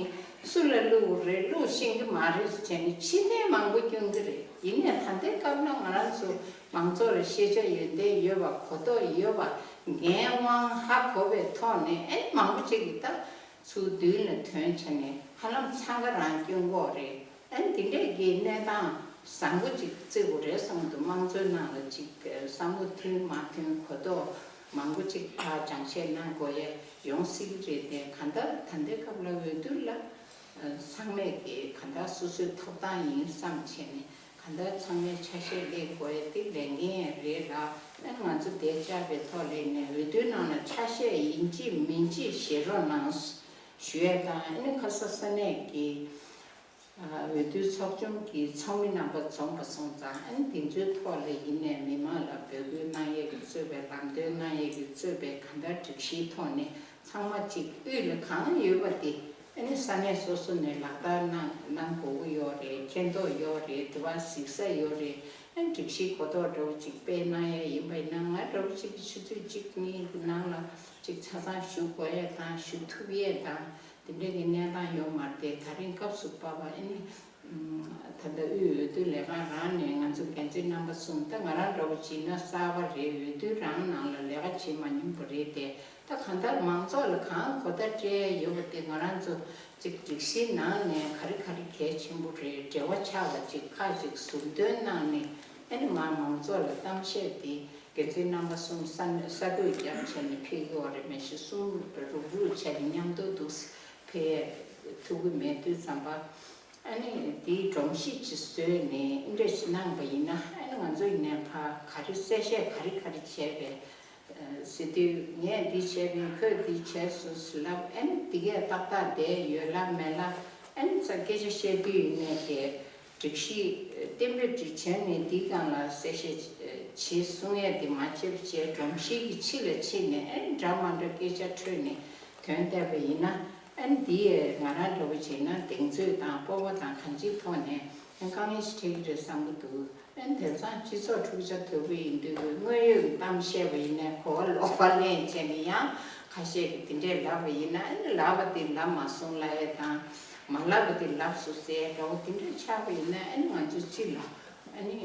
སུ་ལ་བླུག་དགོས་རེད། བླུག་ཤེས་ཀྱི་མ་རེད་ཟེར་བྱས་ནས་ཕྱི་ཐེངས་མང་པོ་སྐྱོན་གྱི་རེད། ཡིན་ནའི་ད་ལྟའི་སྐབས་ལ་ང་རང་ཚོ་མང་ཚོགས་ལ་ཤེས་བྱ་ཡོན་ཏན་ཡོད་པ། གོ་རྟོགས་ཡོད་པ། འགན་དབང་ཧ་གོ་བའི་ཐོག་ནས་ཨ་ནི་མང་པོ་ཅིག་གིས་ད་ཚུར་མདུན་ལ་ཐོན་བྱས་ནས་ཧ་ལམ་འཚང་ཁ་རང་སྐྱོན་གྱི་ཡོད་རེད། ཨ་ནི་དེ་འདྲས་ཀྱི་གནས་སྟངས་བཟང་པོ་ཅིག་བརྩི་དགོས་རེད་བསམ་གྱི་འདུག་དམངས་གཙོའི་ནང་ལ་ཅིག་བསམ་བློ་མཐུན་མ་མཐུན་གོ་རྟོགས་མང་པོ་ཅིག་ཕར་སྦྱང་བཤད་གནང་དགོས་ཡས་ཡོང་སྲིད་ཀྱི་རེད་དེ། གང་ལྟར་ད་ལྟའི་སྐབས་ལ་འོས་བསྡུ་ལ་ཚང་མས་ཀྱི་གང་ལྟར་སོ་སོའི་ཐོབ་ཐང་ཡིན་བསམ་བྱས་ནས། གང་ལྟར་ཚང་མས་ཆ་ཤས་ལེན་དགོས་ཡས་དེ་ལས་འགན་རེད་ལ། ཨ་ནི་ང་ཚོ་དེ་བཅར་བའི་ཐོག་ལ་ནས་འོས་བསྡུའི་ནང་ལ་ཆ་ཤས་ཡིན་གཅིག་མིན་གཅིག་བཞེས་རོགས་གནང་ཞུ་ཡས་དང་། ཨ་ནི་ཁ་ས་ས་གནས་ཀྱི་འོས་བསྡུ་ཚོགས་ཆུང་གི་ཚོགས་མི་རྣམ་པ་འཛོམས་པ་སོང་ཙང་། ཨ་ནི་དེ་ཚོའི་ཐོག་ལ་ཡིན་ནས་མི་མང་ལ་འབོད་སྐུལ་གནང་ཡས་ཀྱི་གཙོས་པའི་ལམ་སྟོན་གནང་ཡས་ཀྱི་གཙོས་པའི་གང་ལྟར་སྒྲིག་གཞིའི་ཐོག་ནས་ཚང་མ་གཅིག་དབུས་ལ་གང་ཡོད་པ་དེ་ཨ་ནི་ས་གནས་སོ་སོ་ནས་ལག་བསྟར་གནང་གནང་དགོས་ཀྱི་ཡོད་རེད། མཁྱེན་རྟོགས་ཡོད་རེད། དེ་བ་གཟིགས་ས་ཡོད་རེད། ཨ་སྒྲིག་གཞི་གོ་རྟོགས་འདྲ་བོ་ཅིག་སྤེལ་གནང་ཡས་ཡིན་པ་ཡིན་ན། ང་འདྲ་བོ་ཅིག་གི་ཆུ་ཚོད་གཅིག་གཉིས་ཀྱི་ནང་ལ་ཅིག་ཆ་ཚང་ཞུ་དགོས་ཡས་དང་ཞུ་ཐུབ་ཡས་དང་དེ་འདྲས་ཀྱི་གནས་སྟངས་ཡོད་མ་རེད་དེ། ད་རིང་སྐབས་སུ་བབས་པ་ཨ་ནི་ད་ལྟ་དབུས་འོས་བསྡུ་ལས་ཁང་རང་ནས་ང་ཚོ་འགན་འཛིན་རྣམ་པ་གསུམ། ད་ང་རང་འདྲ་བོ་བྱས་ན་གསར་པ་རེད། འོས་བསྡུ་རང་ནང་ལ་ལས་ཀ་བྱེད་མ་མྱོང་བ་རེད་དེ། ད་གང་ལྟར་མང་ཚོགས་ལ་གང་གོ་བརྡ་སྤྲད་ཡོད་པ་དེ་ང་རང་ཚོ་ཅིག་སྒྲིག་གཞིའི་ནང་ནས་ག་རེ་ག་རེ་གལ་ཆེན་པོ་རེད། འབྲེལ་བ་ཆགས་པ་ཅིག་ཁག་ཅིག་ཟུར་འདོན་གནང་ནས་ཨ་ནི་མ་མང་ཚོགས་ལ་གཏམ་བཤད་དེ་འགན་འཛིན་རྣམ་པ་གསུམ་ས་ས་བགོས་རྒྱབ་བྱས་ནས་ཕེབས་ཀྱི་ཡོད་རེད། མ་གཞི་གསུམ་རུག་རུག་བྱས་ནས་མཉམ་དུ་འདུག་ཕེབས་ཐུབ་ཀྱི་མེད་དུས་ཙམ་པ། ཨ་ནི་དེའི་སྒྲོམ་གཞི་ཅིག་བཟོས་ནས་འདི་འདྲ་ཞིག་གནང་པ་ཡིན་ན། ཨ་ནི་ང་ཚོ་ཡིན་ནའི་ཕར་ག་རེ་གསལ་བཤད་ག་རེ་ག་རེ་བྱས་པས་ཟེར་དུས། ངས་འདི་བྱས་པ་ཡིན། ཁོས་འདི་བྱས་སོང་ཟེར་ལབ། ཨ་ནི་འདི་གས་ཏག་ཏག་བསྡད་ཡོད་ལ་མེད་ལ། ཨ་ནི་ཙ་སྐད་ཆ་བཤད་དུས་ཡིན་ནའི་དེ་སྒྲིག་གཞི་གཏན་འབེབས་ཅིག་བྱས་ནས་འདིའི་སྒང་ལ་གསལ་བཤད་བྱེད་གསུང་ཡས་དེ་མ་བྱས་པ་བྱས། སྒྲོམ་གཞི་གི་ཕྱི་ལ་ཕྱིན་ནས་ཨ་ནི་འདྲ་མ་འདྲ་སྐད་ཆ་འཕྲོས་ནས་དོན་བསྡད་པ་ཡིན་ན། ཨ་ནི་འདི་ཡས་ང་རང་འདྲ་བོ་བྱས་ན་གདེང་ཚོད་དང་སྤོབས་པ་དང་གང་ཅིའི་ཐོག་ནས་ཨ་ནི་དཀའ་ངལ་ཞིག་འཕྲད་ཀྱི་རེད་བསམ་གྱི་འདུག་ཨ་ནི་དེང་སང་སྤྱི་ཚོགས་འཁྲུག་ཆ་དོད་པོ་ཡིན་དུས། དངོས་ཡོད་ཀྱི་གཏམ་བཤད་པ་ཡིན་ནའི་གོ་བ་ལོག་པ་ལེན་བྱས་ནས་ཡང་ཁ་ཤས་ཀྱིས་དེ་འདྲས་ལབ་པ་ཡིན་ན། ཨ་ནི་ལབ་པ་དེ་ལབ་མ་སོང་ལབ་ཡས་དང་། མ་ལབ་པ་དེ་ལབ་སོང་ཟེར་འདྲ་བོ་དེ་འདྲས་ཆགས་པ་ཡིན་ན། ཨ་ནི་ང་ཚོ་སྤྱི་ལ་ཨ་ནི་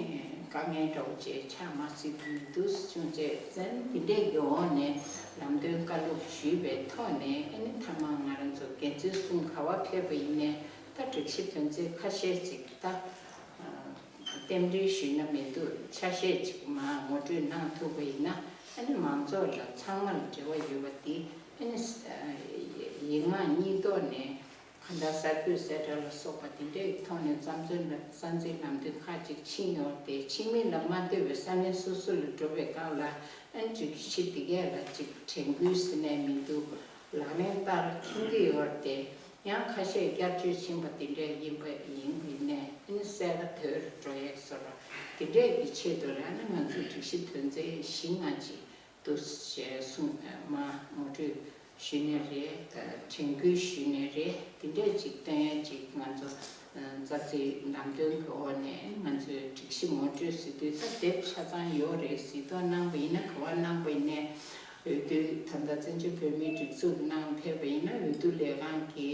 དཀའ་ངལ་འདྲ་བོ་ཅིག་ཆགས་མ་སྲིད་དུ་མི་འདུག་བྱུང་བྱས་ཙང་། དེ་འདྲས་ཀྱི་འོག་ནས་ལམ་སྟོན་བཀའ་སློབ་ཞུས་པའི་ཐོག་ནས། ཨ་ནི་མཐའ་མ་ང་རང་ཚོ་འགན་འཛིན་གསུམ་ག་པར་ཕེབས་པ་ཡིན་ནའི་ད་སྒྲིག་གཞི་དོན་ཚན་ཁ་ཤས་ཅིག་ད་རྟེན་འབྲེལ་ཞུས་ན་མི་འདུག་ཆ་ཤས་ཅིག་མར་ངོ་སྤྲོད་གནང་ཐུབ་པ་ཡིན་ན། ཨ་ནི་མང་ཚོགས་ལ་ཚང་མ་ལ་འབྲེལ་བ་ཡོད་པ་འདི། ཨ་ནི་ཡིག་ངག་གཉིས་ཐོག་ནས་གང་ལྟར་གསར་འགོད་གསལ་བསྒྲགས་ལ་སོགས་པ་དེ་འདྲའི་ཐོག་ནས་རྩ་འཛིན་རྩ་འཛིན་ལམ་སྟོན་ཁག་ཅིག་ཕྱིན་ཡོད་དེ། ཕྱི་མི་ལ་མ་ལྟོས་པའི་ས་གནས་སོ་སོ་ལ་འགྲོ་བའི་སྐབས་ལ་ཨ་ནི་སྒྲིག་གཞི་འདི་གས་ལ་ཅིག་དྲན་སྐུལ་ཟེར་ནས་མི་འདུག་ལག་ལེན་བསྟར་ཐུབ་ཀྱི་ཡོད་དེ། ཡང་ཁ་ཤས་བསྐྱར་བཅོས་ཕྱིན་པ་དེ་འདྲས་ཡིན་པ་ཡིན་པ་ཡིན་ནའི་ཨ་ནི་གསལ་ཁ་དོད་འགྲོ་ཡས་བཟོ་འདྲ་དེ་འདྲས་ཀྱི་ཆེད་དུ་ལ་ཨ་ནི་ང་ཚོ་སྒྲིག་གཞི་དོན་ཚན་བཞི་ལྔ་ཅིག་འདུག་ཞེས་གསུངས། མ་ངོ་སྤྲོད་ཞུས་ནའི་རེད། དྲན་སྐུལ་ཞུས་ནའི་རེད། དེ་འདྲས་ཅིག་སྟོན་ཡས་ཅིག་ང་ཚོ་རྩ་ཚིག་ལམ་སྟོན་གྱི་འོག་ནས་ང་ཚོའི་སྒྲིག་གཞི་ངོ་སྤྲོད་ཟེར་དུས་ད་དེབ་ཆ་ཚང་ཡོད་རེད། གཟིགས་རྟོག་གནང་པ་ཡིན་ན། ག་པར་གནང་པ་ཡིན་ནའི་འོས་བསྡུ་ད་ལྟ་བཙན་བྱོལ་བོད་མིའི་སྒྲིག་འཛུགས་ནང་ཕེབས་པ་ཡིན་ན་འོས་བསྡུ་ལས་ཁང་གི་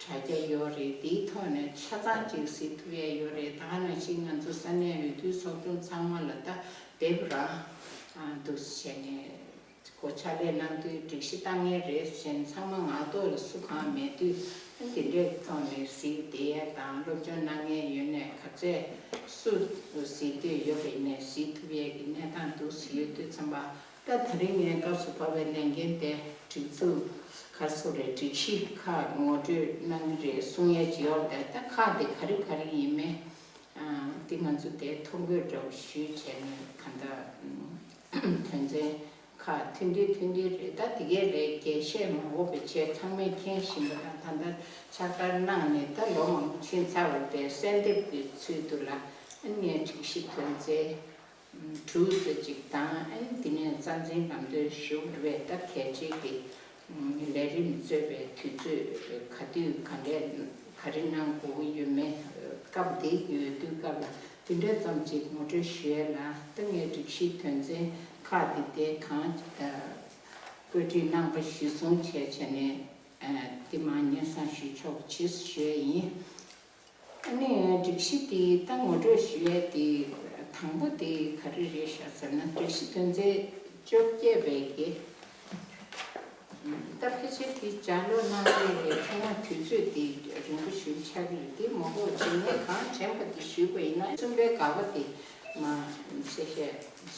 དྲ་རྒྱ་ཡོད་རེད། དེའི་ཐོག་ནས་ཆ་ཚང་ཅིག་གཟིགས་ཐུབ་ཡས་ཡོད་རེད། ད་ག་ནང་བཞིན་ང་ཚོ་ས་གནས་འོས་བསྡུ་ཚོགས་ཆུང་ཚང་མ་ལ་ད་དེབ་རང་འདུག་བྱས་ནས་སྒོ་ཕྱག་ལས་གནང་དུས་སྒྲིག་གཞི་བཏང་མཁན་རེད་ཟེར་ནས་ཚང་མ་ངག་ཐོག་ལ་སུ་གང་མེད་དུས། ཨ་འདི་འདྲའི་ཐོག་ནས་གཟིགས་བསྡད་ཡས་དང་། སློབ་སྦྱོང་གནང་མཁན་ཡོད་ནའི་ག་ཚད་སུ་གཟིགས་འདོད་ཡོད་པ་ཡིན་ནའི་གཟིགས་ཐུབ་ཡས་ཀྱི་གནས་སྟངས་འདུག་ཟེར་ཡོད་དུས་ཙམ་པ། ད་ད་རིང་ངའི་སྐབས་སུ་བབས་པའི་ལས་འགན་དེ་སྒྲིག་འཛུགས་ཁ་སོ་རེད། སྒྲིག་གཞི་ཁག་ངོ་སྤྲོད་གནང་གི་རེད་གསུང་ཡས་ཅིག་ཡོད་རེད། ད་ཁག་དེ་ག་རེ་ག་རེ་ཡིན་མིན་ཨ་འདི་ང་ཚོ་དེ་ཐོ་འགོད་འདྲ་བོ་ཞུས་བྱས་ནས་གང་ལྟར་དོན་ཚན་ཁག་མཐུན་སྒྲིལ་མཐུན་སྒྲིལ་རེད། ད་དེ་གའི་ལས་རྒྱས་བཤད་མ་དགོས་པ་བྱས་ཚང་མས་མཁྱེན་བཞིན་པ་དང་། ད་ལྟ་ཕྱག་བསྟར་གནང་ནས་ད་ལོ་མང་པོ་ཕྱིན་ཚར་བ་དེ་གསལ་འདེབས་ཀྱི་ཚུལ་དུ་ལ་ཨ་ནི་ངས་སྒྲིག་གཞི་དོན་ཚན་དྲུག་ཙམ་ཅིག་དང་། ཨ་ནི་དེ་ནས་རྩ་འཛིན་ལམ་སྟོན་ཞུ་དགོས་པའི་ད་གལ་ཆེ་གི་ལས་རིམ་གཙོས་པའི་དུས་ཚོད་ག་དུས་ག་འདྲས་ག་རེ་གནང་དགོས་ཀྱི་ཡོད་མེད། སྐབས་དེའི་འོས་བསྡུ་སྐབས་ལ་དེ་འདྲ་ཙམ་ཅིག་ངོ་སྤྲོད་ཞུ་ཡས་ལ། ད་ངས་སྒྲིག་གཞི་དོན་ཚན་ཁག་འདི་དེ་གང་བཀོད་སྒྲིག་གནང་པ་གཞིར་བཟུང་བྱས་བྱས་ནས་དེ་མར་སྙན་སེང་ཞུ་ཆོག་ཅེས་ཞུ་ཡས་ཡིན། ཨ་ནི་སྒྲིག་གཞི་འདི་ད་ངོ་སྤྲོད་ཞུ་ཡས་འདི་དང་པོ་འདི་ག་རེ་རེད་ཤག་ཟེར་ན། སྒྲིག་གཞི་དོན་ཚན་བཅོ་བརྒྱད་པའི་གི་ད་ཕལ་ཆེར་དེ་ལྗགས་ཀློག་གནང་གི་རེད། ཚང་མ་དུས་ཚོད་དེ་རིང་པོ་ཞིག་ཆགས་ཀྱི་རེད། དེ་མ་གཏོགས་དྲི་བ་གང་དྲན་པ་དེ་ཞུས་པ་ཡིན་ན། གསུམ་པའི་ག་པ་དེ་མ་གསལ་བཤད་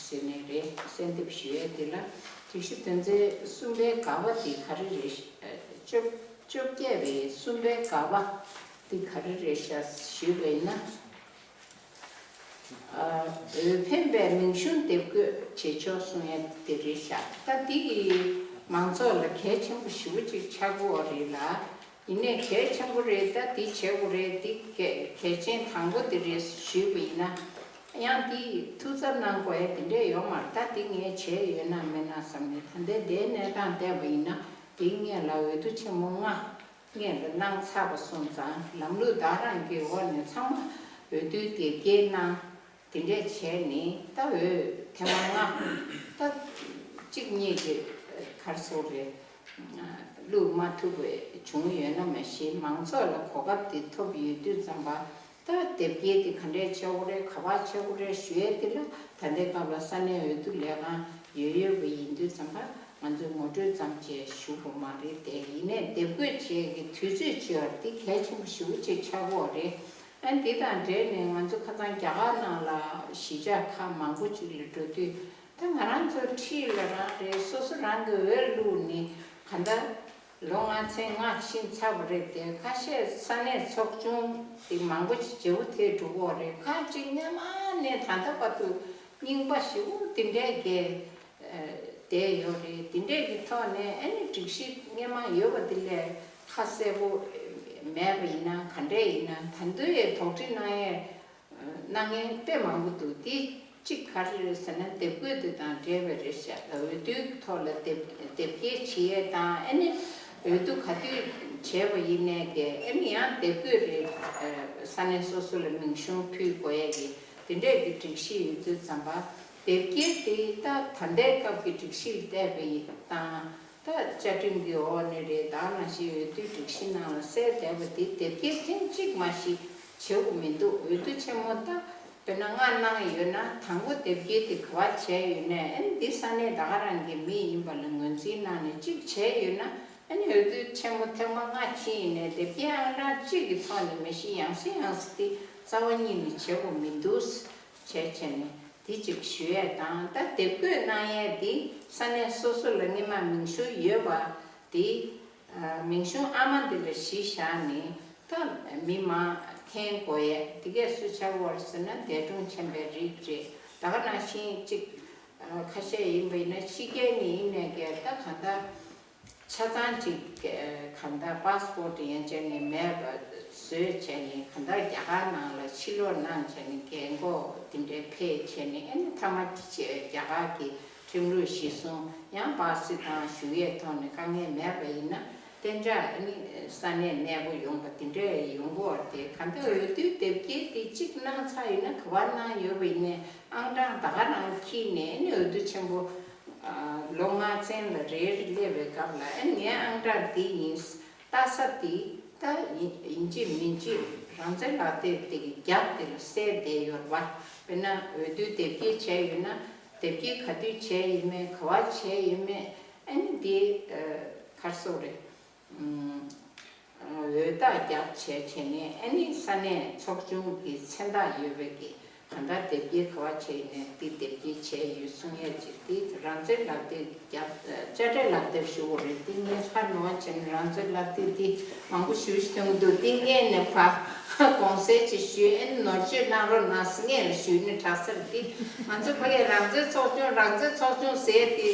ཟེར་ནས་རེད། གསལ་འདེབས་ཞུ་ཡས་དེ་ལ་སྒྲིག་གཞི་དོན་ཚན་གསུམ་པའི་ག་པ་དེ་ག་རེ་རེད། བཅོ་བཅོ་བརྒྱད་པའི་གསུམ་པའི་ག་པ་དེ་ག་རེ་རེད་ཤག་ཞུས་པ་ཡིན་ན། འོས་འཕེན་པའི་མིང་གཞུང་དེབ་འགོད་བྱེད་ཆོག་གསུང་ཡས་དེ་རེད་ཤག་ད་འདི་ཡིས་མང་ཚོགས་ལ་གལ་ཆེན་པོ་ཞེ་པོ་ཅིག་ཆགས་ཀྱི་ཡོད་རེད་ལ། ཡིན་ནའི་གལ་ཆེན་པོ་རེད། ད་འདི་བྱེད་དགོས་རེད། འདི་གལ་གལ་ཆེན་དང་པོ་དེ་རེད་ཞུས་པ་ཡིན་ན། ཡང་འདི་ཐུགས་འཚབ་གནང་དགོས་ཡས་དེ་འདྲས་ཡོད་མ་རེད། ད་འདི་ངས་བྱས་ཡོད་ན་མེད་ན་བསམ་ནས། ད་ལྟའི་འདིའི་གནས་སྟངས་བལྟས་པ་ཡིན་ན། འདིའི་སྔོན་ལ་འོས་བསྡུ་ཆེན་མོ་ལྔ་སྔོན་ལ་གནང་ཚར་བ་སོང་ཙང་། ལམ་ལུགས་བདག་རང་གི་འོག་ནས་ཚང་མ་འོས་བསྡུའི་དེབ་སྐྱེལ་གནང་ དེ་འདྲས་བྱས་ནས་ད་འོས་ཐེངས་མ་ལྔ་ད་གཅིག་གཉིས་ཀྱི་གར་སོགས་རེད། བླུགས་མ་ཐུབ་པའི་བྱུང་ཡོད་ན་མ་གཞི་མང་ཚོགས་ལ་གོ་སྐབས་དེ་ཐོབ་ཡོད་དུས་ཙམ་པ། ད་དེབ་སྐྱེལ་དེ་ག་འདྲས་བྱེད་དགོས་རེད། ག་པར་བྱེད་དགོས་རེད་ཞུ་ཡས་དེ་ལ་ད་ལྟའི་སྐབས་ལ་ས་གནས་འོས་བསྡུ་ལས་ཁང་ཡོད་ཡོད་པ་ཡིན་དུས་ཙམ་པ་ང་ཚོས་ངོ་སྤྲོད་ཙམ་བྱས་ཞུ་དགོས་མ་རེད་དེ། ཡིན་ནའི་དེབ་འགོད་བྱེད་ཀྱི་དུས་ཚོད་བྱེད་པ་དེ་གལ་ཆེན་པོ་ཞེ་པོ་ཅིག་ཆགས་ཀྱི་ཡོད་རེད། ཨ་འདི་དང་འབྲེལ་ནས་ང་ཚོ་ཁ་སང་རྒྱ་གར་ནང་ལ་གཞིས་ཆགས་ཁག་མང་པོ་ཅིག་ལ་འགྲོ་དུས། ད་ང་རང་ཚོ་འཁྲིས་ལ་རང་རེད། སོ་སོ་རང་གི་འོས་བླུགས་ནས་ག་འདྲ་ལོ་ལྔ་ཚན་ལྔ་ཕྱིན་ཚར་བ་རེད་དེ། ཁ་ཤས་ས་གནས་ཚོགས་ཆུང་དེ་མང་པོ་ཅིག་བརྗེ་པོ་ཐེབས་འགྲོ་གི་ཡོད་རེད། ཁ་ཅིག་སྔོན་མ་ནས་ད་ལྟ་བར་དུ་རྙིང་པ་ཞེ་པོ་དེ་འདྲས་ཀྱི་བསྡད་ཡོད་རེད། དེ་འདྲས་ཀྱི་ཐོག་ནས་ཨ་ནི་སྒྲིག་གཞི་སྔོན་མ་ཡོད་པ་དེ་ལས་ཁ་གསལ་པོ་མེད་པ་ཡིན་ན་ག་འདྲས་ཡིན་ན་ད་དུང་ཡང་དོགས་འདྲི་གནང་ཡས་གནང་མཁན་དཔེ་མང་པོ་འདུག་དེ་གཅིག་ག་རེ་རེད་ཟེར་ན་དེབ་འགོད་དེ་དང་འབྲེལ་བའི་རེད་ཤག་འོས་བསྡུའི་ཐོག་ལ་དེབ་དེབ་སྐྱེལ་བྱེད་ཡས་དང་ཨ་ནི་འོས་བསྡུ་ག་དུས་བྱས་པ་ཡིན་ནའི་གི་ཨ་ནི་ཡང་དེབ་འགོད་རེད། ས་གནས་སོ་སོ་ལ་མིང་གཞུང་ཕུལ་དགོས་ཡས་ཀྱི་དེ་འདྲས་ཀྱི་སྒྲིག་གཞི་ཡོད་དུས་ཙམ་པ། དེབ་སྐྱེལ་དེ་ད་ད་ལྟའི་སྐབས་ཀྱི་སྒྲིག་གཞི་ལ་བལྟས་པ་ཡིན་དང་། ད་བཅའ་ཁྲིམས་ཀྱི་འོག་ནས་རེད། ད་ནང་བཞིན་འོས་བསྡུའི་སྒྲིག་གཞི་ནང་ལ་གསལ་བསྡད་པ་དེ་དེབ་སྐྱེལ་ཐེངས་གཅིག་མ་ཞིག་བྱེད་དགོས་མི་འདུག་འོས་བསྡུ་ཆེན་མོ་ད་དཔེར་ན་ལྔ་གནང་ཡོད་ན་དང་པོ་དེབ་སྐྱེལ་དེ་ག་པར་བྱས་ཡོད་ནའི་ཨ་ནི་འདི་ས་གནས་ད་ག་རང་གི་མི་ཡིན་པ་ལ་ངོས་འཛིན་གནང་ནས་གཅིག་བྱས་ཡོད་ན་ཨ་ནི་འོས་བསྡུ་ཆེན་མོ་ཐེངས་མ་ལྔ་ཕྱིན་ཡིན་ནའི་དེབ་སྐྱེལ་ཨང་གྲངས་གཅིག་གི་ཐོག་ནས་མ་གཞི་ཡང་སེ་ཡང་སེ་དེ་རྩ་བ་ཉིད་ནས་བྱེད་དགོས་མི་འདུག་བྱས་བྱས་ནས་དེ་གཅིག་ཞུ་ཡས་དང་། ད་དེབ་འགོད་གནང་ཡས་དེ་ས་གནས་སོ་སོ་ལ་སྔོན་མ་མིང་གཞུང་ཡོད་པ་དེ། ཨ། མིང་གཞུང་ཨ་མ་འདི་ལ་གཞི་བཞག་ནས་ད་མི་མང་འཐེན་དགོས་ཡས་དེ་གས་སུ་ཆགས་ཡོད་ཟེར་ན་འདས་གྲོངས་ཕྱིན་པའི་རིགས་རེད། ད་ག་ནང་བཞིན་གཅིག་ཨ། ཁ་ཤས་ཡིན་པ་ཡིན་ན་ཕྱི་རྒྱལ་ནས་ཡིན་ནའི་གས་ད་གང་ལྟར། ཆ་ཚང་གཅིག་ག་ད་པཱ་སི་པོར་ཊི་ཡན་ཆད་ནས་མེད་པ་བཟོས་བྱས་ནས་ག་ད་རྒྱ་གར་ནང་ལ་ཕྱིར་ལོག་གནང་བྱས་ནས་རྒན་གོག་དེ་འདྲའི་ཕེབས་བྱས་ནས་ཨ་ནི་མཐའ་མ་རྒྱ་གར་གྱི་ཁྲིམས་ལུགས་གཞི་བཟུང་ཡང་པཱ་སི་དང་ཞུ་ཡས་ཐོག་ནས་དཀའ་ངལ་མེད་པ་ཡིན་ན་གཏན་འཇགས་ཨ་ནི་ས་གནས་གནས་སྤོ་ཡོང་པ་དེ་འདྲའི་ཡོང་གི་ཡོད་རེད་དེ། ག་ད་འོས་བསྡུའི་དེབ་སྐྱེལ་དེ་གཅིག་གནང་ཚར་ཡོད་ན་ག་པར་གནང་ཡོད་པ་ཡིན་ནའི་ཨང་གྲངས་ད་ག་རང་འཁྱེར་ནས་ཨ་ནི་འོས་བསྡུ་ཆེན་པོ། ལོ་ལྔ་ཚན་ལ་རེ་རེ་སླེབས་པའི་སྐབས་ལ་ཨ་ངའི་ཨང་གྲངས་འདི་ཡིན། ལྟ་ས་འདི་ད་ཡིན་ཡིན་གཅིག་མིན་གཅིག་རང་བཙན་ལག་དེབ་དེ་གི་རྒྱབ་དེ་ལ་གསལ་བསྡད་ཡོད་རེད་པ། དཔེར་ན་འོས་བསྡུ་དེབ་སྐྱེལ་བྱས་ཡོད་ན་དེབ་སྐྱེལ་ག་དུས་བྱས་ཡོད་མེད་ག་པར་བྱས་ཡོད་མེད་ཨ་ནི་འདི་ག་རེ་ཟེར་དགོས་རེད། འོས་རྟགས་རྒྱབ་བྱས་བྱས་ནས་ཨ་ནི་ས་གནས་ཚོགས་ཆུང་གི་མཚན་རྟགས་ཡོད་པའི་གི་གང་ལྟར་དེབ་སྐྱེལ་ག་པར་བྱས་ནས་འདི་དེབ་སྐྱེལ་བྱས་ཡོད་གསུང་ཡས་ཅིག་འདི་རང་བཙན་ལག་དེབ་རྒྱབ་དཔྱ་ཁྲལ་ལག་དེབ་ཞུ་དགོས་རེད། འདི་ངས་ཁ་ནོར་བྱས་ནས་རང་བཙན་ལག་དེབ་འདི་མང་པོ་ཞུ་ཞུ་འདུག་འདི་ངས་ནས་ཕ་དགོངས་སེལ་ཅིག་ཞུས་ཨ་ནི་ནོར་བཅོས་གནང་རོགས་གནང་ཟེར་ངས་ལ་ཞུས་ནས་དྲག་ཚར། འདི་ང་ཚོ་ཕ་གིའི་རང་བཙན་ཚོགས་ཆུང་རང་བཙན་ཚོགས་ཆུང་ཟེར་ཏེ།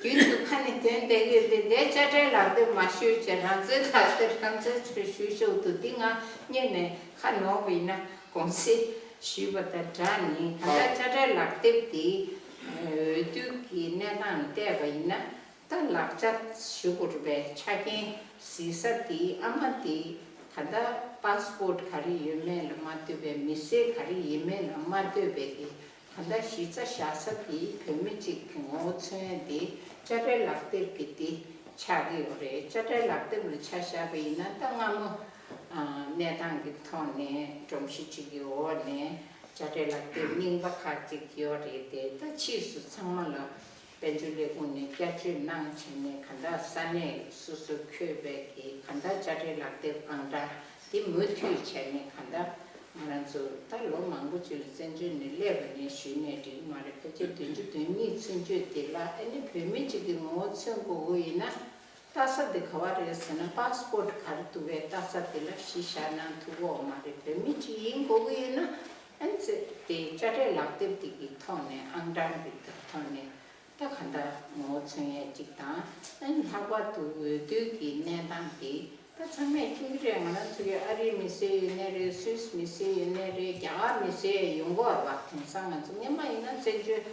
རྒྱུན་དུ་ཁ་ནས་དོན་བསྡད་ཀྱི་རེད་དེ། དཔྱ་ཁྲལ་ལག་དེབ་མ་ཞུས་བྱས་རང་བཙན་ལག་དེབ་རང་བཙན་ཚོས་ཞུས་ཤོག་འདུག་འདི་ང་སྔོན་ནས་ཁ་ནོར་བ་ཡིན་ན་དགོངས་སེལ་ཞུས་པ་དང་སྦྲགས་ནས་གང་ལྟར་དཔྱ་ཁྲལ་ལག་དེབ་དེ་འོས་བསྡུ་གི་གནས་སྟངས་ལ་བལྟས་པ་ཡིན་ན་ད་ལག་ཆ་ཞུ་དགོས་རེད་པས། ཆ་རྐྱེན་གཟིགས་ས་དེ་ཨ་མ་དེ་གང་ལྟར་པཱ་སི་པོར་ཊི་ག་རེ་ཡོད་མེད་ལ་མ་ལྟོས་པའི་མི་སེར་ག་རེ་ཡིན་མིན་ལ་མ་ལྟོས་པའི་གི་གང་ལྟར་གཞི་རྩ་བཞག་ས་དེ་བོད་མི་གཅིག་གི་ངོ་བོ་མཚོན་ཡས་དེ་དཔྱ་ཁྲལ་ལག་དེབ་ཀྱི་དེ་ཆགས་ཀྱི་ཡོད་རེད། དཔྱ་ཁྲལ་ལག་དེབ་ལ་ཆ་བཞག་པ་ཡིན་ན་ད་སྔ་མོ་གནས་སྟངས་ཀྱི་ཐོག་ནས་སྒྲོམ་གཞི་གཅིག་གི་འོག་ནས་དཔྱ་ཁྲལ་ལག་དེབ་རྙིང་པ་ཁག་ཅིག་ཡོད་རེད་དེ། ད་ཕྱིས་སུ་ཚང་མ་ལ་དཔལ་འབྱོར་ལས་ཁུངས་ནས་བསྐྱར་བཅོས་གནང་བྱས་ནས་གང་ལྟར་ས་གནས་སོ་སོ་འཁོད་པའི་གི་གང་ལྟར་དཔྱ་ཁྲལ་ལག་དེབ་ཨང་གྲངས་དེ་མུ་མཐུད་བྱས་ནས་གང་ལྟར་ང་རང་ཚོ་ད་ལོ་མང་པོ་ཅིག་ལ་བཙན་བྱོལ་ནས་སླེབས་པ་ནས་ཞུས་ནས་འགྲིག་མ་རེད། ཕལ་ཆེར་བདུན་ཅུ་དོན་གཉིས་ཚུན་ཆོད་དེ་ལ་ཨ་ནི་བོད་མི་གཅིག་གི་ངོ་བོ་མཚོན་དགོས་ཀྱི་ཡིན་ན་ལྟ་ས་དེ་ག་བ་རེད་ཟེར་ན་པཱ་སི་པོར་ཊི་ག་རེ་འདུག་པས་ལྟ་ས་དེ་ལ་གཞི་བཞག་གནང་ཐུབ་ཀྱི་ཡོད་མ་རེད། བོད་མི་གཅིག་ཡིན་དགོས་ཀྱི་ཡིན་ན་ཨ་ནི་ཚེ་དེ་དཔྱ་ཁྲལ་ལག་དེབ་དེ་གི་ཐོག་ནས་ཨང་གྲངས་དེ་གི་ཐོག་ནས། ད་ག་འདྲ་ངོ་བོ་མཚོན་ཡས་གཅིག་དང་། ཨ་ནི་ལྷག་པར་དུ་འོས་བསྡུ་གི་གནས་སྟངས་དེ་ད་ཚང་མས་མཁྱེན་གྱི་རེད། ང་རང་ཚོ་གི་ཨ་རིའི་མི་སེར་ཡོད་ནའི་རེད། སུད་སི་མི་སེར་ཡོད་ནའི་རེད། རྒྱ་གར་མི་སེར་ཡོང་གི་ཡོད་རེད་པ། དེང་སང་ང་ཚོ་སྔོན་མ་ཡིན་ན་བཙན་བྱོལ་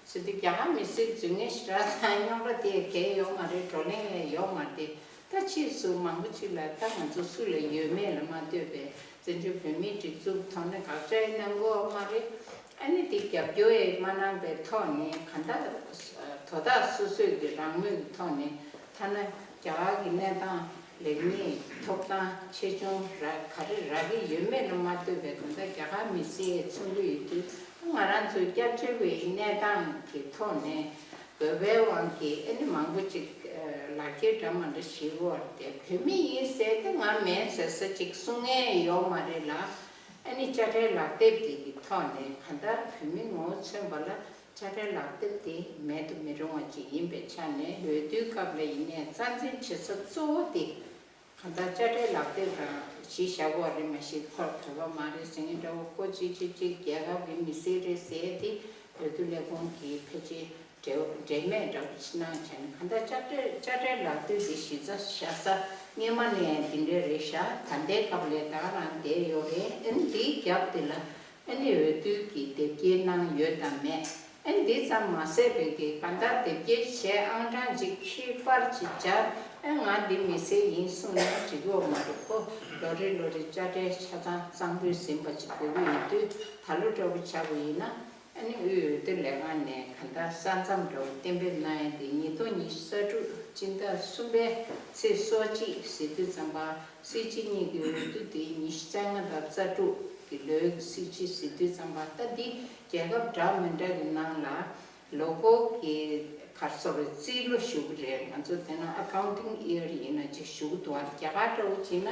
ཟེར་དུས་རྒྱ་གར་མི་སེར་རྫུན་ངན་ཞེ་དྲག་དང་རྙོག་དྲ་དེ་གས་ཡོད་མ་རེད། བགྲོ་གླེང་ཡང་ཡོད་མ་རེད། ད་ཕྱིས་སུ་མང་པོ་ཅིག་ལ་ད་ང་ཚོ་སུ་ལ་ཡོད་མེད་ལ་མ་ལྟོས་པའི་བཙན་བྱོལ་བོད་མིའི་སྒྲིག་འཛུགས་ཐོག་ནས་དགག་བྱ་ཡང་གནང་གི་ཡོད་མ་རེད། ཨ་ནི་དེ་རྒྱབ་སྐྱོར་ཡང་མ་གནང་པའི་ཐོག་ནས་གང་ལྟར་དོ་བདག་སོ་སོས་ཀྱི་རང་མོས་ཀྱི་ཐོག་ནས་ཐ་ན་རྒྱ་གར་གྱི་གནས་སྟངས་ལེགས་ཉེས་ཐོབ་ཐང་ཆེ་ཆུང་རག་ག་རེ་རག་གི་ཡོད་མེད་ལ་མ་ལྟོས་པའི་གང་ལྟར་རྒྱ་གར་མི་སེར་མཚོན་གྱི་ཡོད་དུས་ང་རང་ཚོའི་སྐྱབས་བཅོལ་བའི་གནས་སྟངས་ཀྱི་ཐོག་ནས་བོད་པའི་དབང་གིས་ཨ་ནི་མང་པོ་ཅིག་ལག་འཁྱེར་འདྲ་མ་འདྲ་ཞིག་དགོས་པ་དེ་བོད་མི་ཡིན་ཟེར་ཏེ་ང་མིན་ཟེར་ས་ཅིག་གསུང་མཁན་ཡོད་མ་རེད་ལ། ཨ་ནི་དཔྱ་ཁྲལ་ལག་དེབ་དེ་གི་ཐོག་ནས་གང་ལྟར་བོད་མི་ངོ་བོ་མཚོན་པ་ལ་དཔྱ་ཁྲལ་ལག་དེབ་དེ་མེད་དུ་མི་རུང་བ་ཅིག་ཡིན་པའི་ཆ་ནས་འོས་བསྡུའི་སྐབས་ལ་ཡིན་ནའི་རྩ་འཛིན་བྱེད་ས་གཙོ་བོ་དེ་གང་ལྟར་དཔྱ་ཁྲལ་ལག་དེབ་རང་གཞི་བཞག་པ་རེད། མ་གཞི་ཁོ་བོད་པ་མ་རེད་ཟེར་མཁན་འདྲ་བོ། ཁོ་གཅིག་གཅིག་གཅིག་རྒྱལ་ཁབ་ཀྱི་མི་སེར་རེད་ཟེར་ཏེ་འོས་བསྡུ་ལས་ཁུངས་ཀྱིས་ཕལ་ཆེར་འབྲེལ་འབྲེལ་མེད་འདྲ་བོ་ཕྱི་ནང་བྱས་ནས་གང་ལྟར་དཔྱ་ཁྲལ་དཔྱ་ཁྲལ་ལག་དེབ་དེ་གཞི་རྩ་བཞག་ས་སྔོན་མ་ནས་འདི་འདྲ་རེད་ཤག་ད་ལྟའི་སྐབས་ལ་ད་ག་རང་བསྡད་ཡོད་རེད། ཨ་ནི་འདིའི་རྒྱབ་དེ་ལ་ཨ་ནི་འོས་བསྡུ་གི་དེབ་སྐྱེལ་གནང་ཡོད་དམ་མེད། ཨ་ནི་འདི་ཙམ་མ་ཟད་པའི་གི་གང་ལྟར་དེབ་སྐྱེལ་བྱས་ཨང་གྲངས་ཅིག་ཁྱད་པར་ཅིག་སྦྱར། ཨ་ང་འདི་མི་སེར་ཡིན་གསུངས་ན་འགྲིག་གི་ཡོད་མ་རེད། ཁོ་ལོ་རེ་ལོ་རེ་དཔྱ་ཁྲལ་ཆ་ཚང་གཙང་པོ་ཟིན་པ་ཅིག་དགོས་ཀྱི་ཡོད་དུས་ད་ལོ་འདྲ་བོ་ཆགས་པ་ཡིན་ན། ཨ་ནི་དབུས་འོས་བསྡུ་ལས་ཁང་ནས་གང་ལྟར་ས་མཚམས་འདྲ་བོ་གཏན་འབེབས་གནང་ཡ་དེ་ཉིས་སྟོང་ཉི་ཤུ་རྩ་དྲུག་སྤྱི་ཟླ་གསུམ་པའི་ཚེས་སོ་གཅིག་ཟེར་དུས་ཙམ་པ་སྲིད་སྤྱི་གཉིས་ཀྱི་འོས་བསྡུ་དེ་ཉི་ཤུ་རྩ་ལྔ་དང་རྩ་དྲུག་གི་ལོའི་སྲིད་སྤྱི་ཟེར་དུས་ཙམ་པ་ད་འདི་རྒྱལ་ཁབ་འདྲ་མི་འདྲ་གི་ནང་ལ་ལོ་འཁོར་གྱི་ག་རེ་ཟེར་རྩིས་ལོ་ཞུ་གི་རེད། ང་ཚོ་དེ་ན་ཨ་ཁའུན་ཊིང་ཡིར་ཡིན་ན་ཅིག་ཞུ་གི་འདུག་ཨ། རྒྱ་གར་འདྲ་བོ་བྱས་ན།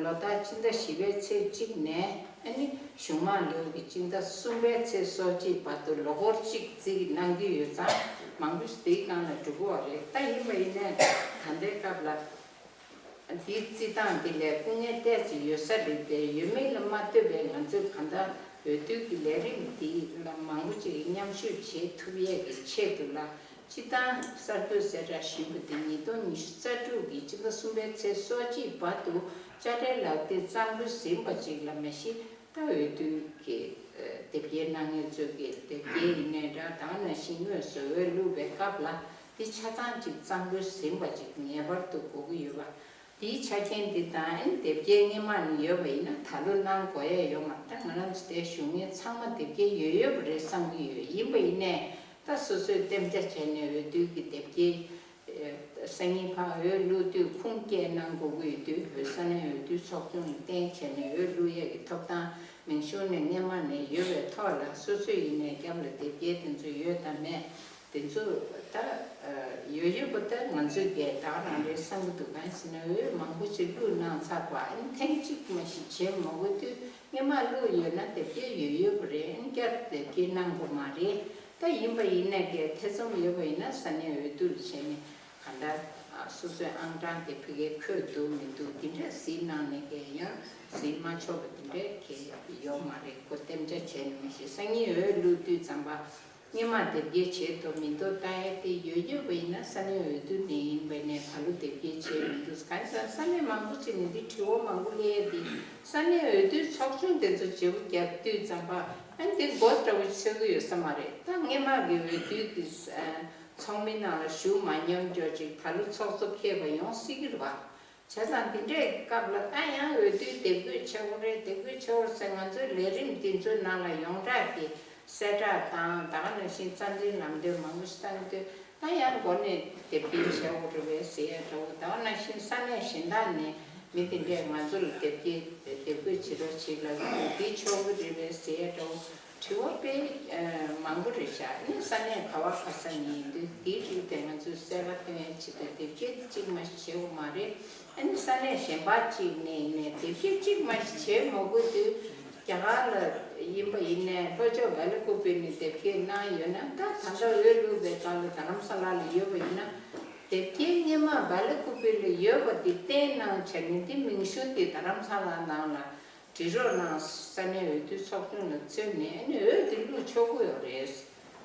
ལོ་ལྟར་སྤྱི་ཟླ་བཞི་པའི་ཚེས་གཅིག་ནས་ཨ་ནི་གཞུང་མང་ལོའི་གི་སྤྱི་ཟླ་གསུམ་པའི་ཚེས་སོ་གཅིག་བར་དུ་ལོ་འཁོར་གཅིག་རྩིས་གནང་གི་ཡོད་ཙང་མང་པོ་ཞིག་དེའི་སྒང་ལ་འགྲོ་གི་ཡོད་རེད། ད་ཡིན་པ་ཡིན་ནའི་ད་ལྟའི་སྐབས་ལ་འདིའི་རྩིས་སྟངས་འདི་ལས་སྐུ་ངལ་ཏོག་ཙམ་ཡོད་ས་རེད་པས། ཡོད་མེད་ལ་མ་ལྟོས་པའི་ང་ཚོས་གང་ལྟར་འོས་བསྡུ་གི་ལས་རིམ་འདི་ལ་མང་པོ་ཅིག་མཉམ་ཞུགས་བྱེད་ཐུབ་ཡས་ཀྱི་ཆེད་དུ་ལ། སྤྱིར་བཏང་གསར་འགོད་གསལ་བསྒྲགས་ཞུས་པ་དེ་ཉིས་སྟོང་ཉི་ཤུ་རྩ་དྲུག་གི་སྤྱི་ཟླ་གསུམ་པའི་ཚེས་སོ་གཅིག་བར་དུ་དཔྱ་ཁྲལ་ལག་དེབ་གཙང་པོ་ཟིན་པ་ཅིག་ལ་མ་གཞི་ད་འོས་བསྡུ་གི་དེབ་སྐྱེལ་གནང་མཁན་ཚོས་ཀྱི་དེབ་སྐྱེལ་ཡིན་ནའི་འདྲ། ད་ག་ནང་བཞིན་དངོས་སུ་འོས་བླུགས་པའི་སྐབས་ལ་འདི་ཆ་ཚང་ཅིག་གཙང་པོ་ཟིན་པ་ཅིག་ངེས་པར་དུ་དགོས་ཀྱི་ཡོད་པ། འདིའི་ཆ་རྐྱེན་འདི་དང་ཨ་ནི་དེབ་སྐྱེལ་སྔོན་མ་ནས་ཡོད་པ་ཡིན་ན་ད་ལོ་གནང་དགོས་ཡས་ཡོད་མ་རེད། ད་ང་རང་ཚོ་དེ་ཞུ་མཁན་ཚང་མ་དེབ་སྐྱེལ་ཡོད་ཡོད་པ་རེད་བསམ་གྱི་ཡོད། ཡིན་པ་ཡིན་ནའི་ད་སོ་སོས་གཏན་འཇགས་བྱས་ནས་འོས་བསྡུ་གི་དེབ་སྐྱེལ་སང་ཉིན་ཕར་འོས་བླུག་དུས་ཁུངས་སྐྱེལ་གནང་དགོས་ཀྱི་ཡོད་དུས་བོད་ས་གནས་འོས་བསྡུ་ཚོགས་ཆུང་ལ་བརྟེན་བྱས་ནས་འོས་བླུག་ཡས་ཀྱི་ཐོབ་ཐང་མིང་གཞུང་ནས་སྔོན་མ་ནས་ཡོད་པའི་ཐོག་ལ་སོ་སོས་ཡིན་ནའི་རྒྱབ་ལ་དེབ་སྐྱེལ་དེ་ཚོ་ཡོད་དམ་མེད། དེ་ཚོ་ད་ཡོད་ཡོད་པ་ད་ང་ཚོས་གས་ད་རང་རེད་བསམ་གྱི་འདུག་གང་ཟེར་ན་འོས་མང་པོ་ཞིག་བླུགས་གནང་ཚར་བ་ཨ་ནི་ཐེངས་གཅིག་མ་ཞིག་བྱེད་མ་དགོས་དུས་སྔོན་མ་བླུགས་ཡོད་ན་དེབ་སྐྱེལ་ཡོད་ཡོད་པ་རེད། ཨ་ནི་བསྐྱར་དེབ་སྐྱེལ་གནང་དགོས་མ་རེད། ད་ཡིན་པ་ཡིན་ན་གས་ཐེ་ཚོམ་ཡོད་པ་ཡིན་ན་ས་གནས་འོས་བསྡུ་ལ་བྱས་ནས་གང་ལྟར་སོ་སོའི་ཨང་གྲངས་དེ་ཕ་གིར་འཁོད་འདུག་མི་འདུག་འདི་འདྲ་གཟིགས་གནང་ནས་གས་ཡང་གཟིགས་མ་ཆོག་པ་འདི་འདྲ་གས་ཡོད་མ་རེད། ཁོ་གཏན་འཇགས་བྱས་ནས་མ་གཞི་སང་ཉིན་འོས་བླུགས་དུས་ཙམ་པ། སྔོན་མ་དེབ་སྐྱེལ་བྱས་འདུག་མི་འདུག་ལྟ་ཡ་དེ་ཡོད་ཡོད་པ་ཡིན་ན་ས་གནས་འོས་བསྡུ་ནས་ཡིན་པ་ནས་ད་ལོ་དེབ་སྐྱེལ་བྱས་མི་འདུག་གང་ཟེར་ས་གནས་མང་པོ་ཅིག་ནས་འདི་དྲི་བ་མང་པོ་སླེབས་ཏེ་ས་གནས་འོས་བསྡུ་ཚོགས་ཆུང་དེ་ཚོ་བརྗེ་པོ་བརྒྱབ་དུས་ཙམ་པ་ཨ་འདི་མགོ་འདྲ་བོ་ཆགས་ཀྱི་ཡོད་ས་མ་རེད། ད་སྔོན་མ་གི་འོས་བསྡུ་གི་ཚོགས་མི་ནང་ལ་ཞུགས་མ་མྱོང་ཅོག་ཅིག་ད་ལོ་ཚོགས་གཙོ་འཁེལ་བ་ཡོང་སྲིད་ཀྱི་རེད་བ། བྱས་ཙང་འདི་འདྲའི་སྐབས་ལ་ད་ཡང་འོས་བསྡུའི་དེབ་འགོད་བྱེད་དགོས་རེད། དེབ་འགོད་བྱེད་དགོས་རེད་ཟེར་ང་ཚོའི་ལས་རིམ་འདི་ཚོའི་ནང་ལ་ཡོངས་གྲགས་ཀྱི་གསལ་བསྒྲགས་དང་ད་ག་ནང་བཞིན་རྩ་འཛིན་ལམ་སྟོན་མང་པོ་ཞིག་བཏང་དུས་ད་ཡང་འགོ་ནས་དེབ་སྐྱེལ་བྱེད་དགོས་རེད་པས་ཟེར་ཡ་འདྲ་བོ། ད་ག་ནང་བཞིན་ས་གནས་གཞན་དག་ནས་མི་དེ་འདྲས་ང་ཚོ་ལ་དེབ་སྐྱེལ་དེབ་འགོད་བྱེད་རོགས་བྱེད་ལབ་ཀྱི་འདུག་འདི་ཆོག་གི་རེད་པས་ཟེར་ཡ་འདྲ་བོ། དྲི་བ་དཔེ་མང་པོ་རེད་ཤག་ཨ་ནི་ས་གནས་ག་བ་ག་ས་ནས་ཡིན་དུས་དེའི་རིགས་དེ་ང་ཚོས་གསལ་ཁ་སྟོན་ཡ་ཆེད་དུ་དེབ་སྐྱེལ་གཅིག་མ་ཞིག་བྱེད་དགོས་མ་རེད། ཨ་ནི་ས་གནས་གཞན་པ་གཅིག་ནས་ཡིན་ནའི་དེབ་སྐྱེལ་གཅིག་མ་ཞིག་བྱེད་མ་དགོས་དུས་རྒྱ་གར་ལ་ཡིན་པ་ཡིན་ནའི་ལྷོ་ཕྱོགས་སྦེལ་ཀུ་པེ་ནས་དེབ་སྐྱེལ་གནང་ཡོད་ན་ད་ད་ལྟ་འོས་བླུགས་པའི་སྒང་ལ་རྡ་རམ་ས་ལ་ལ་ཡོད་པ་ཡིན་ན་དེབ་སྐྱེལ་སྔོན་མ་སྦེལ་ཀུ་པེ་ལ་ཡོད་པ་དེ་བསྟན་གནང་བྱས་ནས་དེ་མིང་གཞུང་དེ་རྡ་རམ་ས་ལ་ནང་ལ། འབྲི་རོགས་གནང་། ས་གནས་འོས་བསྡུ་ཚོགས་ཆུང་ལ་འཚོལ་ནས་ཨ་ནི་འོས་དེ་བླུགས་ཆོག་གི་ཡོད་རེད། བྱས་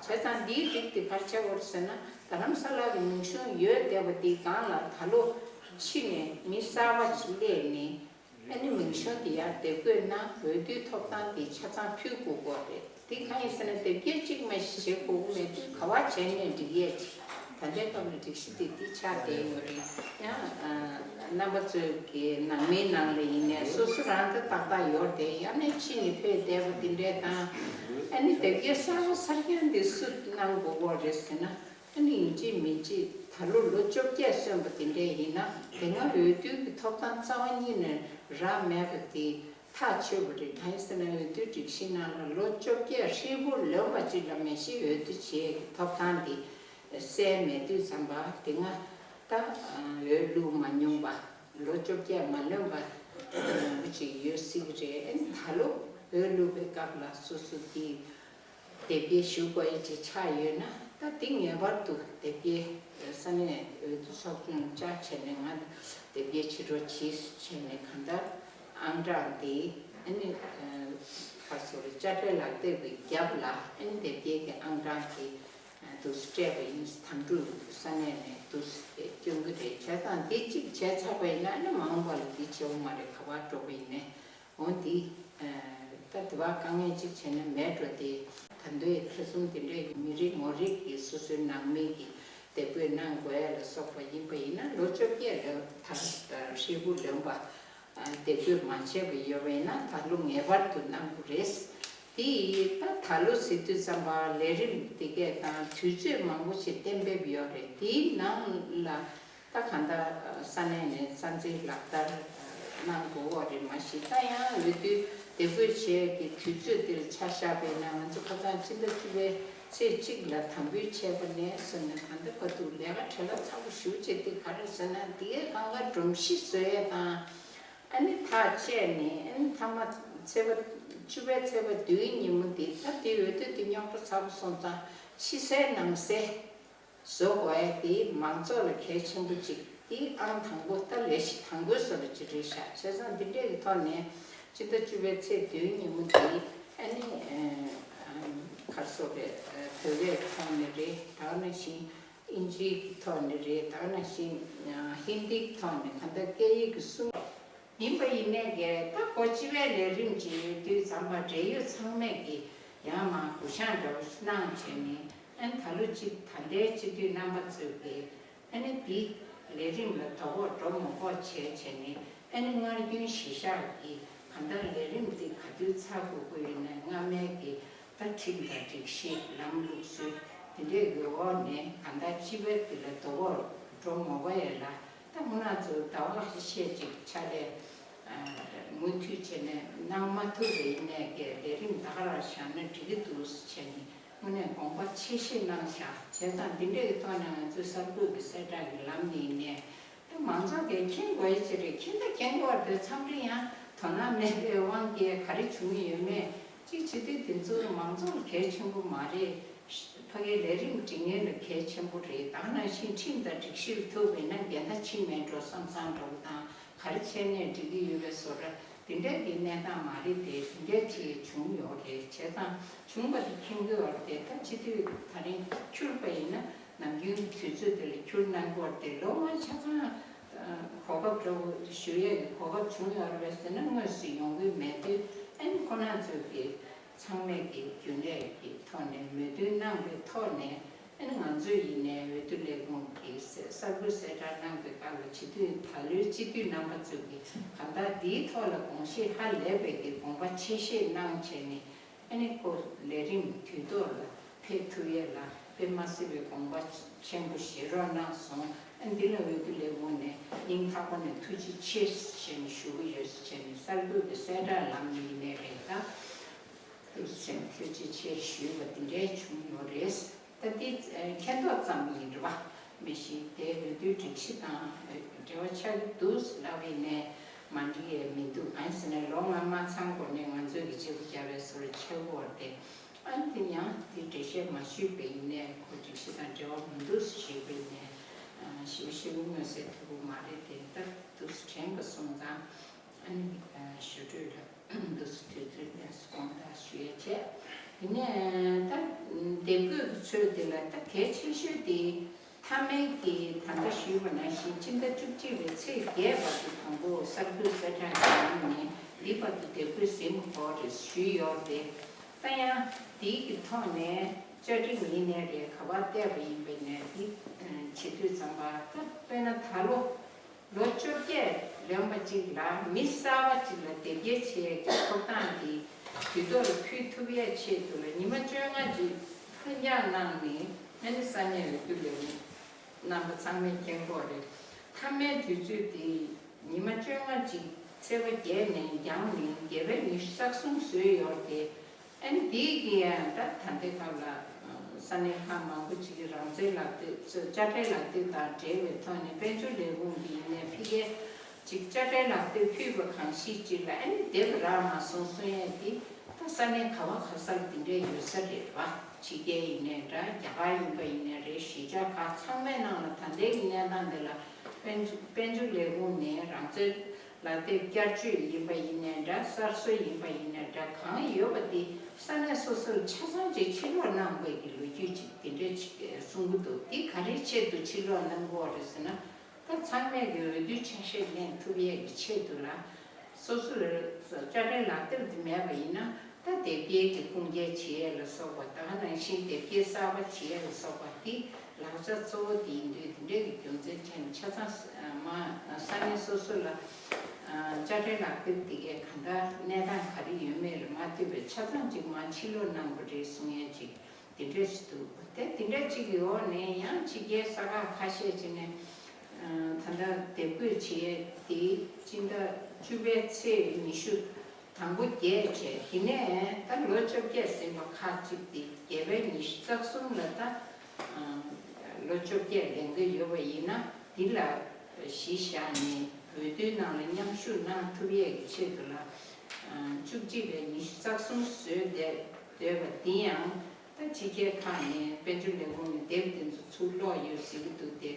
ཙང་འདིའི་རིགས་དེ་ག་རེ་བྱེད་དགོས་རེད་ཟེར་ན་རྡ་རམ་ས་ལ་གི་མིང་གཞུང་ཡོད་བསྡད་པ་འདིའི་སྒང་ལ་ད་ལོ་ཕྱི་ནས་མི་གསར་པ་ཅིག་སླེབས་ནས་ཨ་ནི་མིང་གཞུང་དེ་ཡར་དེབ་འགོད་གནང་། འོས་བསྡུའི་ཐོབ་ཐང་དེ་ཆ་ཚང་ཕུལ་དགོས་ཀྱི་ཡོད་རེད། དེ་གང་ཡིན་ཟེར་ན་དེབ་སྐྱེལ་གཅིག་མ་ཞིག་བྱེད་དགོས་ཀྱི་མེད་དུས་ག་བ་བྱས་ནས་འགྲིག་ཡས་ཅིག་ད་ལྟའི་སྐབས་ལ་སྒྲིག་གཞི་དེ་འདི་ཆགས་བསྡད་ཡོད་རེད། ཡང་ཨ་རྣམ་པ་ཚོའི་གི་ནང་མིའི་ནང་ལ་ཡིན་ནའི་སོ་སོ་རང་ད་ཏག་ཏག་ཡོད་རེད། ཡང་ནས་ཕྱི་ནས་ཕེབས་བསྡད་པ་དེ་འདྲས་དང་། ཨ་ནི་དེབ་སྐྱེལ་གསར་པ་གསར་རྐྱང་འདི་སུ་གནང་དགོས་ཀྱི་རེད་ཟེར་ན། ཨ་ནི་ཡིན་གཅིག་མིན་གཅིག་ད་ལོ་ལོ་བཅོ་བརྒྱད་སོན་པ་དེ་འདྲས་ཡིན་ན། དེ་སྔ་འོས་བསྡུ་གི་ཐོབ་ཐང་རྩ་བ་ཉིད་ནས་རག་མེད་པ་དེ་ཐག་ཆོད་པ་རེད། གང་ཡིན་ཟེར་ན་འོས་བསྡུ་སྒྲིག་གཞི་ནང་ལ་ལོ་བཅོ་བརྒྱད་ཧྲིལ་པོ་ལོན་པ་ཅིག་ལ་མེ་ཤི་འོས་བསྡུ་བྱེད་ཀྱི་ཐོབ་ཐང་དེ་གསལ་མེད་དུས་ཙམ་པ་དེ་སྔ་ད་འོས་བླུག་མ་མྱོང་པ། ལོ་བཅོ་བརྒྱད་མ་ལོན་པ་མང་པོ་ཅིག་ཡོད་སྲིད་ཀྱི་རེད། ཨ་ནི་ད་ལོ་འོས་བླུག་པའི་སྐབས་ལ་སོ་སོ་དེ་དེབ་སྐྱེལ་ཞུ་དགོས་ཡ་ཅིག་ཆགས་ཡོད་ན། ད་དེ་ངེས་པར་དུ་དེབ་སྐྱེལ་ས་གནས་འོས་བསྡུ་ཚོགས་ཆུང་བཅར་བྱས་ནས་ང་དེབ་སྐྱེལ་ཕྱིར་སྤྲོད་གྱིས་བྱས་ནས། གང་ལྟར་ཨང་གྲངས་དེ་ཨ་ནི་ཁ་སོ་རེ་དཔྱ་ཁྲལ་ལག་དེབ་ཀྱི་རྒྱབ་ལ་ཨ་ནི་དེབ་སྐྱེལ་གྱི་ཨང་གྲངས་དེ་འདུག་སྤྲད་པ་ཡིན། དམ་ཕྲུག་ས་གནས་ནས་འདུག་སྐྱོན་གྱི་རེད། བྱས་ཙང་དེ་གཅིག་བྱས་ཚར་བ་ཡིན་ན་ཨ་ནི་མ་འོངས་པ་ལ་དེ་བྱེད་དགོས་མ་རེད། ག་པར་འགྲོ་བ་ཡིན་ནའི། འོ་འདི། ད་དེ་བ་དཀའ་ངལ་གཅིག་བྱས་ན་མེད་འགྲོ་སྟེ། ད་དུང་ཐེ་ཚོམ་དེ་འདྲའི་མི་རེ་ངོ་རེ་གིས་སོ་སོའི་ནང་མི་གི་དེབ་འགོད་གནང་དགོས་ཡ་ལ་སོགས་པ་ཡིན་པ་ཡིན་ན། ལོ་བཅོ་བརྒྱད་ལོན་ཐང་ཧྲིལ་པོ་ལོན་པ་དེབ་འགོད་མ་བྱས་པ་ཡོད་པ་ཡིན་ན་ད་ལོ་ངེས་པར་དུ་གནང་དགོས་རེད། དེ་ཡིས་ད་ད་ལོ་ཟེར་དུས་ཙམ་པ་ལས་རིམ་དེ་གས་དང་དུས་ཚོད་མང་པོ་ཞིག་གཏན་འབེབས་ཡོད་རེད། དེའི་ནང་ལ། ད་གང་ལྟར་ས་གནས་ནས་རྩ་འཛིན་ལག་བསྟར་གནང་དགོས་པ་རེད། མ་གཞི་ད་ཡང་འོས་བསྡུའི་དེབ་འགོད་བྱེད་ཀྱི་དུས་ཚོད་འདིར་ཆ་བཞག་པས་ན། ང་ཚོ་ཁ་སང་སྤྱི་ཟླ་བཅུ་པའི་ཚེས་གཅིག་ལ་དམ་འབུལ་བྱས་པ་ནས་བཟུང་ནས་ད་ལྟ་བར་དུ་ལས་ཀ་བྲེལ་བ་ཚ་པོ་ཞེ་པོ་བྱས་ཏེ། ག་རེ་ཟེར་ན་འདིའི་གང་ག་སྒྲོམ་གཞི་བཟོ་ཡས་དང་། ཨ་ནི་ཐག་བཅད་ནས་ཨ་ནི་མཐའ་མ་ཚེས་པ་བཅུ་པའི་ཚེས་པ་བདུན་ཉིན་མོ་འདི་ད་འདི་འོས་བསྡུ་འདི་རྙོག་དྲ་ཚ་པོ་སོང་ཙང་ཕྱི་གསལ་ནང་གསལ་བཟོ་དགོས་ཡ་དེ་མང་ཚོགས་ལ་གལ་ཆེན་པོ་གཅིག་དེ་ཨང་དང་པོ་ད་ལས་གཞི་དང་པོའི་བཟོ་འདྲ་ཅིག་རེད་ཤག་བྱས་ཙང་འདི་འདྲས་ཀྱི་ཐོག་ནས་སྤྱི་ཟླ་བཅུ་པའི་ཚེས་བདུན་ཉིན་མོ་དེ་ཨ་ནི་ཨ་ག་རེ་ཟེར་དགོས་རེད། བོད་སྐད་ཀྱི་ཐོག་ནས་རེད། ད་ག་ནང་བཞིན་དབྱིན་ཇིའི་ཐོག་ནས་རེད། ད་ག་ནང་བཞིན་ཧིན་དིའི་ཐོག་ནས་གང་ལྟར་སྐད་ཡིག་གི་གསུང་ཡིན་པ་ཡིན་ནའི་གལ་ད་གོ་སྤྱི་པའི་ལས་རིམ་ཅིག་ཡོད་དུས་ཙམ་པ་འབྲེལ་ཡོད་ཚང་མས་ཀྱི་ཡང་མ་གུ་བཤངས་འདྲ་བོ་གནང་བྱས་ནས། ཨན་ད་ལོ་གཅིག་ད་ལྟའི་སྤྱི་འཐུས་རྣམ་པ་ཚོས་ཀྱི་ཨ་ནི་འདི་ལས་རིམ་ལ་དོ་ཕོག་འགྲོ་མ་དགོས་བྱས་བྱས་ནས། ཨ་ནི་སྔར་རྒྱུན་གཞི་བཞག་གི་གང་ལྟར་ལས་རིམ་འདི་ག་དུས་ཚར་དགོས་ཀྱི་ཡོད་ན་སྔ་མའི་གི་ད་ཁྲིམས་དང་སྒྲིག་གཞི་ལམ་ལུགས་སྲོལ་དེ་འདྲས་ཀྱི་འོག་ནས་གང་ལྟར་སྤྱི་པའི་འདི་ལ་དོ་ཕོག་འགྲོ་མ་དགོས་ཡ་ལ། ད་ཁོ་ན་ཚོ་ཟླ་བ་ཁ་ཤས་ཅིག་ཕྱག་ལས་མུ་མཐུད་བྱས་ནས་གནང་མ་ཐུབ་པ་ཡིན་ནའི་གི་ལས་རིམ་ད་ག་རང་བཞག་ན་འགྲིག་གི་འདུག་བྱས་ནས་དངོས་གནས་དགོངས་པ་ཆེ་བཞེས་གནང་བཞག་བྱས་ཙང་འདི་འདྲས་ཀྱི་ཐོག་ནས་ང་ཚོའི་གསར་འགོད་ཀྱི་གསལ་བསྒྲགས་ཀྱི་ལམ་ནས་ཡིན་ནའི། ད་མང་ཚོགས་ཀྱིས་མཁྱེན་དགོས་ཡ་ཅིག་རེད། མཁྱེན་ད་མཁྱེན་དགོས་རེད། མཚམས་རེ་ཡང་དོ་སྣང་མེད་པའི་དབང་གིས་ག་རེ་བྱུང་ཡོད་མེད་ཅིག་བྱེད་དུས་དེ་ཚོ་མང་ཚོགས་ལ་གལ་ཆེན་པོ་མ་རེད། ཕ་གིའི་ལས་རིམ་སྒྲིག་མཁན་ལ་གལ་ཆེན་པོ་རེད། ད་ག་ནང་བཞིན་ཁྲིམས་དང་སྒྲིག་གཞི་ལ་ཐུག་པ་ཡིན་ན་འགལ་ཟླ་ཕྱིན་མེད་འགྲོ་བསམ་བསམ་འདྲ་བོ་དང་། ག་རེ་བྱས་ནས་འགྲིག་གི་ཡོད་པའི་བཟོ་འདྲ་དེ་འདྲའི་གི་གནས་སྟངས་མ་རེད་དེ། དེ་འདྲའི་ཅིག་བྱུང་ཡོད་རེད། བྱས་ཙང་བྱུང་བ་དེ་མཁྱེན་གྱི་ཡོད་རེད་དེ། ད་སྤྱི་འཐུས་ད་རིང་འཁྱུར་པ་ཡིན་ན་ནམ་རྒྱུན་གྱི་དུས་ཚོད་དེ་ལ་འཁྱུར་གནང་གི་ཡོད་རེད་དེ། ལོ་ལྔ་ཆ་ཚང་གོ་སྐབས་འདྲ་བོ་ཞུ་ཡས་ཀྱི་གོ་སྐབས་བྱུང་ཡོད་རེད་པས་ཟེར་ན་དངོས་སུ་ཡོང་གི་མེད་དུས། ཨ་ནི་ཁོ་རང་ཚོས་ཀྱི་ཚང་མས་ཀྱི་རྒྱུན་ལས་ཀྱི་ཐོག་ནས་མོས་མཐུན་གནང་བའི་ཐོག་ནས། ཨ་ནི་ང་ཚོས་ཡིན་ནའི་འོས་བསྡུ་ལས་ཁུངས་ཀྱི་གསར་འགོད་གསལ་བསྒྲགས་གནང་པའི་སྐབས་ལ་སྤྱི་འཐུས་ད་ལོའི་སྤྱི་འཐུས་རྣམ་པ་ཚོས་ཀྱི་གང་ལྟར་འདིའི་ཐོག་ལ་དགོངས་བཞེས་ཧ་ལས་པའི་ཀྱི་དགོངས་པ་ཆེ་བཞེས་གནང་བྱས་ནས། ཨ་ནི་ཁོ་ལས་རིམ་དུས་ཐོག་ལ་ཕེབས་ཐུབ་ཡས་ལ་དཔེ་མ་སྲིད་པའི་དགོངས་པ་ཆེན་པོ་བཞེས་རོགས་གནང་སོང་། ཨ་ནི་འདི་ལ་འོས་བསྡུ་ལས་ཁུངས་ནས་སྙིང་ཐག་པ་ནས་ཐུགས་རྗེ་ཆེ་ཞེས་ནས་ཞུ་གི་ཡོད་ཟེར་བྱས་ནས་གསར་འགོད་ཀྱི་གསལ་བསྒྲགས་ལམ་ནས་ཡིན་ནའི་རེད། ད་ཐུགས་སེམས་ཐུགས་རྗེ་ཆེ་ཞུས་པ་འདི་འདྲའི་བྱུང་ཡོད་རེད། ད་འདི་མཁྱེན་རྟོགས་ཙམ་ཡིན་རེད་བ། མི་ཤེས་དེ་འོས་བསྡུའི་སྒྲིག་གཞི་དང་འབྲེལ་བ་ཆགས་ཀྱི་འདུག་ལབ་ཡིན་ནའི་མ་འགྲིག་ཡས་མི་འདུག་གང་ཡིན་ཟེར་ན་ལོ་ལྔ་མ་ཚང་གོང་ནས་ང་ཚོས་ཀྱི་བརྗེ་པོ་བརྒྱབ་པའི་བཟོ་འདྲ་ཆགས་ཀྱི་ཡོད་རེད་དེ། ཨ་ནི་དེ་ཡང་དེ་འགྲེལ་བཤད་མ་ཞུས་པ་ཡིན་ནའི་ཁོ་སྒྲིག་གཞི་དང་འབྲེལ་བ་མི་འདུག་ཞུས་པ་ཡིན་ནའི་ཞེ་པོ་ཞེ་པོ་མངོན་གསལ་ཐུབ་ཀྱི་མ་རེད་དེ། ད་འདུག་སེ་དྲན་པ་སོང་ཙང་ཨ་ནི་ཞུ་འཕྲོས་ལ་འདུག་སེ་དུས་ཚོད་ལོན་སོང་ད་ཞུ་ཡས་བྱས། དེ་ནས་ད་དེབ་འགོད་ཀྱི་ཚུལ་དེ་ལ་ད་གལ་ཆེ་ཤོས་དེ། མཐའ་མའི་གི་ད་ལྟ་ཞུས་པ་ནང་བཞིན་ཕྱི་ཟླ་བཅུ་གཅིག་པའི་ཚེས་བརྒྱད་བར་དུ་དང་པོ་གསར་འགོད་གསལ་བསྒྲགས་ཀྱི་ནང་ནས་འདི་བར་དུ་དེབ་འགོད་ཟིན་དགོས་རེད་ཞུས་ཡོད་རེད། ད་ཡང་འདིའི་གི་ཐོག་ནས་ བཅར་འདྲི་ཡིན་ནའི་རེད། ག་པར་བལྟས་པ་ཡིན་པ་ཡིན་ནའི་འདི་བྱེད་དུས་ཙམ་པ། ད་དཔེར་ན་ད་ལོ་ལོ་བཅོ་བརྒྱད་ལོན་པ་གཅིག་ལ་མི་གསར་པ་གཅིག་ལ་དེབ་སྐྱེལ་བྱེད་ཡས་ཀྱི་ཐོབ་ཐང་འདི་དུས་ཐོག་ལ་ཕུལ་ཐུབ་ཡས་ཆེད་དུ་ལ་ཉི་མ་བཅོ་ལྔ་གཅིག་ལྷོད་འཇགས་གནང་ནས། ཨ་ནི་ས་གནས་འོས་བསྡུ་ལས་ཁུངས་རྣམ་པ་ཚང་མས་མཁྱེན་གྱི་རེད། མཐའ་མའི་དུས་ཚོད་དེ་ཉི་མ་བཅོ་ལྔ་གཅིག་ཚེས་པ་བརྒྱད་ནས་འགྱངས་ནས་བརྒྱད་པའི་ཉི་ཤུ་རྩ་གསུམ་བཟོས་ཡོད་རེད་དེ། ཨ་ནི་དེའི་གི་ཡང་ད་ད་ལྟའི་སྐབས་ལ་ས་གནས་ཁག་མང་པོ་ཅིག་གིས་རང་བཙན་ལག་དེབ་དཔྱ་ཁྲལ་ལག་དེབ་དང་འབྲེལ་བའི་ཐོག་ནས་དཔལ་འབྱོར་ལས་ཁུངས་ཀྱི་ཡིན་ནའི་ཕ་གིའི་ཅིག་དཔྱ་ཁྲལ་ལག་དེབ་ཕུལ་བ་གང་ཞིག་ཅིག་ལ་ཨ་ནི་དེབ་རག་མ་སོང་གསུང་ཡས་དེ། ད་ས་གནས་ག་བ་ག་སར་དེ་འདྲས་ཡོད་ས་རེད་པ། ཕྱི་རྒྱལ་ཡིན་ནའི་འདྲ། རྒྱ་གར་ཡིན་པ་ཡིན་ནའི་རེད། གཞིས་ཆགས་ཁག་ཚང་མའི་ནང་ལ་ད་ལྟའི་གི་གནས་སྟངས་དེ་ལ་དཔལ་འབྱོར་དཔལ་འབྱོར་ལས་ཁུངས་ནས་རང་བཙན་ལག་དེབ་བསྐྱར་བཅོས་ཡིན་པ་ཡིན་ནའི་འདྲ། གསར་བཟོ་ཡིན་པ་ཡིན་ནའི་འདྲ། གང་ཡོད་པ་དེ་ས་གནས་སོ་སོར་ཆ་ཚང་ཅིག་ཕྱིར་སློག་གནང་དགོས་ཀྱི་ལོ་རྒྱུས་ཅིག་དེ་འདྲས་ཅིག་གསུང་གི་འདུག་དེ་ག་རེའི་ཆེད་དུ་ཕྱིར་སློག་གནང་དགོས་རེད་ཟེར་ན། ད་ཚང་མས་ཀྱི་འོས་བསྡུའི་ཆ་ཤས་ལེན་ཐུབ་ཡས་ཀྱི་ཆེད་དུ་ལ། སོ་སོ་དཔྱ་ཁྲལ་ལག་དེབ་དེ་མེད་པ་ཡིན་ན། ད་དེབ་སྐྱེལ་གྱི་སྐུང་འགྱེད་བྱེད་ཡས་ལ་སོགས་པ། ད་ག་ནང་བཞིན་དེབ་སྐྱེལ་གསར་པ་བྱེད་ཡས་ལ་སོགས་པ་དེ་ལག་ཆ་གཙོ་བོ་དེ་ཡིན་དུས། དེ་འདྲའི་གི་རྒྱུ་མཚན་བྱས་ནས་ཆ་ཚང་མ་ས་གནས་སོ་སོ་ལ་དཔྱ་ཁྲལ་ལག་དེབ་དེ་གའི་ག་འདྲ་གནས་སྟངས་ག་རེ་ཡོད་མེད་ལ་མ་ལྟོས་པའི་ཆ་ཚང་ཅིག་མ་ཕྱིར་སློག་གནང་དགོས་རེད་གསུང་ཡས་ཅིག་དེ་འདྲ་ཞིག་འདུག་དེ་དེ་འདྲ་གཅིག་གི་འོག་ནས་ཡང་ཕྱི་རྒྱལ་ས་ཁག་ཁ་ཤས་ཅིག་ནས་ད་ལྟ་དེབ་འགོད་བྱེད་ཡས་དེ་སྤྱི་ཟླ་བཅུ་པའི་ཚེས་ཉི་ཤུ་དང་པོ་བརྒྱད་བྱས། དེ་ནས་ད་ལོ་བཅོ་བརྒྱད་ཟིན་པ་ཁག་ཅིག་དེ་བརྒྱད་པའི་ཉི་ཤུ་རྩ་གསུམ་ལ་ད་ལོ་བཅོ་བརྒྱད་ལེན་གྱི་ཡོད་པ་ཡིན་ན། དེ་ལ་གཞི་བཞག་ནས་འོས་བསྡུའི་ནང་ལ་མཉམ་ཞུགས་གནང་ཐུབ་ཡས་ཀྱི་ཆེད་དུ་ལ་བཅུ་གཅིག་པའི་ཉི་ཤུ་རྩ་གསུམ་བཟོས་བསྡད་བསྡད་པ་འདི་ཡང་། ད་ཕྱི་རྒྱལ་ཁག་ནས་དཔལ་འབྱོར་ལས་ཁུངས་ནས་དེབ་དེ་ཚོ་ཚུར་སློག་ཡོད་ཟེར་གྱི་འདུག་སྟེ།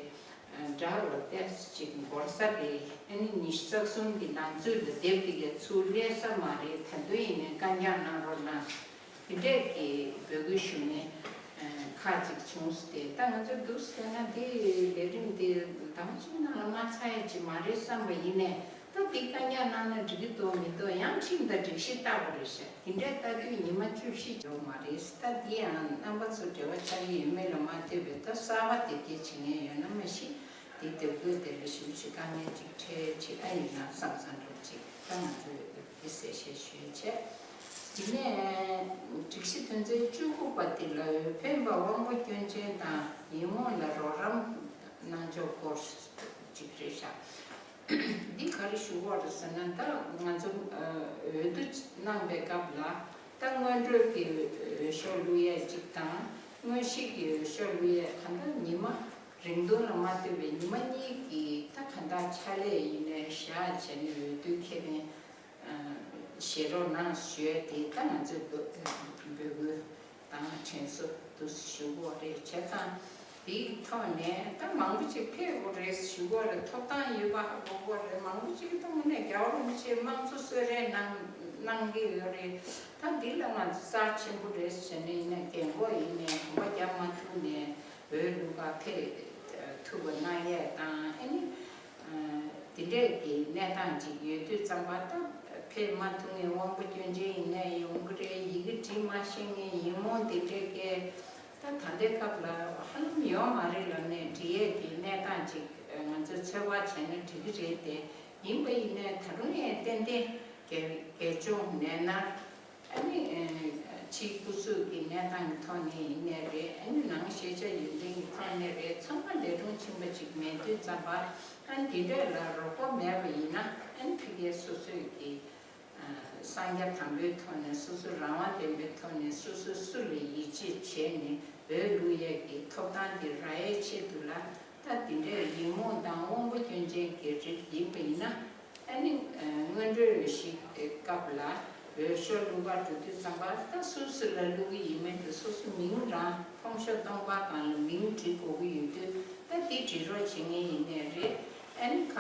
འདྲ་བར་ཏོག་ཙམ་ཅིག་འགོར་ས་རེད། ཨ་ནི་ཉི་ཤུ་རྩ་གསུམ་གྱི་ནང་ཚུད་ལ་དེབ་དེ་གའི་ཚུར་སླེབས་ས་མ་རེད། ད་དུང་ཡིན་ནའི་བཀའ་འགྱངས་གནང་རོགས་གནང་། དེ་འདྲས་ཀྱི་འབོད་སྐུལ་ཞུ་མཁན་ཁག་ཅིག་བྱུང་སྟེ། ད་ང་ཚོས་འདུག་ཟེར་ན་དེ་ལས་རིམ་དེ་ཟླ་བ་གཅིག་ནང་ལ་མ་ཚར་ཡ་ཅིག་མ་རེད་བསམ་པ་ཡིན་ནའི། ད་འདི་བཀའ་འགྱངས་གནང་ན་འགྲིག་གི་འདུག་མི་འདུག་ཡང་ཁྲིམས་དང་སྒྲིག་གཞི་ལྟ་དགོས་རེད་ཤག་དེ་འདྲ་ལྟ་དུས་ཉི་མ་བཅུ་བཞི་ཡོད་མ་རེད། ད་འདི་ཡང་རྣམ་པ་ཚོ་འབྲེལ་བ་ཆགས་ཀྱི་ཡོད་མེད་ལ་མ་ལྟོས་པའི། ད་གསར་པ་དེབ་སྐྱེལ་བྱེད་མཁན་ཡོད་ན་མ་གཞི་དེ་དེབ་འགོད་དེ་ལ་ཞེ་པོ་ཅིག་དཀའ་ངལ་ཅིག་འཕྲད་ཅིག་ཨ་ཡིན་ན་བསམ་བསམ་འདྲ་པོ་ཅིག་ད་ང་ཚོས་འདི་གསལ་བཤད་ཞུས་བྱས། དེ་ནས་སྒྲིག་གཞི་དོན་ཚན་བཅུ་དགུ་པ་དེ་ལ་འོས་འཕེན་པ་དབང་པོ་སྐྱོན་ཅན་དང་ཡིག་རྨོངས་ལ་རོགས་རམ་གནང་ཕྱོགས་སྐོར་ཅིག་རེད་ཤག་འདི་ག་རེ་ཞུ་དགོས་རེད་ཟེར་ན། ད་ང་ཚོ་འོས་བསྡུ་གནང་པའི་སྐབས་ལ་ད་སྔོན་འགྲོའི་གི་འོས་ཤོག་བླུག་ཡས་གཅིག་དང་། དངོས་གཞི་གི་འོས་ཤོག་བླུག་ཡས་གང་ལྟར་ཉི་མ་རིང་ཐུང་ལ་མ་ལྟོས་པའི་ཉི་མ་གཉིས་ཀྱི་ད་གང་ལྟར་ཕྱག་ལས་ཡིན་ནའི་བཞག་བྱས་ནས་འོས་བསྡུ་ཁེ་ཕན་བཞེས་རོགས་གནང་ཞུ་ཡས་དེ་ད་ང་ཚོའི་འབོད་འབོད་སྐུལ་དང་དྲན་གསོ་འདུག་ཞུ་དགོས་རེད། བྱས་ཙང་དེའི་ཐོག་ནས་ད་མང་པོ་ཅིག་ཕེབས་དགོས་རེད་ཞུ་དགོས་རེད། ཐོབ་ཐང་ཡོད་པ་ཧ་གོ་དགོས་རེད། མང་པོ་ཅིག་ད་དངོས་གནས་རྒྱལ་བ་རིན་པོ་ཆེས་དམངས་གཙོ་གསོལ་རས་གནང་གནང་གི་ཡོད་རེད། ད་འདི་ལ་ང་ཚོ་རྩ་ཆེན་པོ་རེད་ཟེར་ནས་ཡིན་ན་རྒན་གོག་ཡིན་ནའི་གོམ་པ་རྒྱག་མ་ཐུབ་ནས་འོས་བླུག་ག་ཕེབས་ཐུབ་པ་གནང་ཡས་དང་། ཨ་ནི། དེ་འདྲས་ཀྱི་གནས་སྟངས་ཅིག་ཡོད་དུས་ཙམ་པ། ད་ཕེབས་མ་ཐུབ་མཁན་དབང་པོ་སྐྱོན་ཅན་ཡིན་ནའི་ཡོང་གི་རེད། ཡི་གེ་འབྲི་མ་ཤེས་མཁན་ཡིག་རྨོངས་དེ་འདྲས་ཀྱི་ད་ད་ལྟའི་སྐབས་ལ་ཧ་ལམ་ཡོད་མ་རེད་ལབ་ནས་འབྲི་ཡས་ཀྱི་གནས་སྟངས་ཅིག་ང་ཚོས་ཚོད་དཔག་བྱས་ན་འགྲིག་གི་རེད་དེ། ཡིན་པ་ཡིན་ནའི་ད་རུང་ཡང་ཏན་ཏན་དགེ་དགེ་སྦྱོང་ནད་མནར། ཨ་ནི། ཕྱིའི་སྐུ་གཟུགས་ཀྱི་གནས་སྟངས་ཀྱི་ཐོག་ནས་ཡིན་ནའི་རེད། ཨ་ནི་ནང་ཤེས་བྱ་ཡོན་ཏན་གྱི་ཐོག་ནས་རེད། ཚང་མ་ལས་རུང་ཕྱིན་པ་ཅིག་མེད་དུས་ཙམ་པ། ཨ་ནི་དེ་འདྲས་ལ་རོགས་པ་མེད་པ་ཡིན་ན། ཨ་ནི་ཕ་གིའི་སོ་སོས་ཀྱི་སངས་རྒྱས་དང་པོའི་ཐོག་ནས་སོ་སོ་རང་དབང་ལྡན་པའི་ཐོག་ནས་སོ་སོ་སུ་ལ་ཡིད་ཆེས་བྱས་ནས་འོས་བླུག་ཡས་ཀྱི་ཐོབ་ཐང་དེ་རག་ཡས་ཆེད་དུ་ལ། ད་དེ་འདྲའི་ཡིག་རྨོངས་དང་དབང་པོ་སྐྱོན་ཅན་གྱི་རིགས་ཡིན་པ་ཡིན་ན། ཨ་ནི་སྔོན་འགྲོའི་ཞིག་སྐབས་ལ་འོས་ཤོག་བླུག་ག་འགྲོ་དུས་ཙམ་པ། ད་སུ་སུ་ལ་བླུག་གི་ཡིན་མིན་དེ་སོ་སོ་མིང་རང་ཕོམ་ཤོག་སྟོང་པ་སྒང་ལ་མིང་འབྲི་དགོས་ཀྱི་ཡོད་དུས། ད་འདི་འབྲི་རོགས་བྱེད་མཁན་ཡིན་ནའི་རེད། ཨ་ནི་ཁ་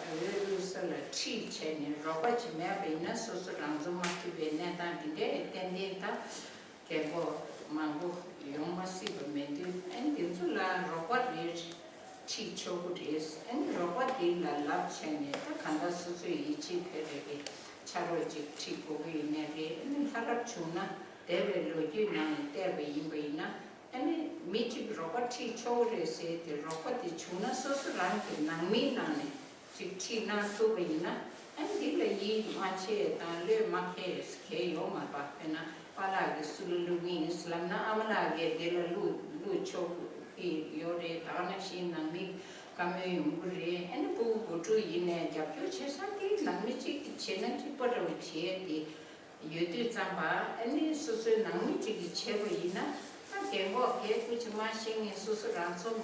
འོས་བླུག་ས་ལ་ཁྲིད་བྱས་ནས་རོགས་པ་ཅིག་མེད་པ་ཡིན་ན་སོ་སོ་རང་འཚོ་མ་ཐུབ་པའི་གནས་སྟངས་འདི་འདྲའི་ཏན་ཏན་ད། རྒན་གོག་མང་པོ་ཡོང་མ་སྲིད་པ་མེད་དུས། ཨ་ནི་འདི་ཚོ་ལ་རོགས་པ་རེ་ཁྲིད་ཆོག་གི་རེད། ཨ་ནི་རོགས་པ་འདི་ལ་ལབ་བྱས་ནས་ད་གང་ལྟར་སོ་སོའི་ཡིད་ཆེས་བེད་རེ་གི་ཕྱག་རོགས་ཅིག་ཁྲིད་དགོས་ཀྱི་ཡོད་ནའི་རེད། ཨ་ནི་ལྷ་རབ་བྱུང་ན་ འདས་པའི་ལོ་རྒྱུས་ནང་ནས་བལྟས་པ་ཡིན་པ་ཡིན་ན། ཨ་ནི་མི་གཅིག་རོགས་པ་ཁྲིད་ཆོག་གི་རེད་ཟེར་ཏེ། རོགས་པ་དེ་བྱུང་ན་སོ་སོ་རང་གི་ནང་མིའི་ནང་ནས་ཅིག་ཁྲིད་གནང་ཐུབ་པ་ཡིན་ན། ཨ་ནི་འདི་ལ་ཡིད་མ་ཆེས་དང་བློས་མ་འཁེལ་གལ་ཡོད་མ་རེད་པ། དཔེར་ན་པཱ་ལགས་ཀྱིས་སུ་ལ་བླུག་གི་ཡིན་ལབ་ན། ཨ་མ་ལགས་ཀྱིས་འདི་ལ་བླུག་བླུག་ཆོག་གི་ཡོད་རེད། ད་ག་ནང་བཞིན་ནང་མི་བཀའ་མོལ་ཡོང་གི་རེད། ཨ་ནི་ཕྲུ་གུ་བུ་ཕྲུག་ཡིན་ནའི་རྒྱབ་སྐྱོར་བྱེད་ས་དེ་ནང་མི་གཅིག་གིས་བྱས་ན་གཅིག་པ་འདྲ་བོ་བྱས་ཏེ་ཡོད་དུས་ཙམ་པ། ཨ་ནི་སོ་སོའི་ནང་མི་གཅིག་གིས་བྱས་པ་ཡིན་ན། ད་རྒན་གོག་གའི་སྐུ་མཁྱེན་མ་ཤེས་མཁན། སོ་སོ་རང་ཚོ་མ་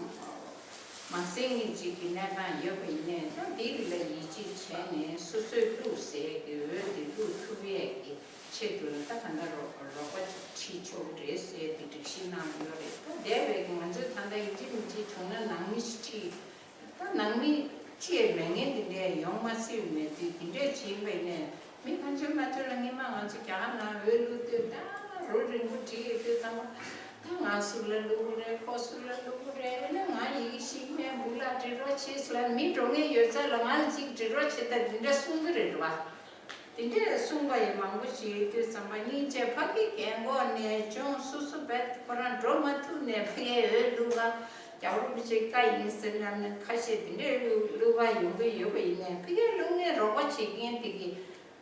གསན་མཁན་ཅིག་གི་གནས་སྟངས་ཡོད་པ་ཡིན་ནའི། ད་འདི་ལ་ཡིད་ཆེས་བྱས་ནས་སོ་སོས་བླུག་ཟེར་གི་འོས་དེ་བླུག་ཐུབ་ཡས་ཀྱི་ཆེད་དུ་ལ། ད་ག་འདྲ་རོགས་རོགས་པ་ཁྲིད་ཆོག་གི་རེད་ཟེར་ཏེ་སྒྲིག་གཞི་ནང་ཡོད་རེད། ད་འདས་པའི་ང་ཚོས་ད་ལྟ་ཡིན་གཅིག་མིན་གཅིག་བྱུང་ན་ནང་མི་ཁྲིད། ད་ནང་མི་ཁྲིད་མེད་མཁན་དེ་འདྲས་ཡོང་མ་སྲིད་མེད་དུས། དེ་འདྲས་བྱེད་པ་ཡིན་ནའི་མི་གང་བྱུང་མ་བྱུང་ལ། སྔོན་མ་ང་ཚོ་རྒྱ་གར་ནང་འོས་བླུག་དུས། ད་རུ་རིང་པོ་བྲིས་ཡོད་དུས་ཙམ་པ། ད་ང་སུ་ལ་བླུག་གི་རེད། ཁོ་སུ་ལ་བླུག་གི་རེད། ཨ་ནི་ང་ཡི་གེ་ཤེས་མེད། འབུ་ལ་འབྲི་རོགས་བྱེད་ལབ། མི་འགྲོ་མཁན་ཡོད་ཚད་ལ་ང་ལ་གཅིག་འབྲི་རོགས་བྱེད། ད་དེ་འདྲ་གསུང་གི་རེད་བ། དེ་འདྲས་གསུངས་པ་ཡི་མང་པོ་ཞིག་ཡོད་དུས་ཙམ་པ། སྙིང་རྗེ། ཕ་གི་རྒན་གོག་ནས་བྱུང་། སོ་སོ་བས་ཁོ་རང་འགྲོ་མ་ཐུབ་ནས་ཕ་གིའི་འོས་བླུག་ག་རྒྱབ་རོགས་བྱེད་ཀ་ཡིན་ཟེར་ན་ནི། ཁ་ཤས་དེ་འདྲས་བླུག་བླུག་ག་ཡོང་གི་ཡོད་པ་ཡིན་ནའི། ཕ་གིའི་བླུག་མཁན་རོགས་པ་བྱེད་མཁན་དེ་གིས།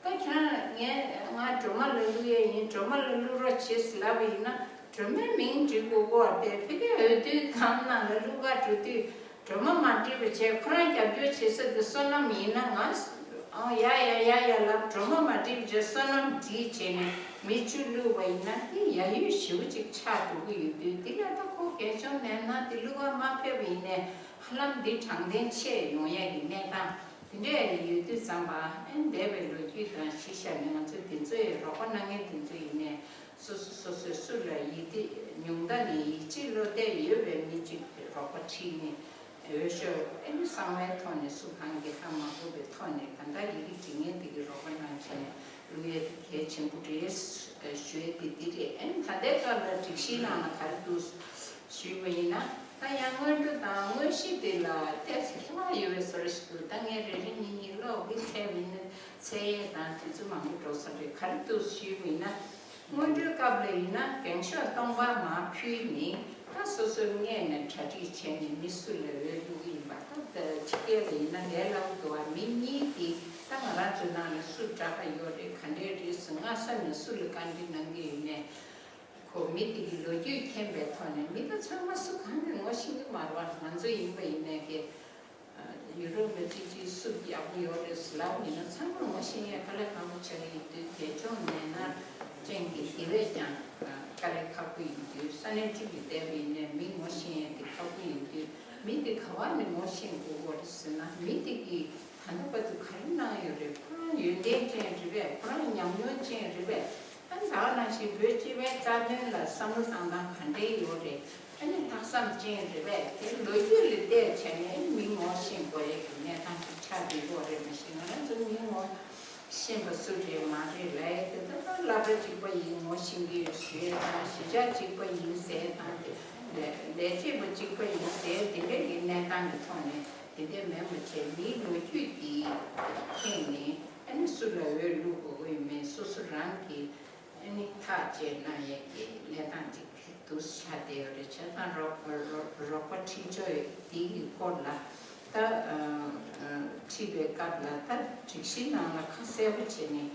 ད་ཁྱེད་རང་ངས་ང་སྒྲོལ་མ་ལ་བླུག་ཡས་ཡིན། སྒྲོལ་མ་ལ་བླུག་རོགས་བྱེད་ཟེར་ལབ་པ་ཡིན་ན། སྒྲོལ་མའི་མིང་འབྲི་དགོས་ཀྱི་ཡོད་རེད། ཕ་གིའི་འོས་བསྡུའི་སྒང་ནང་ལ་བླུག་ག་འགྲོ་དུས། སྒྲོལ་མ་མ་བྲིས་པ་བྱས། ཁོ་རང་རྒྱབ་སྐྱོར་བྱེད་ས་དེ་བསོད་ནམས་ཡིན་ན། ང་ཨང་ཡ་ཡ་ཡ་ཡ་ལབ། སྒྲོལ་མ་མ་བྲིས་པ་བྱས། བསོད་ནམས་བྲིས་བྱས་ནས་མི་བཅུ་བླུགས་པ་ཡིན་ན། དེ་ཡ་ཡུལ་ཞེ་པོ་ཅིག་ཆགས་འགྲོ་གི་ཡོད་དུས། དེ་ལ་ད་ཁོ་རྒན་གཞོན་ནས་ན་དེ་བླུག་ག་མ་ཕེབས་པ་ཡིན་ནའི། ཧ་ལམ་འདི་དྲང་བདེན་ཆད་ཡོང་ཡ་གི་གནས་སྟངས་དེ་འདྲས་ཡོད་དུས་ཙམ་པ། ཨེ་འདས་པའི་ལོ་རྒྱུས་དང་གཞི་བཞག་ནས་ང་ཚོ་འདི་ཚོ་ཡི་རོགས་པ་གནང་མཁན་དེ་ཚོ་ཡིན་ནའི། སོ་སོ་སོ་སོས་སུ་ལ་ཡིད་ཆེས། ཉུང་མཐའ་ནས་ཡིད་ཆེས་བློ་གཏད་ཡོད་པའི་མི་གཅིག་རོགས་པ་ཁྲིད་ནས། འོས་ཤོག་ཨེ་ནི་གསང་བའི་ཐོག་ནས་སུ་གང་གིས་ཧ་མ་གོ་བའི་ཐོག་ནས། གང་ལྟར་ཡི་གེ་འབྲི་མཁན་དེ་གིས་རོགས་པ་གནང་བྱས་ནས་བླུག་ཡས་དེ་གལ་ཆེན་པོ་རེད་ཞུ་ཡས་དེ་འདི་རེད། ཨེ་ནི་ད་ལྟའི་སྐབས་ལ་སྒྲིག་གཞིའི་ནང་ལ་ག་རེ་འདུག་ཞུས་པ་ཡིན་ན། ད་ཡང་སྔོན་འགྲོ་དང་དངོས་གཞི་དེ་ལ་ཏོག་ཙམ་ཁྱད་པར་ཡོད་པའི་བཟོ་འདྲ་ཞིག་འདུག་ད་ངས་རེ་རེ་གཉིས་གཉིས་ཀློག་གི། ཚད་ཡིན་ན་ཚད་ཡས་དང་དུས་ཚོད་མང་པོ་འགྲོ་ས་རེད། ག་རེ་འདུག་ཞུས་པ་ཡིན་ན། སྔོན་འགྲོའི་སྐབས་ལ་ཡིན་ན་རྒྱང་ཤོག་སྟོང་པ་མར་ཕུལ་ནས། ད་སོ་སོའི་སྔས་ནས་གྲ་སྒྲིག་བྱས་ནས་མི་སུ་ལ་འོས་བླུག་གི་ཡིན་པ། ད་ཕྱི་རྒྱལ་ལ་ཡིན་ན་ལས་སླ་པོ་འདུག་བ། མི་གཉིས་དེ་ད་ང་རང་ཚོའི་ནང་ལ་སུ་དྲག་ག་ཡོད་རེད། ག་འདྲས་རེད་ཟེར། སྔ་ས་ནས་སུ་ལ་བཀའ་འདྲི་གནང་གི་ཡོད་ནའི། ཁོ་མི་དེ་གི་ལོ་རྒྱུས་མཁྱེན་པའི་ཐོག་ནས། མི་ད་ཚང་མ་སུ་གང་གིས་ངོ་ཤེས་ཀྱི་མ་རེད་བ། ང་ཚོ་ཡིན་པ་ཡིན་ནའི་གི། ཡུ་རོབ་ལ་ཅི་ཅི་སུ་ཡག་པོ་ཡོད་རེད་ལབ་ཡིན་ན། ཚང་མ་ངོ་ཤེས་ཡས་དཀའ་ལས་ཁག་པོ་ཆགས་ཀྱི་ཡོད་དུས། རྒྱལ་ལྗོངས་ནས་ན་ཅན་གྱི་དེ་བས་ཀྱང་དཀའ་ལས་ཁག་པོ་ཡིན་དུས། ས་གནས་གཅིག་ཏུ་བསྡད་པ་ཡིན་ནའི་མི་ངོ་ཤེས་ཡས་དེ་ཁག་པོ་ཡིན་དུས། མི་དེ་ག་བ་ནས་ངོ་ཤེས་དགོས་ཀྱི་ཡོད་རེད་ཟེར་ན། མི་དེ་གིས་ད་ལྟ་བར་དུ་ག་རེ་གནང་ཡོད་རེད། ཁོ་རང་ཡོན་ཏན་ཅན་རེད་པས། ཁོ་རང་ཉམས་མྱོང་ཅན་རེད་པས། ཨ་ནི་ད་ག་ནང་བཞིན་བོད་སྤྱི་པའི་རྩ་དོན་ལ་བསམ་བློ་བཏང་སྟངས་ག་འདྲས་ཡོད་རེད། ཨ་ནི་ལྷག་བསམ་ཅན་རེད་པས། དེ་ལོ་རྒྱུས་ལ་བལྟས་བྱས་ནས་མི་ངོ་ཤེས་དགོས་ཡས་ཀྱི་གནས་སྟངས་ཤིག་ཆགས་བསྡད་ཡོད་རེད། མ་གཞི་ང་རང་ཚོ་མི་ངོ་ཤེས་པ་སུ་རེད་མ་རེད་ལབ་ཡས་དེ། ད་ལྟ་སློབ་གྲྭ་གཅིག་པ་ཡིན་ངོ་ཤེས་ཀྱི་ཡོད་ཞུ་ཡས་དང་། གཞིས་ཆགས་གཅིག་པ་ཡིན་ཟེར་དང་། དེ་ལས་ལས་བྱེད་པ་གཅིག་པ་ཡིན་ཟེར། དེ་འདྲ་གི་གནས་སྟངས་ཀྱི་ཐོག་ནས་དེ་འདྲ་མེད་པ་བྱས། མིའི་ལོ་རྒྱུས་དེ་མཁྱེན་ནས། ཨ་ནི་སུ་ལ་འོས་བླུག་དགོས་ཀྱི་ཡོད་མེད་སོ་སོ་རང་གིས་ཨ་ནི་ཐག་བཅད་གནང་ཡས་ཀྱི་གནས་སྟངས་ཅིག་འདུག་ཆགས་བསྡད་ཡོད་རེད། བྱས་ཙང་རོགས་རོགས་རོགས་པ་ཁྲིད་ཕྱོགས་དེ་གི་སྐོར་ལ། ད་ཨ་ཨ་ཁྲིད་པའི་སྐབས་ལ་ད་སྒྲིག་གཞི་ནང་ལ་ཁ་གསལ་པོ་བྱས་ནས།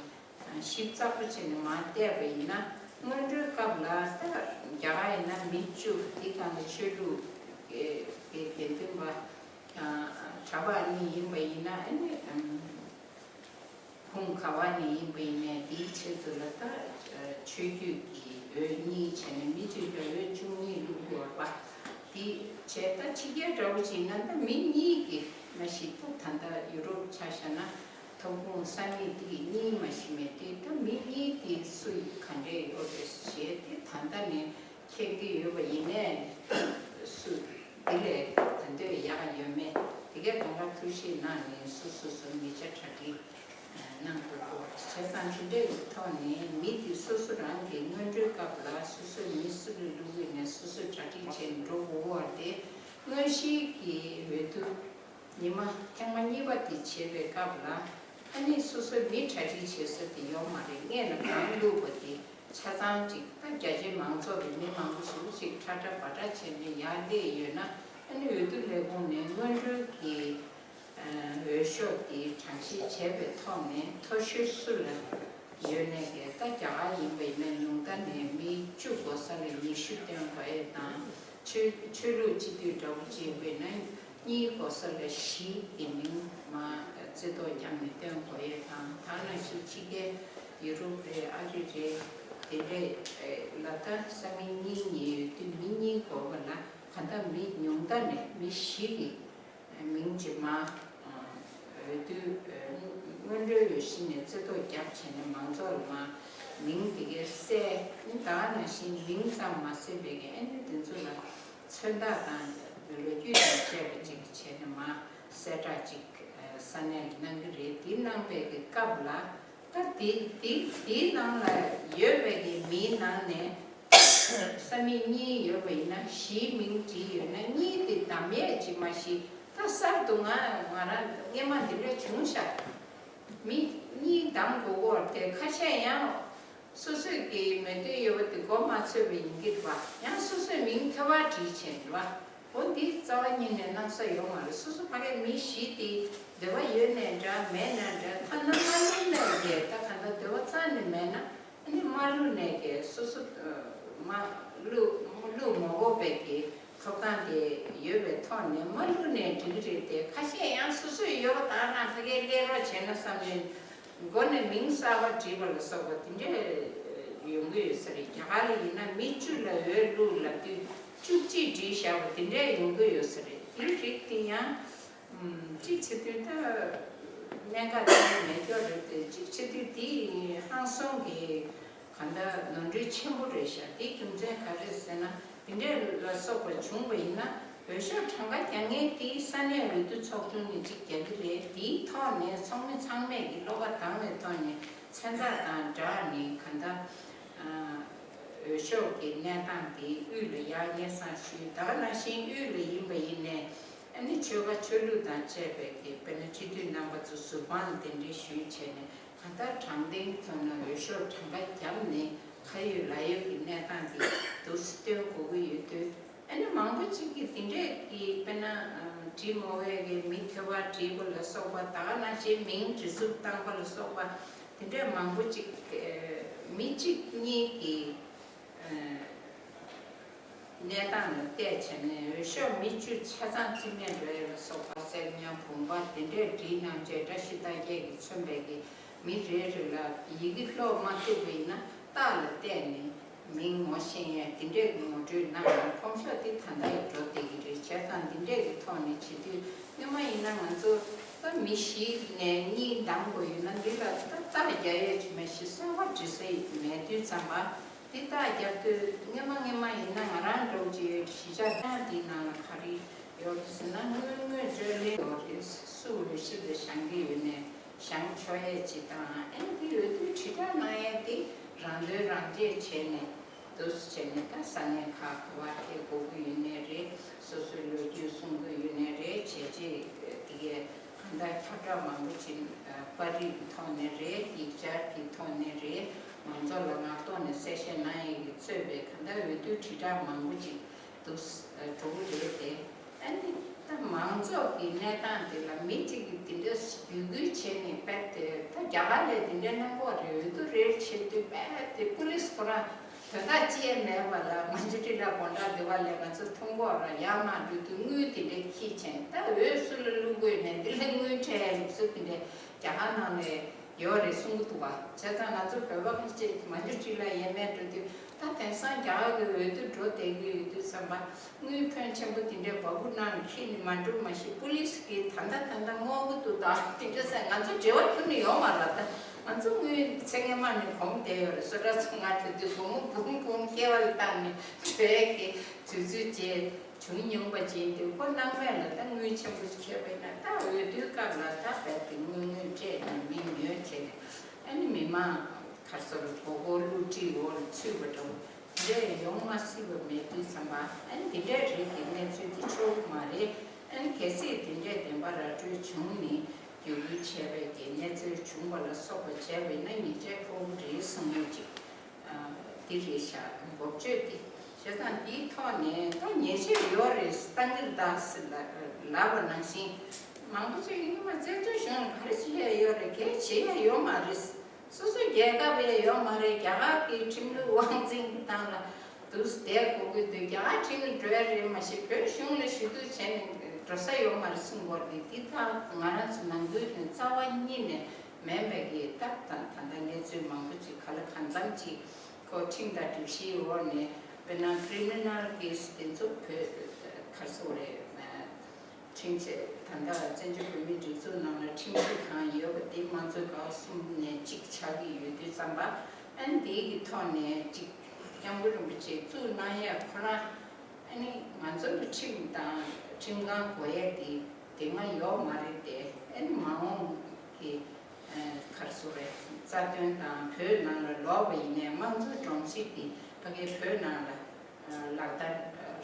ཞིབ་ཚགས་པོ་བྱས་ནས་མར་བལྟས་པ་ཡིན་ན། སྔོན་འགྲོའི་སྐབས་ལ་ད་རྒྱ་གར་ཡིན་ན་མི་བཅུ། དེའི་སྒང་ལ་ཆོས་ལུགས་ཀྱི་དགེ་འདུན་པ་གྲྭ་པ་གཉིས་ཡིན་པ་ཡིན་ན། ཨ་ནི་ཁུངས་ག་བ་ནས་ཡིན་པ་ཡིན་ནའི། དེའི་ཆེད་དུ་ལ་ད་ཆོས་བརྒྱུད་ཀྱི་འོས་གཉིས་བྱས་ནས་མི་གཅིག་ལ་འོས་བཅུ་གཉིས་བླུག་དགོས་པ། དེ་བྱས། ད་ཕྱི་རྒྱལ་འདྲ་བོ་ཅིག་ཡིན་ན་ད་མི་གཉིས་ཀྱི་མ་གཞི། ད་ད་ལྟ་ཡུ་རོབ་ཆ་བཞག་ན། ཐོབ་ཁུངས་ས་གནས་དེ་གཉིས་མ་གཞི་མེད་དུས། ད་མི་གཉིས་དེ་སུ་ཡི་ག་འདྲས་ཡོད་རེད་ཞེས་དེ་ད་ལྟ་ནས་མཁྱེན་གྱི་ཡོད་པ་ཡིན་ནའི། སུ་འདི་ལས་ད་འདོད་ཡག་ཡོད་མེད་དེ་གའི་གང་ག་ཐུགས་ཞིབ་གནང་ནས། སོ་སོ་སོ་མི་ཆ་གྲ་སྒྲིག་གནང་དགོས་སྐོར། བྱས་ཙང་དེ་འདྲའི་ཐོག་ནས་མི་དེ་སོ་སོ་རང་གི་སྔོན་འགྲོའི་སྐབས་ལ་སོ་སོའི་མི་སུ་ལ་བླུག་དགོས་ནས་སོ་སོས་གྲ་སྒྲིག་བྱས་ནས་འགྲོ་དགོས་པ་དེ། དངོས་གཞིའི་གི་འོས་བསྡུ་ཉི་མ་ཐེངས་མ་གཉིས་པ་དེ་བྱེད་པའི་སྐབས་ལ། ཨ་ནི་སོ་སོའི་མི་གྲ་སྒྲིག་བྱེད་ས་དེ་ཡོད་མ་རེད། སྔས་ལ་གང་བླུགས་པ་དེ། ཆ་ཚང་ཅིག་ད་རྒྱ་ཆེའི་མང་ཚོགས་ཀྱི་མི་མང་པོ་ཞིག་ཅིག་ཁྲ་ཁྲ་བ་ཁྲ་བྱས་ནས་ཡར་སླེབས་ཡོད་ན། ཨ་ནི་འོས་བསྡུ་ལས་ཁུངས་ནས་སྔོན་འགྲོའི་གི་འོས་ཤོག་དེ་གྲངས་བཤེར་བྱས་པའི་ཐོག་ནས་མཐོ་ཤོས་སུ་ལ་ཡོད་ནས་གི། ད་རྒྱ་གར་ཡིན་པ་ཡིན་ན་ཉུང་མཐའ་ནས་མི་བཅུ་གོ་ས་ལ་ཉི་ཤུ་བཏོན་དགོས་ཡས་དང་། ཆོས་ཆོས་ལུགས་སྤྱི་འཐུས་འདྲ་བོ་ཅིག་ཡིན་པ་ཡིན་ན་གཉིས་གོ་ས་ལ་བཞི་དེ་མིང་མ་རྩེ་ཐོག་བརྒྱབ་ནས་བཏོན་དགོས་ཡས་དང་། ད་ནང་བཞིན་ཕྱི་རྒྱལ་ཡུ་རོབ་རེད། ཨ་རི་རེད། དེ་འདྲས་ལ་ད་ས་མིག་གཉིས་ཉེ་ཡོད་དུས་མི་གཉིས་དགོས་པ་ལ་གང་ལྟར་མི་ཉུང་མཐའ་ནས་མི་བཞི་གི་མིང་ཅིག་མ་འོས་བསྡུ་སྔོན་འགྲོའི་འོས་གཞི་ནས་རྩེ་ཐོག་བརྒྱབ་བྱས་ནས་མང་ཚོགས་ལ་མ་མིང་དེ་གའི་གསལ། ད་ནང་བཞིན་མིང་ཙམ་མ་གསལ་བའི་གི་ཨ་ནི་དེ་ཚོ་ལ་མཚོན་རྟགས་དང་ལོ་རྒྱུས་དང་བཅས་པ་ཅིག་བྱས་ནས་མ་གསལ་བསྒྲགས་ཅིག་ས་གནས་ཀྱི་གནང་གི་རེད། དེ་གནང་པའི་གི་སྐབས་ལ། ད་དེ་དེ་དེའི་ནང་ལ་ཡོད་པའི་གི་མིའི་ནང་ནས་ས་མིག་གཉིས་ཡོད་པ་ཡིན་ན་བཞིའི་མིང་བྲིས་ཡོད་ན་གཉིས་དེ་འདམ་ཡས་ཅིག་མ་གཞི། ད་གསར་དུ་ང་ང་རང་སྔས་མ་འདི་འདྲ་བྱུང་ཤག་མི་གཉིས་འདམ་དགོས་སྐོར་དེ་ཁ་ཤས་ཡང་སོ་སོས་ཀྱི་མོས་མཐུན་ཡོད་པ་དེ་གོ་མ་ཆོད་པ་ཡིན་གྱི་རེད་བ། ཡང་སོ་སོས་མིང་ཐོལ་པར་བྲིས་བྱས་རེད་བ། འོ་འདི་རྩ་བ་ཉིད་ནས་གནང་ས་ཡོད་མ་རེད། སོ་སོ་ཕ་གའི་མི་བཞི་དེ་འདོད་པ་ཡོད་ནའི་འདྲ་མེད་ནའི་འདྲ། ཐ་ན་མ་ལུས་ནའི་འདྲ། ད་ག་འདྲ་འདོད་པ་རྩ་ནས་མེད་ན་ཨ་ནི་མ་བླུགས་ནའི་གི་སོ་སོ་མ་བླུགས་བླུགས་མ་དགོས་པའི་གི་ཐོབ་ཐང་དེ་ཡོད་པའི་ཐོག་ནས་མ་བླུགས་ནའི་འགྲིག་གི་རེད་དེ། ཁ་ཤས་ཡང་སོ་སོས་ཡོད་པ་དང་རང་ཕ་གའི་སླེབས་རོགས་བྱས་ན་བསམ་ནས་མགོ་ནས་མིང་གསར་པ་བྲིས་པ་ལ་སོགས་པ་དེ་འདྲས་ཡོང་གི་ཡོད་ས་རེད། རྒྱ་གར་ལ་ཡིན་ན་མི་བཅུ་ལ་འོས་བླུགས་ལབ་དུས་བཅུ་གཅིག་བྲིས་བཞག་པ་དེ་འདྲས་ཡོང་གི་ཡོད་ས་རེད། དེའི་རིགས་དེ་ཡང་གཅིག་བྱེད་དུས་ད་གནད་འགག་དེ་མེད་སྐྱོ་རེད་དེ། གཅིག་བྱེད་དུས་དེ་ཧང་སང་གི་གང་ལྟར་ནོར་འཁྲུལ་ཆེན་པོ་རེད་ཤག་དེའི་རྒྱུ་མཚན་ག་རེ་ཟེར་ན། དེ་འདྲ་ལ་སོགས་པ་བྱུང་བ་ཡིན་ན། འོས་ཤོག་གྲངས་ཀ་རྒྱག་མཁན་དེ་ས་གནས་འོས་བསྡུ་ཚོགས་ཆུང་ནས་གཅིག་རྒྱག་གི་རེད། དེའི་ཐོག་ནས་ཚོགས་མི་ཚང་མས་ཀྱི་བློ་ཁ་དྭངས་པའི་ཐོག་ནས་མཚན་རྟགས་དང་སྦྲགས་ནས་གང་ལྟར་འོས་ཤོག་གི་གནས་སྟངས་དེ་དབུས་ལ་ཡར་སྙན་སེང་ཞུས། ད་ག་ནང་བཞིན་དབུས་ལ་ཡིན་པ་ཡིན་ནའི་ཨ་ནི་ཆོལ་ཁ་ཆོས་ལུགས་དང་བཅས་པའི་གི་དཔེར་ན་སྤྱི་འཐུས་རྣམ་པ་ཚོ་ཟུར་དཔང་གདན་འདྲེན་ཞུས་བྱས་ནས། གང་ལྟར་དྲང་བདེན་གྱི་ཐོག་ནས་འོས་ཤོག་གྲངས་ཀ་བརྒྱབ་ནས་ཁ་ཡོད་ལག་ཡོད་ཀྱི་གནས་སྟངས་དེ་འདུག་སེ་སྟོན་དགོས་ཀྱི་ཡོད་དུས། ཨ་ནི་མང་པོ་ཅིག་གིས་དེ་འདྲས་ཀྱི་དཔེར་ན་བྲིས་མ་འོས་ཀྱི་མི་ཐོལ་པར་བྲིས་པ་ལ་སོགས་པ། ད་ག་ནང་བཞིན་མིང་བྲིས་ཚུགས་བཏང་པ་ལ་སོགས་པ་དེ་འདྲས་མང་པོ་ཅིག་མི་གཅིག་གཉིས་ཀྱིས། གནས་སྟངས་ལ་བལྟས་བྱས་ནས་འོས་ཤོག་མི་བཅུ་ཆ་ཚང་རྩིས་མེད་འགྲོ་ཡས་ལ་སོགས་པ་གསེར་ཉམས་བུམ་པ་དེ་འདྲས་བྲིས་གནང་བྱས། བཀྲ་ཤིས་རྟགས་བརྒྱད་ཀྱིས་མཚོན་པའི་གི་མི་རེ་རེ་ལ་ཡི་གེ་ཀློག་མ་ཐུབ་པ་ཡིན་ན་རྟགས་ལ་བལྟས་ནས་མིང་ངོ་ཤེས་ཡས་དེ་འདྲས་ཀྱི་ངོ་སྤྲོད་གནང་ཡང་གོམས་ཤོག་དེ་ད་ལྟ་ཡང་འགྲོ་བསྡད་ཀྱི་རེད། བྱས་ཙང་འདི་འདྲས་ཀྱི་ཐོག་ནས་བྱེད་དུས་སྔོན་མ་ཡིན་ན་ང་ཚོ་ད་མི་བཞི་ནས་གཉིས་འདམ་དགོས་ཡོད་ན་འདི་ལ་ད་རྟགས་རྒྱག་ཡས་ཅིག་མ་གཞི་གསར་པ་འབྲི་ས་མེད་དུས་ཙམ་པ། འདི་རྟགས་རྒྱབ་དུས་སྔོན་མ་སྔོན་མ་ཡིན་ན་ང་རང་འདྲ་བོ་ཅིག་གཞིས་ཆགས་ཁང་འདིའི་ནང་ལ་ག་རེ་ཡོད་རེད་ཟེར་ན། དངུལ་དངུལ་སྤྲོད་ལེན་ཡོད་རེད། སུ་འོས་གཞི་ལ་བཞེངས་ཀྱི་ཡོད་ནའི་བཞེངས་ཆོག་ཡས་ཅིག་དང་། ཨ་ནི་འདི་འོས་བསྡུ་དྲིལ་བསྒྲགས་གནང་ཡས་དེ་རང་དོན་རང་གཅེས་བྱས་ནས་འདུག་སེ་བྱས་ནས། ད་ས་གནས་ཁག་ག་པར་ཕེབས་དགོས་ཀྱི་ཡོད་ནའི་རེད། སོ་སོའི་ལོ་རྒྱུས་གསུང་གི་ཡོད་ནའི་རེད། བྱས་རྗེས་དེ་གའི་གང་ལྟར་ཁྱབ་བསྒྲགས་མང་པོ་ཅིག་པར་རིས་ཀྱི་ཐོག་ནས་རེད། ཡིག་ཆ་གི་ཐོག་ནས་རེད། མང་ཚོགས་ལ་ངག་ཐོག་ནས་གསལ་བཤད་གནང་ཡས་ཀྱིས་གཙོས་པའི་གང་ལྟར་འོས་བསྡུ་དྲིལ་བསྒྲགས་མང་པོ་ཅིག་འདུག་འགྲོ་གི་རེད་དེ། ཨ་ནི་ད་མང་ཚོགས་ཀྱི་གནས་སྟངས་དེ་ལ་མི་གཅིག་གིས་དེ་འདྲ་བརྒྱུད་སྐུལ་བྱས་ནས་རྦད་དེ། ད་རྒྱ་གར་ལ་དེ་འདྲ་གནང་གི་རེད། འོས་བསྡུ་རེད་བྱེད་དུས་རྦད་དེ་པུ་ལིས་ཁོ་རང་དོན་དག་ཅི་ཡང་མེད་པ་ལ་མན་ཇུ་ཊི་ལ་དགོང་དག་འདི་བ་ལས་ང་ཚོ་ཐོན་གོ་ར་ཡར་མར་འགྲོ་དུས་དངུལ་དེ་འདྲ་ཁྱེར་བྱས། ད་འོས་སུ་ལ་བླུག་དགོས་ནས་འདི་ལ་དངུལ་སྤྲད་ཡ་ལུགས་སྲོལ་དེ་འདྲ་རྒྱ་གར་ནང་ལ་ཡོད་རེད་གསུང་གི་འདུག་བ། བྱས་ཙང་ང་ཚོ་བོད་པ་ཁ་ཤས་མན་ཇུ་ཊི་ལ་ཡར་མར་འགྲོ་དུས། ད་དེང་སང་རྒྱ་གར་གྱི་འོས་བསྡུ་འགྲོ་བསྡད་ཀྱི་ཡོད་དུས་ཙམ་པ། དངུལ་ཕོན་ཆེན་པོ་དེ་འདྲའི་འབག་སྐུ་གནང་ནས་ཁྱེར་ནས་མ་འགྲོ་མ་གཞི་པུ་ལིས་ཀྱིས་ད་ལྟ་ད་ལྟ་སྔོག་གི་འདུག་ད་དེ་འདྲ་ཟེར་ང་ཚོ་འབྲེལ་བ་ཁྱོན་ནས་ཡོད་མ་རེད། ད་ང་ཚོ་དངུལ་ཚེ་སྔོན་མ་ནས་གོམས་བསྡད་ཡོད་རེད། བཟོ་གྲྭ་ཚོ་ང་འགྲོ་དུས་སྒོར་མོ་འབུམ་འབུམ་སྐྱེལ་བ་ལ་བཏང་ནས་འགྲོ་ཡས་ཀྱི་དུས་ཚོད་ཅིག་བྱུང་མྱོང་པ་ཅིག་ཡིན་དུས། ཁོ་སྣང་མེད་ལ་ད་དངུལ་ཆེན་པོ་ཞིག་ཁྱེར་བ་ཡིན་ན། ད་འོས་བསྡུའི་སྐབས་ལ་ད་རྦད་དེ་དངུལ་དངུལ་སྤྲད་ནས་མི་ཉོས་བྱས་ནས། ཨ་ནི་མི་མང་ག་རེ་ཟེར། མགོ་སྐོར་བསླུ་བྲིད་འོག་ལ་ཚུད་པ་འདྲ་བོ་དེ་འདྲ་ཡོང་མ་སྲིད་པ་མེད་དུས་ཙམ་པ། ཨ་ནི་དེ་འདྲ་རིགས་ཀྱི་གནས་ཚུལ་དེ་ཆོག་གི་མ་རེད། ཨ་ནི་གལ་སྲིད་དེ་འདྲའི་བདེན་པ་ར་སྤྲོད་བྱུང་ནས་བརྒྱུད་སྐུལ་བྱས་པའི་གི་གནས་ཚུལ་བྱུང་བ་ལ་སོགས་པ་བྱས་པ་ཡིན་ན་ཉེས་ཆད་ཕོག་གི་རེད་བསམ་བློ་ཅིག་ཨ་ འདི་རེད་ཤག་འགོ་བརྗོད་འདི། བྱས་ཙང་འདིའི་ཐོག་ནས་ད་ཉེས་ཆད་ཡོད་རེད་བཏང་གི་རེད་ད་ཟེར་ལབ་པ་ནང་བཞིན། མང་པོ་ཅིག་སྔོན་མ་བཙན་བྱོལ་གཞུང་ལ་ག་རེ་བྱེད་ཡ་ཡོད་རེད། གལ་བྱེད་ཡ་ཡོད་མ་རེད། སོ་སོ་རྒྱལ་ཁབ་ཡ་ཡོད་མ་རེད། རྒྱ་གར་གྱི་ཁྲིམས་ལུགས་དབང་འཛིན་གྱི་སྟངས་ལ་འདུག་བསྡད་དགོས་ཀྱི་འདུག་རྒྱ་གར་ཁྲིམས་ལ་འགྲོ་ཡ་རེད་མ་གཞི་བོད་གཞུང་ལ་ཞུ་གཏུག་བྱས་ནས་འགྲོ་ས་ཡོད་མ་རེད་གསུང་གི་ཡོད་རེད། འདི་ད་ང་རང་ཚོ་ནང་ཁུལ་གྱི་རྩ་བ་ཉིད་ནས་མེད་པའི་གི་ད་ད་ད་ལྟ་གནས་ཚུལ་མང་པོ་ཅིག་ག་ལ་གང་འཚམ་ཅིག་ཁོ་ཁྲིམས་དང་སྒྲིག་གཞིའི་འོག་ནས་དཔེར་ན་criminal case དེ་ཚོ་བོད་ག་རེ་ཟེར་དགོས་རེད། ཁྲིམས་ཆད་ད་ལྟ་བཙན་བྱོལ་བོད་མིའི་སྒྲིག་འཛུགས་ནང་ལ་ཁྲིམས་གཞི་གང་ཡོད་པ་དེ་དམངས་གཙོའི་ཀ་བ་གསུམ་ནས་གཅིག་ཆགས་ཀྱི་ཡོད་དུས་ཙམ་པ། ཨ་ནི་དེའི་གི་ཐོག་ནས་གཅིག་སྐྱབས་མགོན་རིན་པོ་ཆེ་བཙུགས་གནང་ཡ་ཁོ་རང་ཨ་ནི་ང་ཚོ་གི་ཁྲིམས་དང་ཁྲིམས་ཁང་དགོས་ཡ་དེ་དེ་སྔ་ཡོད་མ་རེད་དེ། ཨ་ནི་མ་འོངས་ཀྱི་ག་རེ་ཟེར་དགོས་རེད། རྩ་དོན་དང་བོད་ནང་ལ་ལོག་པ་ཡིན་ནའི་དམངས་གཙོའི་སྒྲོམ་གཞི་དེ་ཕ་གིའི་བོད་ནང་ལ་ལག་བསྟར་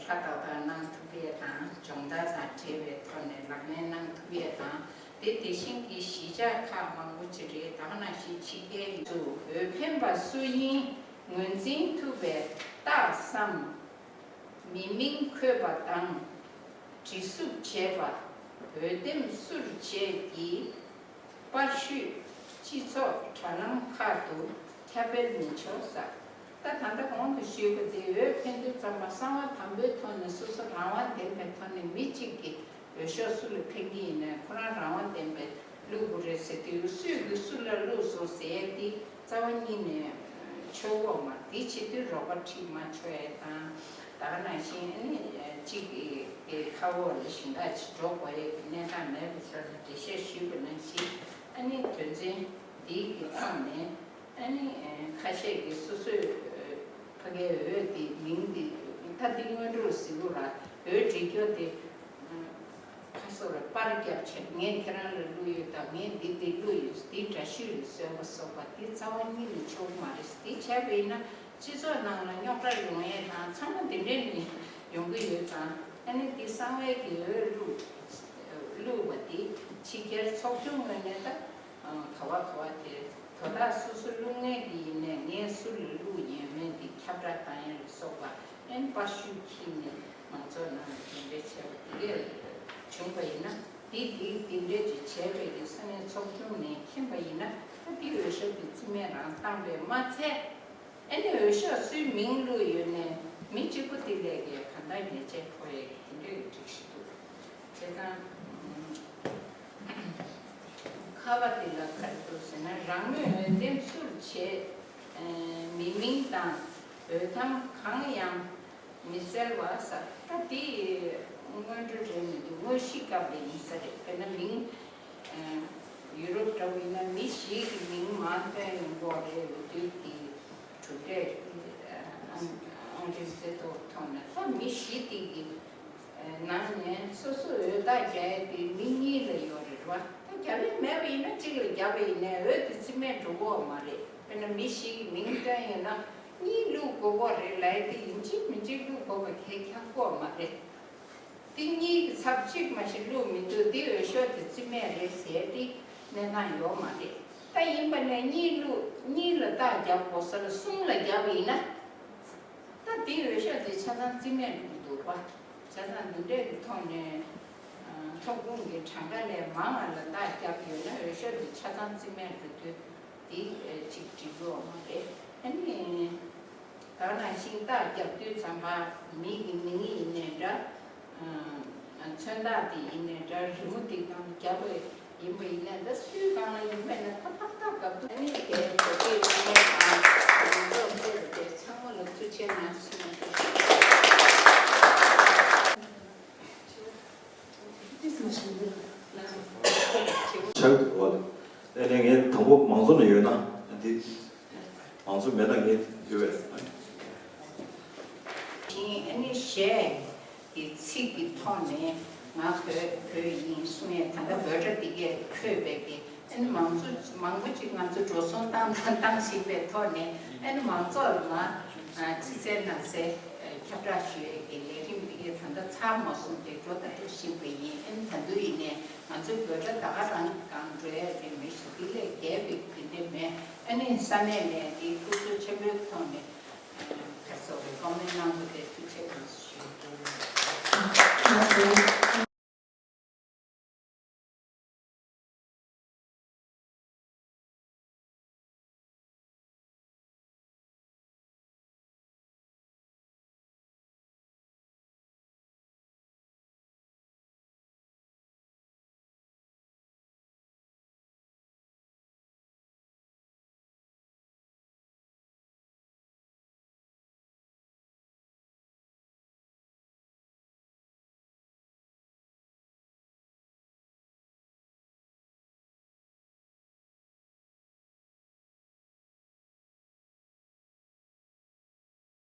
ཧྲ་ཏག་ཏག་གནང་ཐུབ་ཡས་དང་སྦྱོང་བརྡར་དང་འབྲེལ་བའི་ཐོག་ནས་ལག་ལེན་གནང་ཐུབ་ཡས་དང་། དེ་དེ་བཞིན་གྱི་གཞིས་ཆགས་ཁག་མང་པོ་ཅིག་རེད། ད་ག་ནང་བཞིན་ཕྱི་རྒྱལ་ཡུལ་དུ་འོས་འཕེན་པ་སུ་ཡིན་ངོས་འཛིན་ཐུབ་པའི་རྟགས་སམ། མི་མིང་འཁོད་པ་དང་བྲིས་གཟུགས་བྱས་པ། འོས་འདེམས་སུར་བྱས་ཀྱི་པར་བཤུས་སྤྱི་ཚོགས་དྲ་ལམ་ཁག་ཏུ་ཁྱབ་སྤེལ་མི་ཆོག་ཟེར། ད་ད་ལྟ་གོང་དུ་ཞུས་པ་དེ་འོས་འཕེན་དུས་ཙམ་པ་གསང་བ་དམ་པོའི་ཐོག་ནས་སོ་སོ་རང་དབང་ལྡན་པའི་ཐོག་ནས་མི་གཅིག་གིས་འོས་ཤོག་སུ་ལ་འཕེན་གྱི་ཡིན་ནའི་ཁོ་རང་རང་དབང་ལྡན་པའི་བླུག་དགོས་རེད་ཟེར་དུས་སུས་ཀྱིས་སུ་ལ་བླུགས་སོང་ཟེར་ཡས་དེ་རྩ་བ་ཉིད་ནས་ཆོག་གི་མ་རེད། དེ་བྱེད་དུས་རོགས་པ་ཁྲིད་མ་ཆོག་ཡས་དང་། ད་ག་ནང་བཞིན་ཨ་ནི་གཅིག་གི་ཁ་འོག་ལ་གཞན་དག་ཅིག་འགྲོ་དགོས་ཡས་ཀྱི་གནས་སྟངས་མེད་པའི་ཆ་ནས་འགྲེལ་བཤད་ཞུས་པ་ནང་བཞིན། ཨ་ནི་དོན་ཚན་འདིའི་གི་ཐོག་ནས་ཨ་ནི་ཁ་ཤས་ཀྱིས་སོ་སོས་ཕ་གའི་འོས་དེ་མིང་དེ་ད་འདི་སྔོན་འགྲོར་གཟིགས་དགོས་ར། འོས་འབྲི་རྒྱུ་དེ་ཁ་སོ་ར་པར་རྒྱབ་བྱས་ངས་ཁྱེད་རང་ལ་བླུགས་ཡོད་དང་། ངས་འདི་འདི་བླུགས་ཡོད། འདི་འདྲ་ཤོས་རེད་ཟེར་བ་སོགས་པ་འདི་རྩ་བ་ཉིད་ནས་ཆོག་གི་མ་རེད། འདི་བྱས་པ་ཡིན་ན་སྤྱི་ཚོགས་ནང་ལ་རྙོག་དྲ་ཡོང་ཡས་དང་ཚང་མ་འདི་འདྲས་ནས་ཡོང་གི་ཡོད་ཙང་། ཨ་ནི་འདི་གསང་བའི་གི་འོས་བླུགས་བླུགས་པ་འདི་ཕྱི་རྒྱལ་ཚོགས་ཆུང་ངོས་ནས་ད་ག་བ་ག་བ་དེ་དོ་བདག་སོ་སོ་བླུགས་མཁན་གི་ཡིན་ནའི་ངས་སུ་ལ་བླུགས་ཡོད་མེད་འདི་ཁྱབ་བསྒྲགས་བཏང་ཡས་ལ་སོགས་པ། ཨན་པར་ཤུ་ཁྱི་ནས་མང་ཚོགས་ནང་ལ་གདན་འདྲེན་བྱས་པ་དེ་གས་བྱུང་བ་ཡིན་ན། འདི་འདི་གདན་འདྲེན་ཅིག་བྱས་པའི་གི་ས་གནས་ཚོགས་ཆུང་ནས་མཁྱེན་པ་ཡིན་ན། ད་འདི་འོས་ཤོག་འདི་རྩིས་མེད་རང་བཏང་བས་མ་ཚད། ཨ་ནི་འོས་ཤོག་སུའི་མིང་བླུགས་ཡོད་ནས་མི་གཅིག་པུ་དེ་ལས་ཀྱི་གང་ལྟར་ཉེས་ཆད་ཕོག་ཡས་ཀྱི་དེ་འདྲའི་སྒྲིག་གཞི་འདུག་བྱས་ཙང་། ཁ་པ་དེ་ལ་ག་རེ་འདུག་ཟེར་ན། རང་མོས་འོས་འདེམས་སུར་བྱས། ཨ་མི་མིང་དང་འོས་ཐམ་གང་ཡང་མི་གསལ་བ་ཟེར། ད་དེ་སྔོན་འགྲོ་རེད་མི་འདུག་དངོས་གཞི་སྐབས་ལ་ཡིན་ས་རེད། དཔེར་ན་མིང་ཨ་ཡུ་རོབ་འདྲ་བོ་ཡིན་ན་མི་བཞི་གི་མིང་མར་བཏོན་ཡོང་གི་རེད། འོས་བསྡུ་གི་གྲུབ་འབྲས་ཨང་ཨང་རིམ་གསལ་ཐོ་ཐོག་ནས་ད་མི་བཞི་དེ་གི་ནང་ནས་སོ་སོ་འོས་རྟགས་རྒྱག་ཡ་དེ་མི་གཉིས་ལ་ཡོད་རེད་བ། ད་རྒྱབ་ཡ་མེད་པ་ཡིན་ན་གཅིག་ལ་རྒྱབ་པ་ཡིན་ནའི་འོས་དེ་རྩིས་མེད་འགྲོ་གི་ཡོད་མ་རེད། དཔེར་ན་མི་བཞི་གི་མིང་བཏོན་ཡོད་ན་གཉིས་བླུག་དགོས་ཀྱི་རེད་ལབ་ཡ་དེ་ཡིན་གཅིག་མིན་གཅིག་བླུག་དགོས་པ་གལ་ཆགས་ཀྱི་ཡོད་མ་རེད། དེ་གཉིས་ཀྱི་ཚབ་གཅིག་མ་ཞིག་བླུགས་མི་འདུག་འདི་འོས་ཤོག་དེ་རྩིས་མེད་རེད་ཟེར་ཏེ་གནས་སྟངས་ཡོད་མ་རེད། ད་ཡིན་པ་ནས་གཉིས་བླུགས་གཉིས་ལ་རྟགས་རྒྱབ་དགོས་ས་ལ་གསུམ་ལ་རྒྱབ་པ་ཡིན་ན། ད་འདི་འོས་ཤོག་དེ་ཆ་ཚང་རྩིས་མེད་འགྲོ་གི་འདུག་པ། བྱས་ཙང་འདི་འདྲའི་གི་ཐོག་ནས་ཚོགས་ཆུང་གི་གྲངས་ཀ་ལས་མང་བ་ལ་རྟགས་རྒྱབ་ཡོད་ན་འོས་ཤོག་དེ་ཆ་ཚང་རྩིས་མེད་འགྲོ་དུས་འདི་ཅིག་འགྲིག་གི་ཡོད་མ་རེད། ཨ་ནི། ད་ནང་བཞིན་རྟགས་རྒྱབ་དུས་ཙམ་པ་མི་གི་མིང་ཡིན་ནའི་འདྲ། ཨ་མཚོན་རྟགས་དེ་ཡིན་ནའི་འདྲ། རི་མོ་དེ་སྒང་རྒྱབ་པ་ཡིན་པ་ཡིན་ནའི་འདྲ། སུའི་སྒང་ལ་ཡིན་པ་ཡིན་ན་ད་ཏག་ཏག་རྒྱབ་ཐུབ། ཨ་ནི་དེ་གོ་སྒྲིག་གནང་མཁན་དང་ཡོངས་རྫོགས་སྤེལ་བ་དེ་ཚང་མ་ལ་ཐུགས་རྗེ་གནང་ཞུ་ཡ་ཡིན། ཆགས་འདུག་བ། ཨ་ནི་ངས་དང་པོ་མང་གཙོ་ནས་ཡོད་ན་འདི། མང་གཙོ་མེད་ན་ངས་ཡོད་པས། ཨ་ནི་གཞས་ཀྱི་ཚིག་གི་ཐོག་ནས་ང་བོད་བོད་ཡིན་གསུང་ཡས་ད་ལྟ་འབོད་སྒྲ་འདི་གས་འཁོད་པའི་གི། ཨ་ནི་མང་གཙོ་མང་པོ་ཅིག་ང་ཚོ་འགྲོ་སོང་བཏང་དང་བཏང་བཞིན་པའི་ཐོག་ནས། ཨ་ནི་མང་ཚོགས་ལ་ང་ཕྱི་གསལ་ནང་གསལ་ཁྱབ་བསྒྲགས་ཞུ་ཡས་ཀྱི་ལས་རིམ་འདི་གས་ད་ལྟ་ཚར་མ་སོང་སྟེ་འགྲོ་དང་འགྲོ་བཞིན་པ་ཡིན། ཨ་ནི་ད་དུང་ཡིན་ནའི་ང་ཚོའི་འབོད་སྒྲ་ད་ག་རང་གང་འགྲོ་ཡས་རེད་མི་ཞིག་འདི་ལས་བརྒལ་བའི་འདི་འདྲ་མེད། ཨ་ནི་ས་གནས་ནས་འདི་སྐུ་གཟུགས་ཆེན་པོའི་ཐོག་ནས་ དེ་ཚོ་གི་ཀོ་མེན་ཊི་གནང་རྒྱུ་དེ་ཐུགས་རྗེ་ཆེ་ཞུ་རྒྱུ་ཡིན།